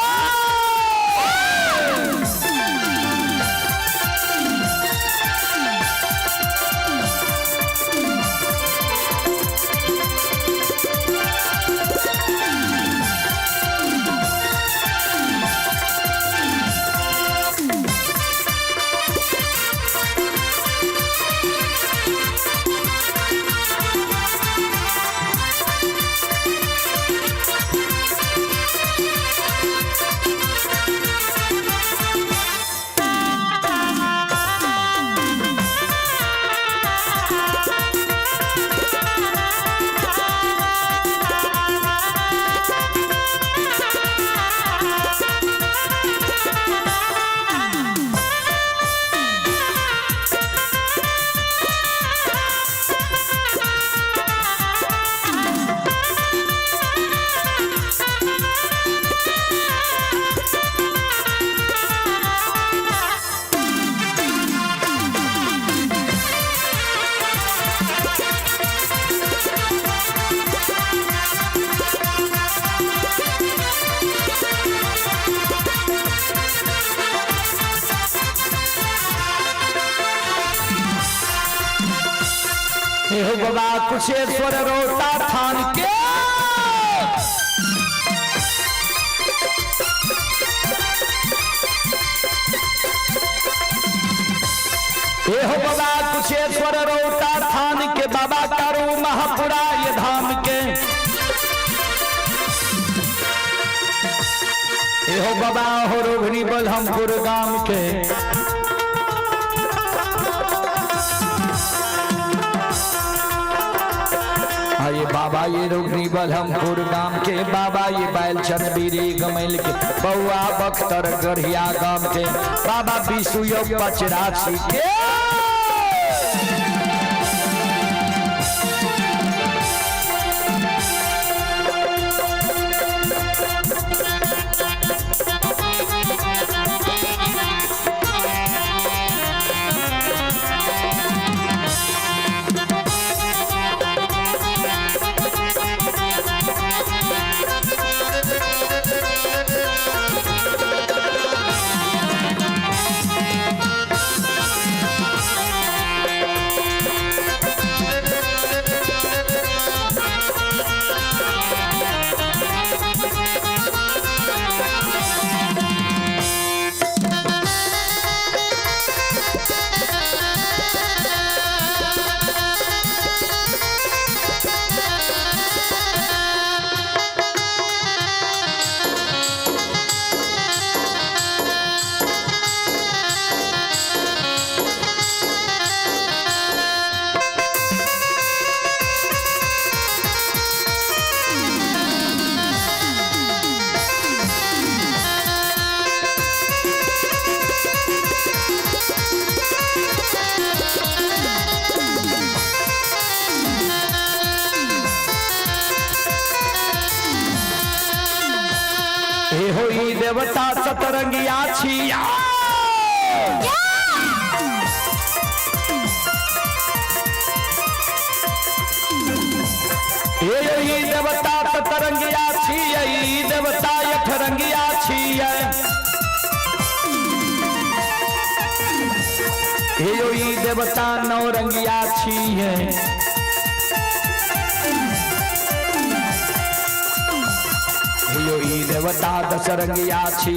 एहो बाबा कुशेश्वर रोता थान के। एहो बाबा कुशेश्वर रोता थान के, बाबा करू महापुरा ये धाम के। एहो बाबा हो रोहिणी बलहमपुर गांव के। ये बाबा ये रोहिणी बलहमपुर गांव के, बाबा ये बैल चनबीरी गमैल के, बउआ बख्तर गढ़िया गांव के, बाबा विशु यो पचरासी के। होई देवता सतरंगिया छिया। ए देवता सतरंगिया छिया, ई देवता अठरंगिया छिया। ए देवता नौरंगिया छिया। देवता दशरंगिया छी,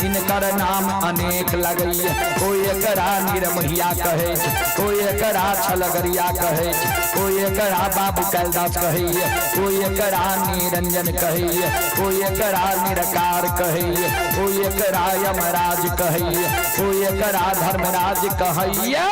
इनकर नाम अनेक लगैया। कोई एकरा निरमहिया कहे, कोई एकरा छलगरिया कहे, कोई एकरा बाबू कैलदास कहैया, कोई एकरा निरंजन कहैया, कोई एकरा निरकार कहैया, कोई एकरा यमराज कहैया, कोई एकरा धर्मराज कहैया।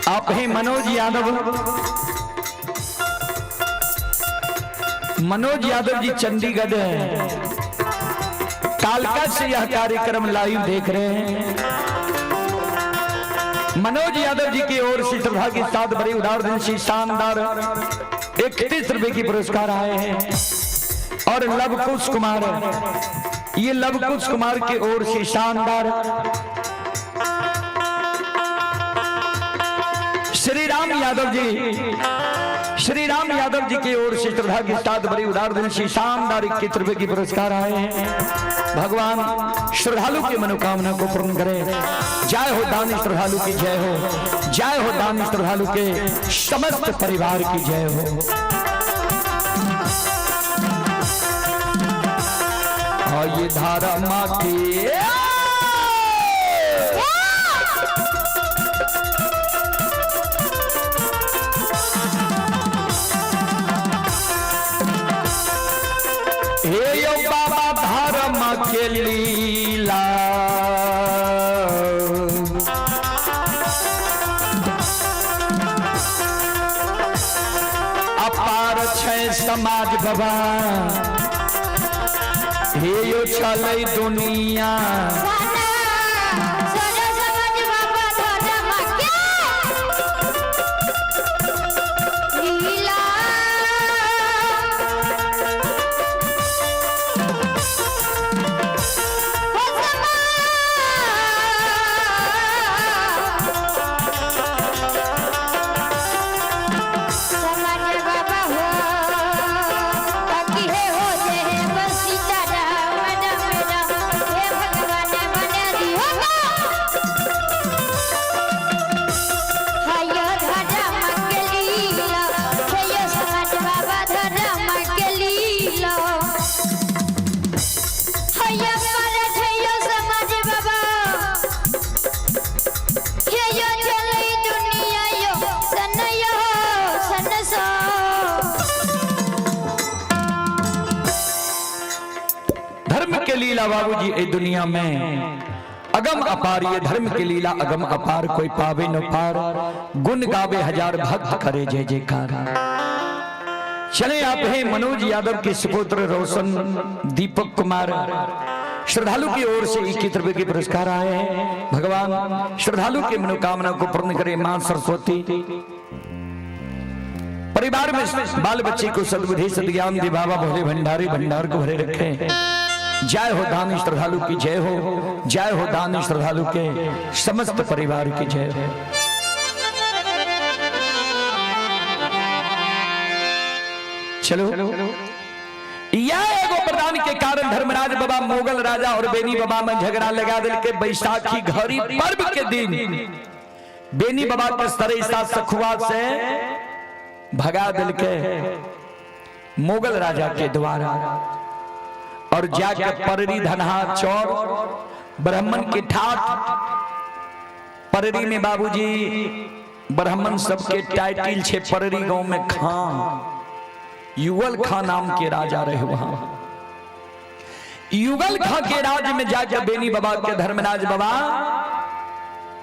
आप हैं मनोज यादव। मनोज यादव जी चंडीगढ़ हैं, कालका से यह कार्यक्रम लाइव देख रहे हैं। मनोज यादव जी की ओर से श्रद्धा के साथ बड़ी उदार दिल से शानदार 31 रुपए की पुरस्कार आए हैं। और लवकुश कुमार, ये लवकुश कुमार की ओर से शानदार श्री राम यादव जी, श्री राम यादव जी की ओर से श्रद्धा के साथ बड़ी उदार दिल से शानदार 21 रुपए की पुरस्कार आए हैं। भगवान श्रद्धालु की मनोकामना को पूर्ण करे। जय हो दानी श्रद्धालु की जय हो, जय हो दानी श्रद्धालु के समस्त परिवार की जय हो। और ये धारा माँ की। समाज बाबा, हे यो छलै दुनिया। साना सोना समाज बाबा धर्म के लीला। हो समाज बाबा हो बाकी हे हो जे बस सीता राम राम राम हे भगवान बना दियो ना। हायो धर्म के लीला, हे यो समाज बाबा धर्म के लीला। हायो पर यो समाज बाबा, हे यो चलै दुनिया यो सन यो सन सो। धर्म के लीला बाबूजी ए दुनिया में अगम अपार, ये धर्म के लीला अगम अपार, कोई पावे न पार, गुण गावे हजार भक्त करे जय जयकार। चले आप हैं मनोज यादव के सुपुत्र रोशन दीपक कुमार, श्रद्धालु की ओर से 21 रुपए के पुरस्कार आए हैं। भगवान श्रद्धालु की मनोकामना को पूर्ण करे मां सरस्वती। परिवार में बाल बच्चे को सद्बुद्धि सद्ज्ञान दे बाबा भोले भंडारी, भंडार को भरे रखे। जय हो दानी श्रद्धालु की जय हो, जय हो दानी श्रद्धालु के समस्त परिवार की जय हो। चलो, यह एगो वरदान के कारण धर्मराज बाबा मुगल राजा और बेनी बाबा में झगड़ा लगा दिल के बैसाखी घड़ी पर्व के दिन बेनी बाबा के सरेसा सखुआ से भगा दिल के मुगल राजा के द्वारा, और जाके पररी धनहा चौर ब्राह्मण के ठाठ पररी में बाबूजी ब्राह्मण सबके टाइटिल छे पररी गांव में खां, युगल खां नाम के राजा रहे वहां। युगल खां के राज में जाके बेनी बाबा के धर्मराज बाबा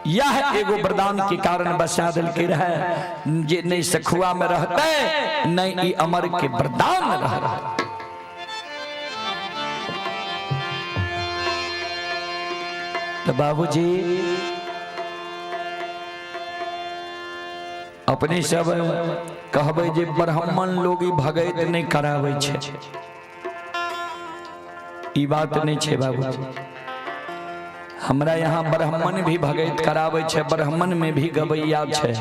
यह एगो वरदान के कारण बसा दिल के रहे, जे नहीं सखुआ में रहते नहीं ई अमर के वरदान रह रहा। तो बाबूजी अपने सब कहबै जे ब्राह्मण लोग ई भगैत नहीं कराबै छै, ई बात नहीं छै बाबूजी। हमरा यहाँ ब्राह्मण भी भगैत कराबै छै, ब्राह्मण में भी गवैया छै।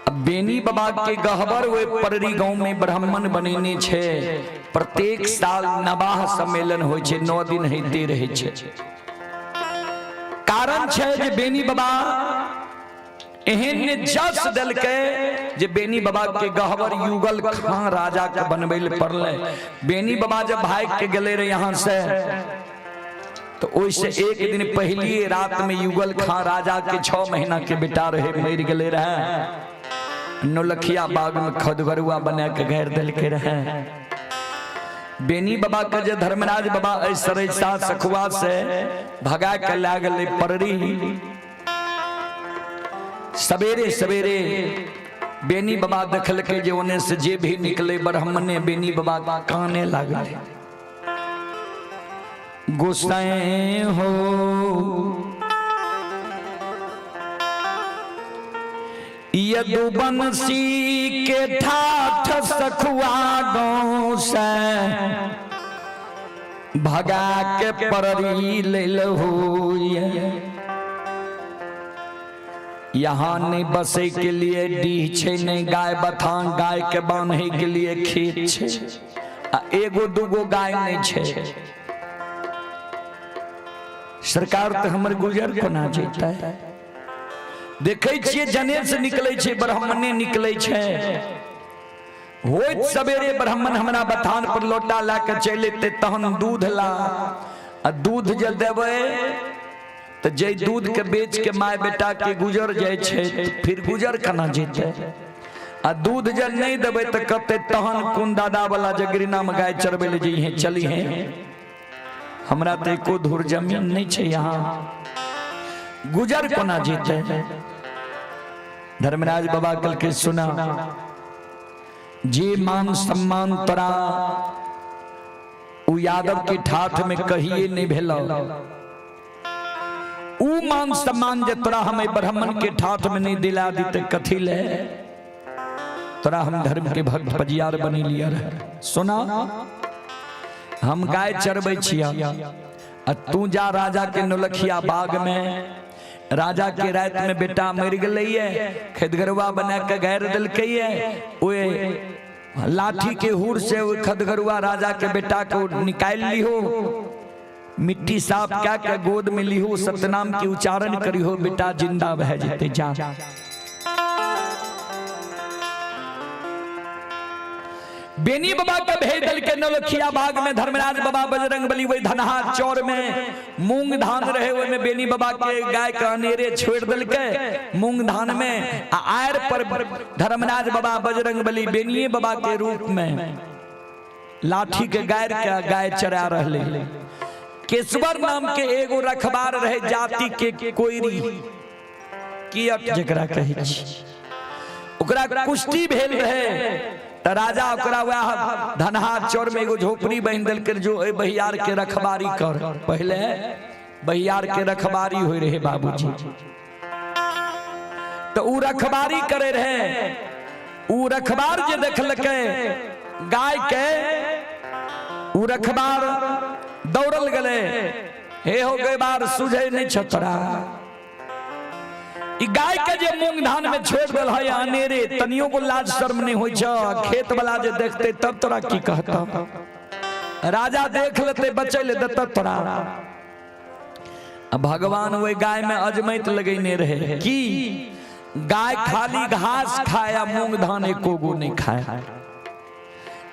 अब बेनी बाबा के गहबर वे पररी गांव में ब्राह्मण बनेने छै। प्रत्येक साल नवाह सम्मेलन होइ छै, 9 दिन होते रहै छै। कारण छै जे बेनी बाबा एहन जस देलकै जे बेनी बाबा के गहबर युगल खां राजा के बनबै लए पड़लै। बेनी बाबा जब भाग के गेलै रहे यहाँ से तो ओइसे एक दिन पहली रात में युगल खां राजा के 6 महीना के बेटा रहे, मर गेलै रहे। नौलखिया बाग में खदगरुआ बना के घेर देलकै रहे। बेनी बाबा के जे धर्मराज बाबा एहि सरैसा सखुआ से भगा के लए गेलै पररी। सवेरे सवेरे बेनी बाबा देखलकै जे ओने से जे भी निकले ब्राह्मणे बेनी बाबा काने लागल। गुस्साए हो यदुवंशी के ठाठ सखुआ गाँव से भगा के पररी लेल हो। यहाँ नहीं बसे के लिए डीह छे, नहीं गाय बथान, गाय के बांधे के लिए खेत छे, आ एगो दूगो गाय नहीं छे। सरकार तो हमर गुजर कोना जेतै। देखै छियै जने से निकलै छै ब्राह्मणे निकलै छै। होइत सवेरे ब्राह्मण हमरा बथान पर लोटा ला के चलि एतै, तहन दूध ला, आ दूध जे देबै तो जे दूध के बेच के my बेटा के गुजर जाइ छै, फिर गुजर केना जेतै। आ दूध जे नहीं देबै तो कहतै तहन कोन दादा वाला जगरीना में गाय चरबै ले जइहे चलिहे, हमरा तो एको धूर जमीन नहीं छै, यहाँ गुजर कोना जेतै। धर्मराज बाबा कल के सुना, जे मान सम्मान तोरा उ यादव के ठाठ में कहिए नहीं भेल, उ मान सम्मान जे तोरा हम ब्राह्मण के ठाठ में नहीं दिला दी ते कथी ले तोरा हम धर्म के भक्त पजियार बनी लिया रहे। सुना, हम गाय चरबै छिया आ तू जा राजा के नौलखिया बाग में, राजा के रात में बेटा मर गए, खदगरुआ बना के गैर दिलकै, ओए लाठी के हुर से ओहि खदगरुआ राजा के बेटा को निकाल लिहो, मिट्टी साफ क्या के गोद में लिहो, सतनाम के उच्चारण करिहो, बेटा जिंदा भए जेतै। जा बेनी बाबा के भेज दल के नौलखिया बाग में धर्मराज बाबा बजरंग बली वही धनहा चौर में मूंग धान रहे, ओहि में बेनी बाबा के गाय के अनेरे छोड़ दल के मूंग धान में, आ आयर पर धर्मराज बाबा बजरंग बली बेनिए बाबा के रूप में लाठी के गायर के गाय चरा रहले। केशवर नाम के एगो रखबार रहे जाति के कोयरी कियट जकरा कहै छी, ओकरा कुश्ती भेल रहे त राजा ओकरा वएह धनहा चौर में एगो झोपड़ी बान्हि देलकै, जो एहि बहियार के रखबारी कर। पहले बहियार के रखबारी होय रहे बाबूजी, त उ रखबारी करे रहे। उ रखबार जे देखलकै गाय के, उ रखबार दौड़ल गेलै, हे हो गए बार सुझै नहीं छतरा, ई गाय के जे मूंग धान में छोड़ देल है अनेरे, तनियो को लाज शर्म नहीं होई छ, खेत वाला जे देखते तब तोरा की कहता, राजा देख लेते बचे ले देता तोरा। भगवान वही गाय में अजमैत लगेने रहे कि गाय खाली घास खाया, मूंग धान एको गो नहीं खाया।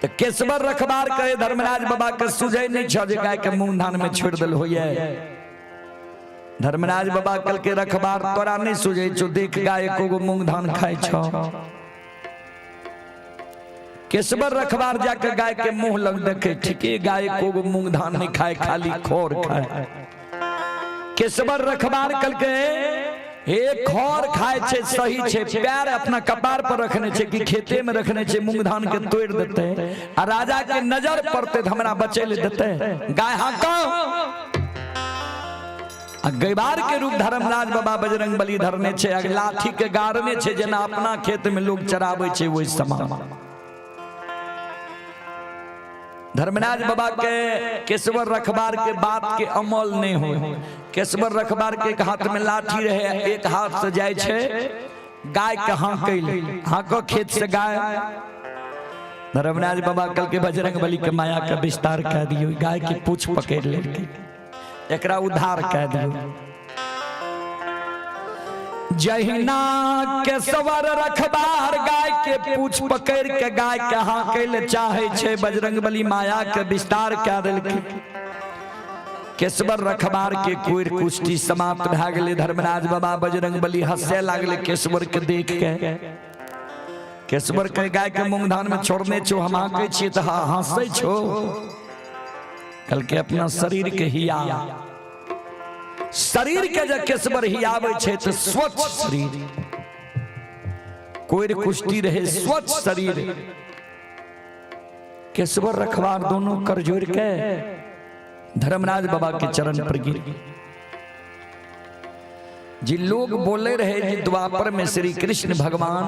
तो केशवर रखबार कहे धर्मराज बाबा के सुझै नहीं छ जे गाय के मूंग धान में छोड़ देल होइए। धर्मराज बाबा कल के रखबार तोरा नहीं सुझै छौ, देख गाय एको गो मूंग धान खाय छौ। केशवर रखबार जाके गाय के मुंह लग देखे, ठीके गाय एको गो मूंग धान नहीं खाए, खाली खोर खाए। केशवर रखबार कल के हे खर खाए छे सही छे, प्यार अपना कपार पर रखने छे कि खेते में रखने छे, मूंग धान के तोड़ देते आ राजा के नजर पड़ते त हमरा बचे ले देते। गाय हाँको आ गैबार के रूप धर्मराज बाबा बजरंग बली धरने छे, आ लाठी के गाड़ने छे जेना अपना खेत में लोग चराबै छे ओहि समान। धर्मराज बाबा के केशवर रखबार के बात के अमल नहीं हो। केशवर रखबार के एक हाथ में लाठी रहे, एक हाथ से जाय छे गाय के हाँकै ले, हाँको खेत से गाय। धर्मराज बाबा कल के बजरंग बली के माया के विस्तार कह दियो, गाय के पूछ पकड़ लेलकै, एकरा उद्धार कह दियो। जहिना केशवर रखबार गाय के पूछ पकड़ के गाय के हाँकै ले चाहे छे, बजरंग बली माया के विस्तार कह देलकै। केशवर रखबार के कोर कुश्ती समाप्त भए गेलै। धर्मराज बाबा बजरंग बली हंसे लागले केशवर के देख के। केशवर के गाय के मूंग धान में छोड़ने छो, हम हाँकै छियै तऽ हंसै छो। कल के अपना शरीर के हिया, शरीर के जब केशवर हियाबै छै तऽ स्वच्छ शरीर, कोर कुश्ती रहे स्वच्छ शरीर। केशवर रखबार दोनों कर जोड़ के धर्मराज बाबा के चरण पर गिर गए। जी लोग बोले रहे जी द्वापर में श्री कृष्ण भगवान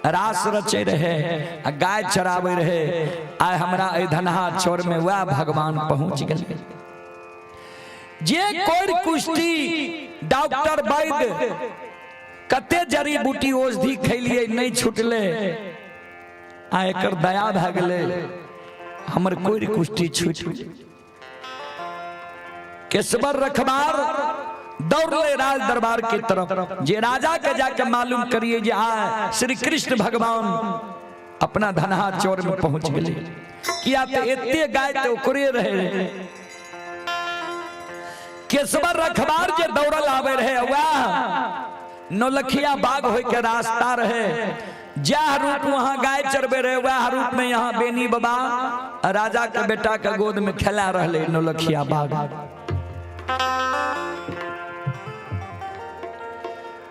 रास रचे रहे आ गाय चरावे रहे, आय हमरा एहि धनहा चौर में वह भगवान पहुंच गए। जे कोर कुश्ती डॉक्टर वैद्य कते जड़ी बूटी औषधि खैलिए नहीं छूटले, आ एकर दया भए गेलै, हमर कोर कुश्ती छूट गेलै। केशवर रखबार दौड़ले राज दरबार के तरफ, जे राजा के जाके मालूम करिए जे आ श्री कृष्ण भगवान अपना धनहा चौर में पहुंच गेले। किया तो एते गाय तो ओकरे रहे। केशवर रखबार जे दौड़ल आवे रहे वह नौलखिया बाग होय के रास्ता रहे, जह रूप वहां गाय चरबे रहे वह रूप में यहाँ बेनी बाबा राजा के बेटा के गोद में खेला रहले नौलखिया बाग।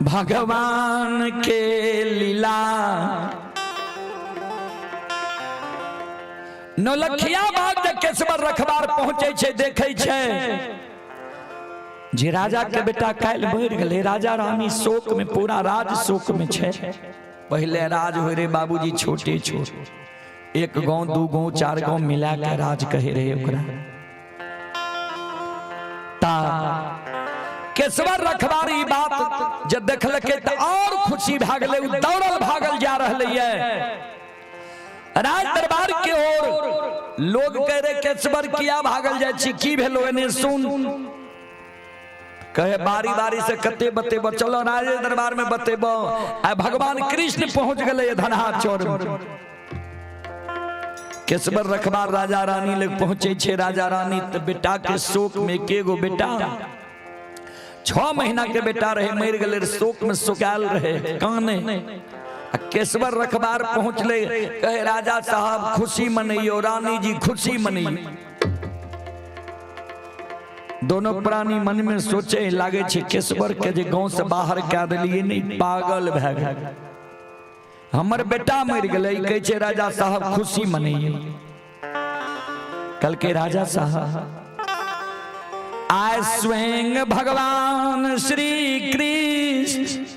भगवान के लीला नौलखिया बाग जे केशवर रखबार पहुंचे छै, देखै छै जे राजा के बेटा काल्हि मरि गेलै। राजा रानी शोक में, पूरा राज शोक में छै। पहिले राज होइ रे बाबूजी छोटे छोट, एक गांव, दू गांव, चार गांव मिला के राज कहे रहे ओकरा। ता केशवर रखबार ई बात जब देखलकै तऽ और खुशी भए गेलै। ओ दौड़ल भागल जा रहलैए राज दरबार के ओर। लोग कह रहे, केशवर, किया भागल जाइ छी? की भेलो? एने सुन। कहे, बारी बारी से कते बतेबो? चलो, राज दरबार में बतेबो। आ भगवान कृष्ण पहुंच गेले धनहा चौर में। केशवर रखबार राजा रानी लग पहुंचे छे। राजा रानी तऽ बेटा के शोक में, के गो बेटा, 6 महीना के बेटा रहे, मरि गेलै, शोक में सुकायल रहे, काने। आ केशवर रखबार पहुंचले, कहे, राजा साहब, खुशी मनैयो, रानी जी, खुशी मनैयो। दोनों प्राणी मन में सोचे लागे छे, केशवर के जे गांव से बाहर कए देलिए, नहीं पागल भए गेल। हमर बेटा मरि गेलै, कहै छै, राजा साहब, खुशी मनैयो। कल के राजा साहब, आय स्वयं भगवान श्री कृष्ण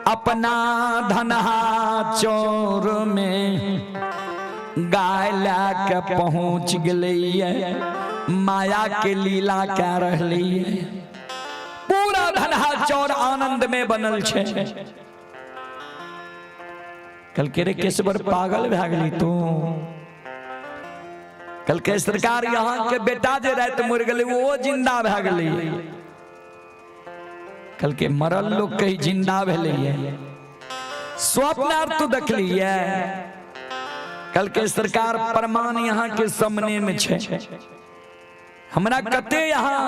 अपना धनहा चौर में गाय लए के पहुंच गेलैये, माया के लीला कए रहलैये। पूरा धनहा चौर आनंद में बनल छै। कहलकै, रे केशवर, पागल भए गेली तू? कहलकै, सरकार, यहाँ के बेटा जे राति मरि गेलै, ओ जिंदा भए गेलै। कहलकै, मरल लोग कहीं जिंदा भेलैये? स्वप्न आर तू देखलियै? कहलकै, सरकार, प्रमाण यहाँ के सामने में छै। हमरा कते यहाँ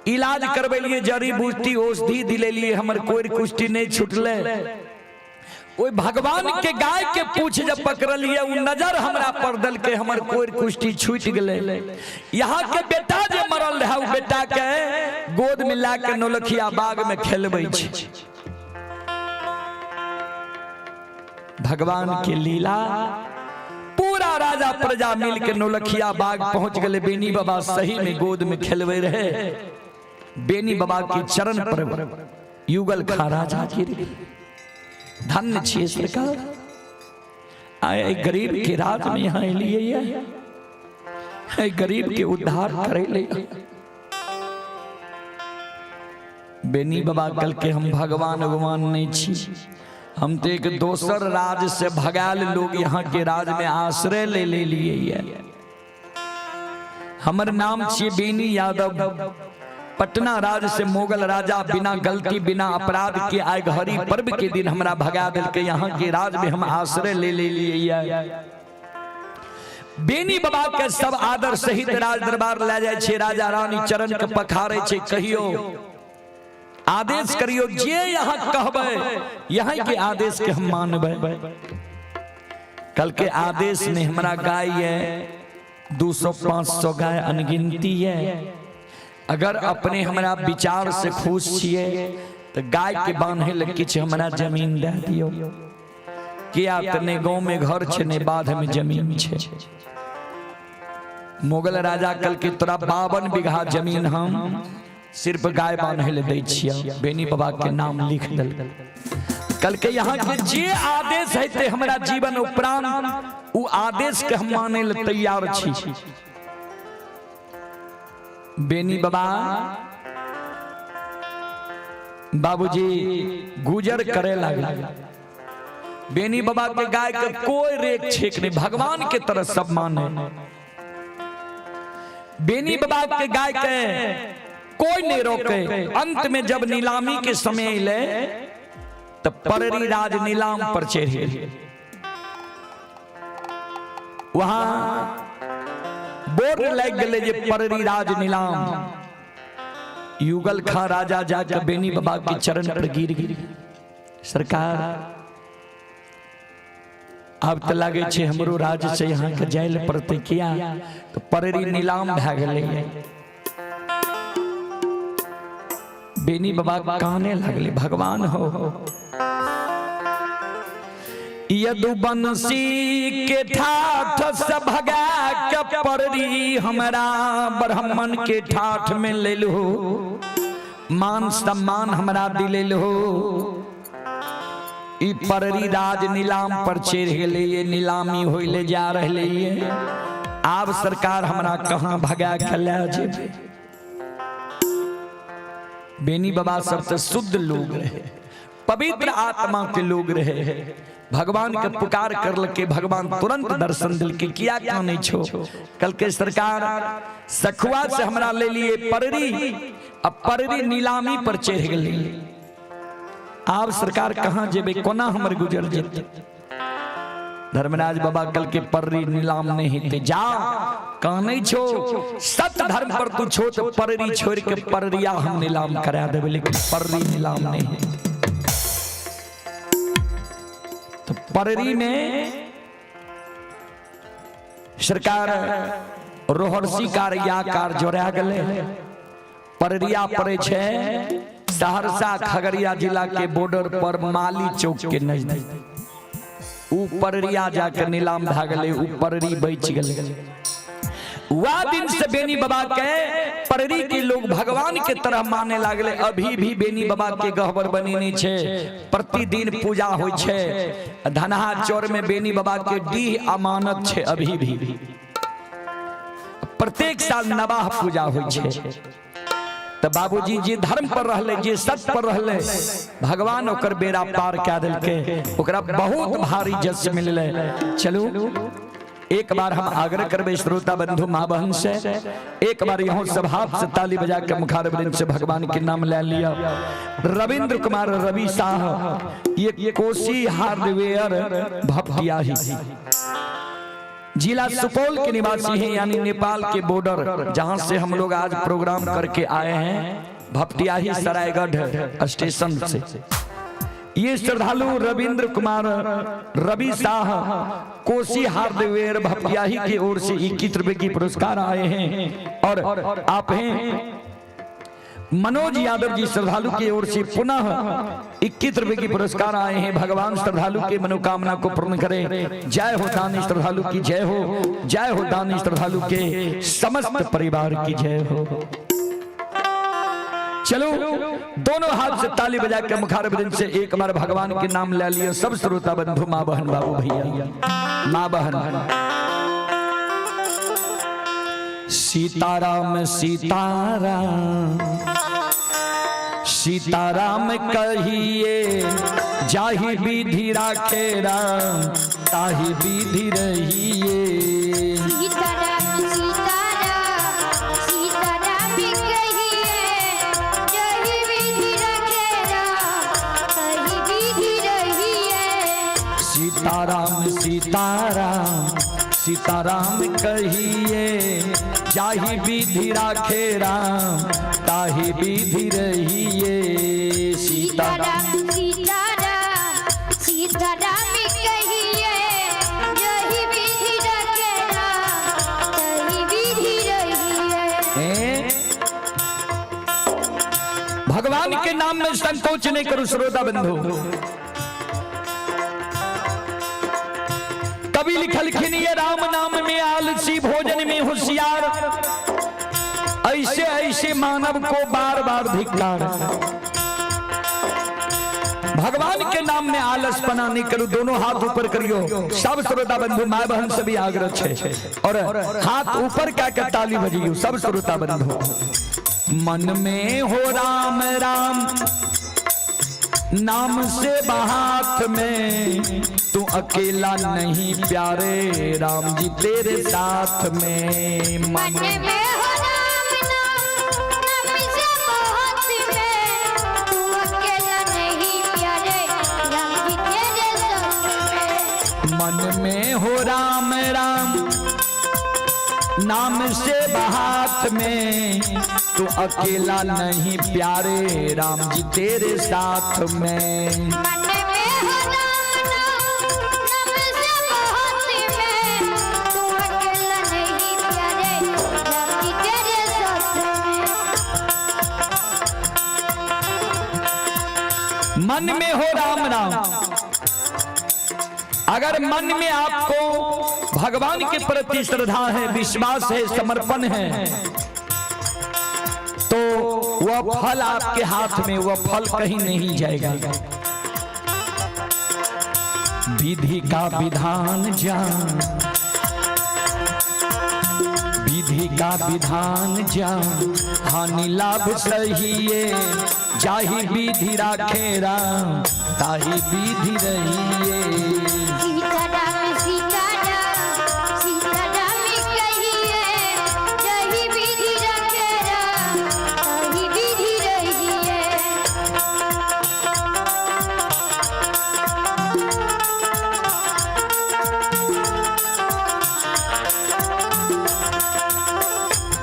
इलाज करबेलिए, जड़ी बूटी औषधि दिलेलिए, हमर कोई कुष्टी नहीं छुटले। ओहि भगवान के गाय के पूछ जब पकड़लिए, उ नजर हमरा पर देलकै, हमर कोई कुष्टी छूट गेलै। यहाँ के बेटा जे मरल रहे, उ बेटा के गोद में ला के नौलखिया बाग में खेलबै छै। भगवान के लीला, पूरा राजा प्रजा मिल के नौलखिया बाग पहुंच गए। बेनी बाबा सही में गोद में खेलवे रहे। बेनी बाबा के चरण पर युगल खा राजा गिर गेल। धन्य छियै सरकार, आए गरीब के राज में यहाँ एलियै ये गरीब के उद्धार करे ले। बेनी बाबा कल के, हम भगवान भगवान नहीं छी, हम तो एक दोसर राज से भगाल लोग यहाँ के राज में आश्रय ले ले लिए ये। हमर नाम छियै बेनी यादव। पटना राज से मुगल राजा बिना गलती, बिना अपराध के आइ घड़ी पर्व के दिन हमरा भगा देलकै। यहाँ के राज में हम आश्रय ले ले लिए ये। बेनी बाबा के सब आदर सहित राज दरबार ले जाइ छै। राजा रानी चरण के पखारे छै। कहियो, आदेश करियो, जे यहाँ कहबै, यहाँ के आदेश के हम मानबै। कल के आदेश में हमरा गाय है 200, 500 गाय अनगिनती है। अगर अपने हमरा विचार से खुश छियै तऽ गाय के बांधे ले किछु हमरा जमीन दए दियौ। किया तऽ नहि गाँव में घर छै, नहि बाध में जमीन छै। मुगल राजा कहलकै, तोरा 52 बीघा जमीन हम सिर्फ गाय बांधे ले दै छियै। बेनी बाबा के नाम लिख देलकै। कहलकै, यहाँ के जे आदेश हेतै हमरा जीवन उपरांत, उ आदेश के हम माने ले तैयार छी। बेनी बाबा बाबूजी गुजर करे लागल। बेनी बाबा के गाय के कोई रेक छेक नहीं, भगवान के तरह सब माने। बेनी बाबा के गाय के कोई नहीं रोके। अंत में जब नीलामी के समय अयलै तऽ पररी राज नीलाम पर चढ़ि गेल। वहां बोर्ड लागि गेलै जे पररी राज नीलाम। युगल खां राजा जाकर बेनी बाबा के चरण पर गिर गेल। सरकार, आब तऽ लागै छै हमरो राज से यहाँ के जाय लए पड़तै। किया तऽ पररी नीलाम भए गेलै। बेनी बाबा काने लागले, भगवान हो, यदुवंशी के ठाठ से भगा के पड़री हमरा ब्राह्मण के ठाठ में ले लो, मान सम्मान हमरा दिले लो। ई पररी राज नीलाम पर चढ़ गेलै, ये नीलामी होइले जा रहले ये। आब सरकार हमरा कहाँ भगा के ले जेबै? बेनी बाबा सब तो शुद्ध लोग रहे, पवित्र आत्मा के लोग रहे। भगवान के पुकार कर लके भगवान तुरंत दर्शन दिल के। किया कानै छो? कल के सरकार सखुआ से हमरा ले लिए पररी, अब पररी नीलामी पर चढ़ गेलै। आब सरकार कहाँ जेबै, कोना हमर गुजर जेतै? धर्मराज बाबा कल के पररी नीलाम नहीं हेतै, जा कानै छो, सत्य धर्म पर तू छो तो पररी छोड़ के पररिया हम नीलाम करा देबै, लेकिन पररी नीलाम नहीं हेतै। तो पररी में सरकार रोहरसी कार या कार जोड़ा गेलै। पररिया पड़े छै सहरसा खगड़िया जिला के बॉर्डर पर माली चौक के नजदीक। ऊ पररिया जाके नीलाम भए गेलै, ऊ पररी बच गेलै। वह दिन से बेनी बाबा के पररी के लोग भगवान के तरह माने लागले। अभी भी बेनी बाबा के गहबर बनेने छे, प्रतिदिन पूजा होइ छे। धनहा चौर में बेनी बाबा के डीह अमानत छे, अभी भी प्रत्येक साल नवाह पूजा होइ छे। तो बाबूजी जे धर्म पर रहले, जे सत्य पर रहले, भगवान ओकर बेड़ा पार कए देलकै, ओकरा बहुत भारी जस मिललै। चलू एक बार हम आग्रह करबे श्रोता बंधु माँ बहन से, एक बार यहाँ सब हाथ से ताली बजा के मुखारवृंद से भगवान के नाम ले लिया। रविंद्र कुमार रवि शाह, ये कोसी हार्डवेयर भपटियाही जिला सुपौल के निवासी हैं, यानी नेपाल के बॉर्डर जहां से हम लोग आज प्रोग्राम करके आए हैं, भपटियाही सरायगढ़ स्टेशन से। ये श्रद्धालु रविंद्र कुमार रवि शाह कोसी हार्डवेयर भपटियाही की ओर से 21 रुपए की पुरस्कार आए हैं। और आप हैं मनोज यादव जी श्रद्धालु की ओर से पुनः 21 रुपए की पुरस्कार आए हैं। भगवान श्रद्धालु के मनोकामना को पूर्ण करे। जय हो दानी श्रद्धालु की जय हो, जय हो दानी श्रद्धालु के समस्त परिवार की जय हो। चलो दोनों हाथ से ताली बजा के मुखारवृंद से एक बार भगवान के नाम ले लिए सब श्रोता बंधु माँ बहन बाबू भैया माँ बहन। सीताराम सीताराम सीताराम कहिए, जाहि विधि राखे राम ताहि विधि रहिए। सीताराम सीताराम सीताराम कहिए, जहि विधि रखे राम ताहि विधि रहिए। सीताराम सीताराम सीताराम कहिए, जाहि विधि राखे राम ताहि विधि रहिए। सीताराम सीताराम सीताराम सीताराम कहिए, जहि विधि रखे राम ताहि विधि रहिए। भगवान के नाम में संकोच नहीं करो श्रोता बंधु। कवि लिखलखिन ये राम नाम में आलसी भोजन में होशियार, ऐसे ऐसे मानव को बार बार धिक्कार। भगवान के नाम में आलसपना नहीं करो, दोनों हाथ ऊपर करियो सब श्रोता बंधु माय बहन से भी आग्रह छे, और हाथ ऊपर क्या के ताली बजियो सब श्रोता बंधु। मन में हो राम राम नाम से हाथ में, तू अकेला नहीं प्यारे राम जी तेरे साथ में। मन में हो राम नाम नाम से बहुत में, तू अकेला नहीं प्यारे राम जी तेरे साथ में। मन में हो राम राम नाम से हाथ में, तू अकेला नहीं प्यारे राम जी तेरे साथ में। मन में हो राम नाम नाम से बहुत में, तू अकेला नहीं प्यारे राम जी तेरे साथ में। मन में हो राम राम अगर मन में आपको भगवान के प्रति श्रद्धा है, विश्वास है, समर्पण है, तो वह फल आपके हाथ में, वह फल कहीं नहीं जाएगा। विधि का विधान जान, विधि का विधान जान, हानि लाभ सहिए, जाहि विधि राखे राम ताहि विधि रहिए। सीता राम सीता राम सीता राम कहिए, जही विधि रखे राम ताही विधि रहिए।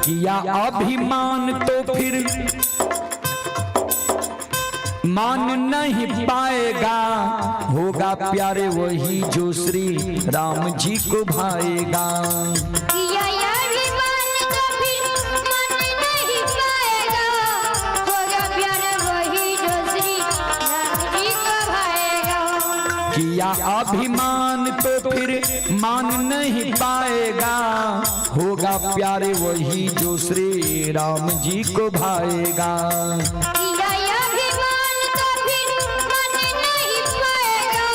किया अभिमान तो फिर मान नहीं पाएगा, होगा प्यारे वही जो श्री राम जी को भाएगा। किया अभिमान तो फिर मन नहीं पाएगा, होगा प्यार वही जो श्री राम जी को भाएगा। किया अभिमान तो फिर मान नहीं पाएगा, होगा प्यारे वही जो श्री राम जी को भाएगा। किया अभिमान तो फिर मन नहीं पाएगा,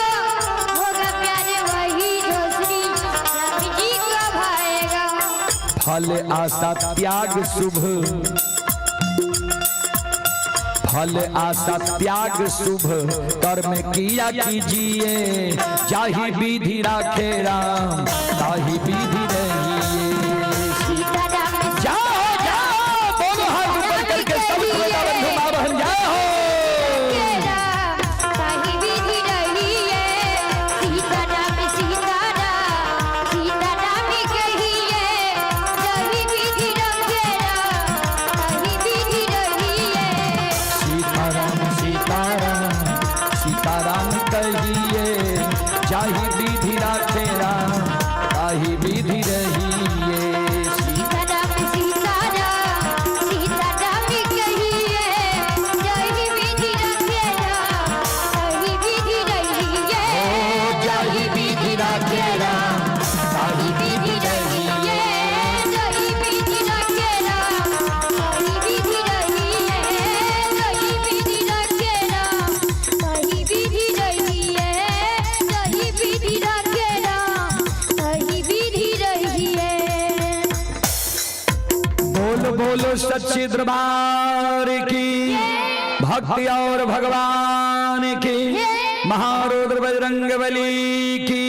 होगा प्यार वही जो श्री राम जी को भाएगा। फल आशा त्याग शुभ, फल आशा त्याग शुभ कर्म किया कीजिए, जाहि विधि राखे राम ताहि विधि रहिए। सीता राम जाओ जाओ, बोलो हाथ ऊपर करके सब श्रोता बंधु माँ बहन, जय हो। राम ताही विधि रहिए। सीता राम सीता राम सीता राम कहिए, जही विधि रखे राम ताही विधि रहिए। सीताराम सीताराम सीताराम कहिए, जाहि विधि राखे राम ताहि विधि रहिए। सीता राम सीता राम सीता राम कहिए, जही विधि रखे राम ताही विधि रहिए। जाहि विधि राखे राम ताहि विधि रहिए, जही विधि रखे राम ताही विधि रहिए। जही विधि रखे राम ताही विधि रहिए। जही विधि रखे राम ताही विधि रहिए। बोल बोलो सच्चे दरबार की, भक्ति और भगवान की, महारुद्र बजरंग बली की,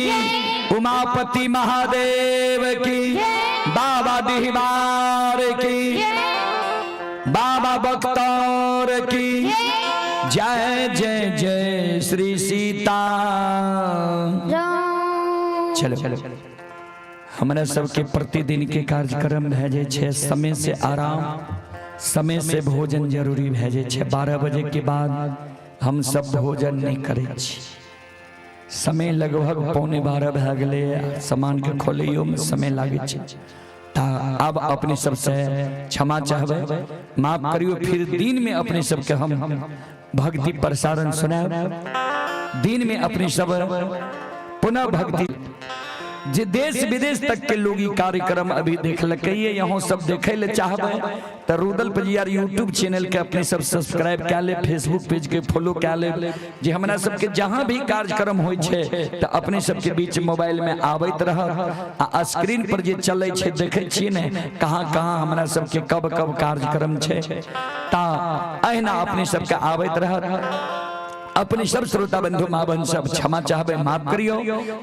उमापति महादेव की, बाबा दिहवार की, बाबा बख्तौर की जय जय जय श्री सीता। राम। चलो चलो, हमरा सबके प्रतिदिन के कार्यक्रम भए जाइ छै, समय से आराम, समय से भोजन जरूरी भए जाइ छै। 12 बजे के बाद हम सब भोजन नहि करै छी। समय लगभग 11:45 भए गेलै, सामानके खोलैयोमे समय लागै छै। तऽ आब अपने सबसे क्षमा चाहबै, माफ करियो। फिर दिन में अपने सबके हम भक्ति प्रसारण सुनायब। दिन में अपने सब पुनः भक्ति, जे देश विदेश तक के लोग ई कार्यक्रम अभी देखलकै, यहाँ सब देखे ले चाहबै तऽ रुदल पजियार यूट्यूब चैनल के अपने सब सब्सक्राइब कए ले, फेसबुक पेज के फॉलो कए ले, जे हमरा सबके जहाँ भी कार्यक्रम होइ छै तऽ अपने सबके बीच मोबाइल में आबैत रहत आ स्क्रीन पर जे चलै छै देखै छियै ने, कहाँ कहाँ हमरा सबके कब कब कार्यक्रम छै, ता अहिना अपने सबके आबैत रहत। अपने सब श्रोता बंधु माँ बहन सब क्षमा चाहबे, माफ करियो।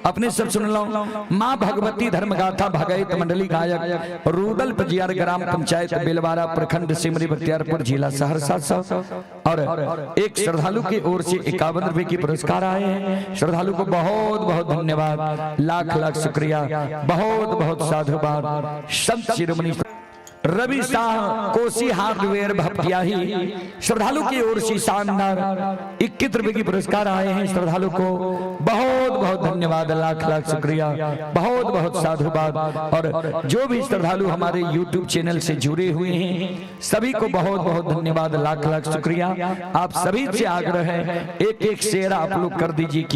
अपने सब सुनलहुँ माँ भगवती धर्मगाथा भगैत मंडली, गायक रुदल पजियार, ग्राम पंचायत बेलवारा, प्रखंड सिमरी बख्तियारपुर, जिला सहरसा से। और एक श्रद्धालु की ओर से 51 रुपए की पुरस्कार आए हैं। श्रद्धालु को बहुत बहुत धन्यवाद, लाख लाख शुक्रिया, बहुत बहुत साधुवाद। संत शिरोमणि रवि शाह कोसी हार्डवेयर भपटियाही श्रद्धालु की ओर से शानदार 21 रुपए की पुरस्कार आए हैं। श्रद्धालु को बहुत बहुत धन्यवाद, लाख लाख शुक्रिया, बहुत बहुत साधुवाद। और जो भी श्रद्धालु हमारे YouTube channel से जुड़े हुए हैं सभी को बहुत बहुत धन्यवाद, लाख लाख शुक्रिया। आप सभी से आग्रह है, एक एक शेयर आप लोग कर दीजिए कि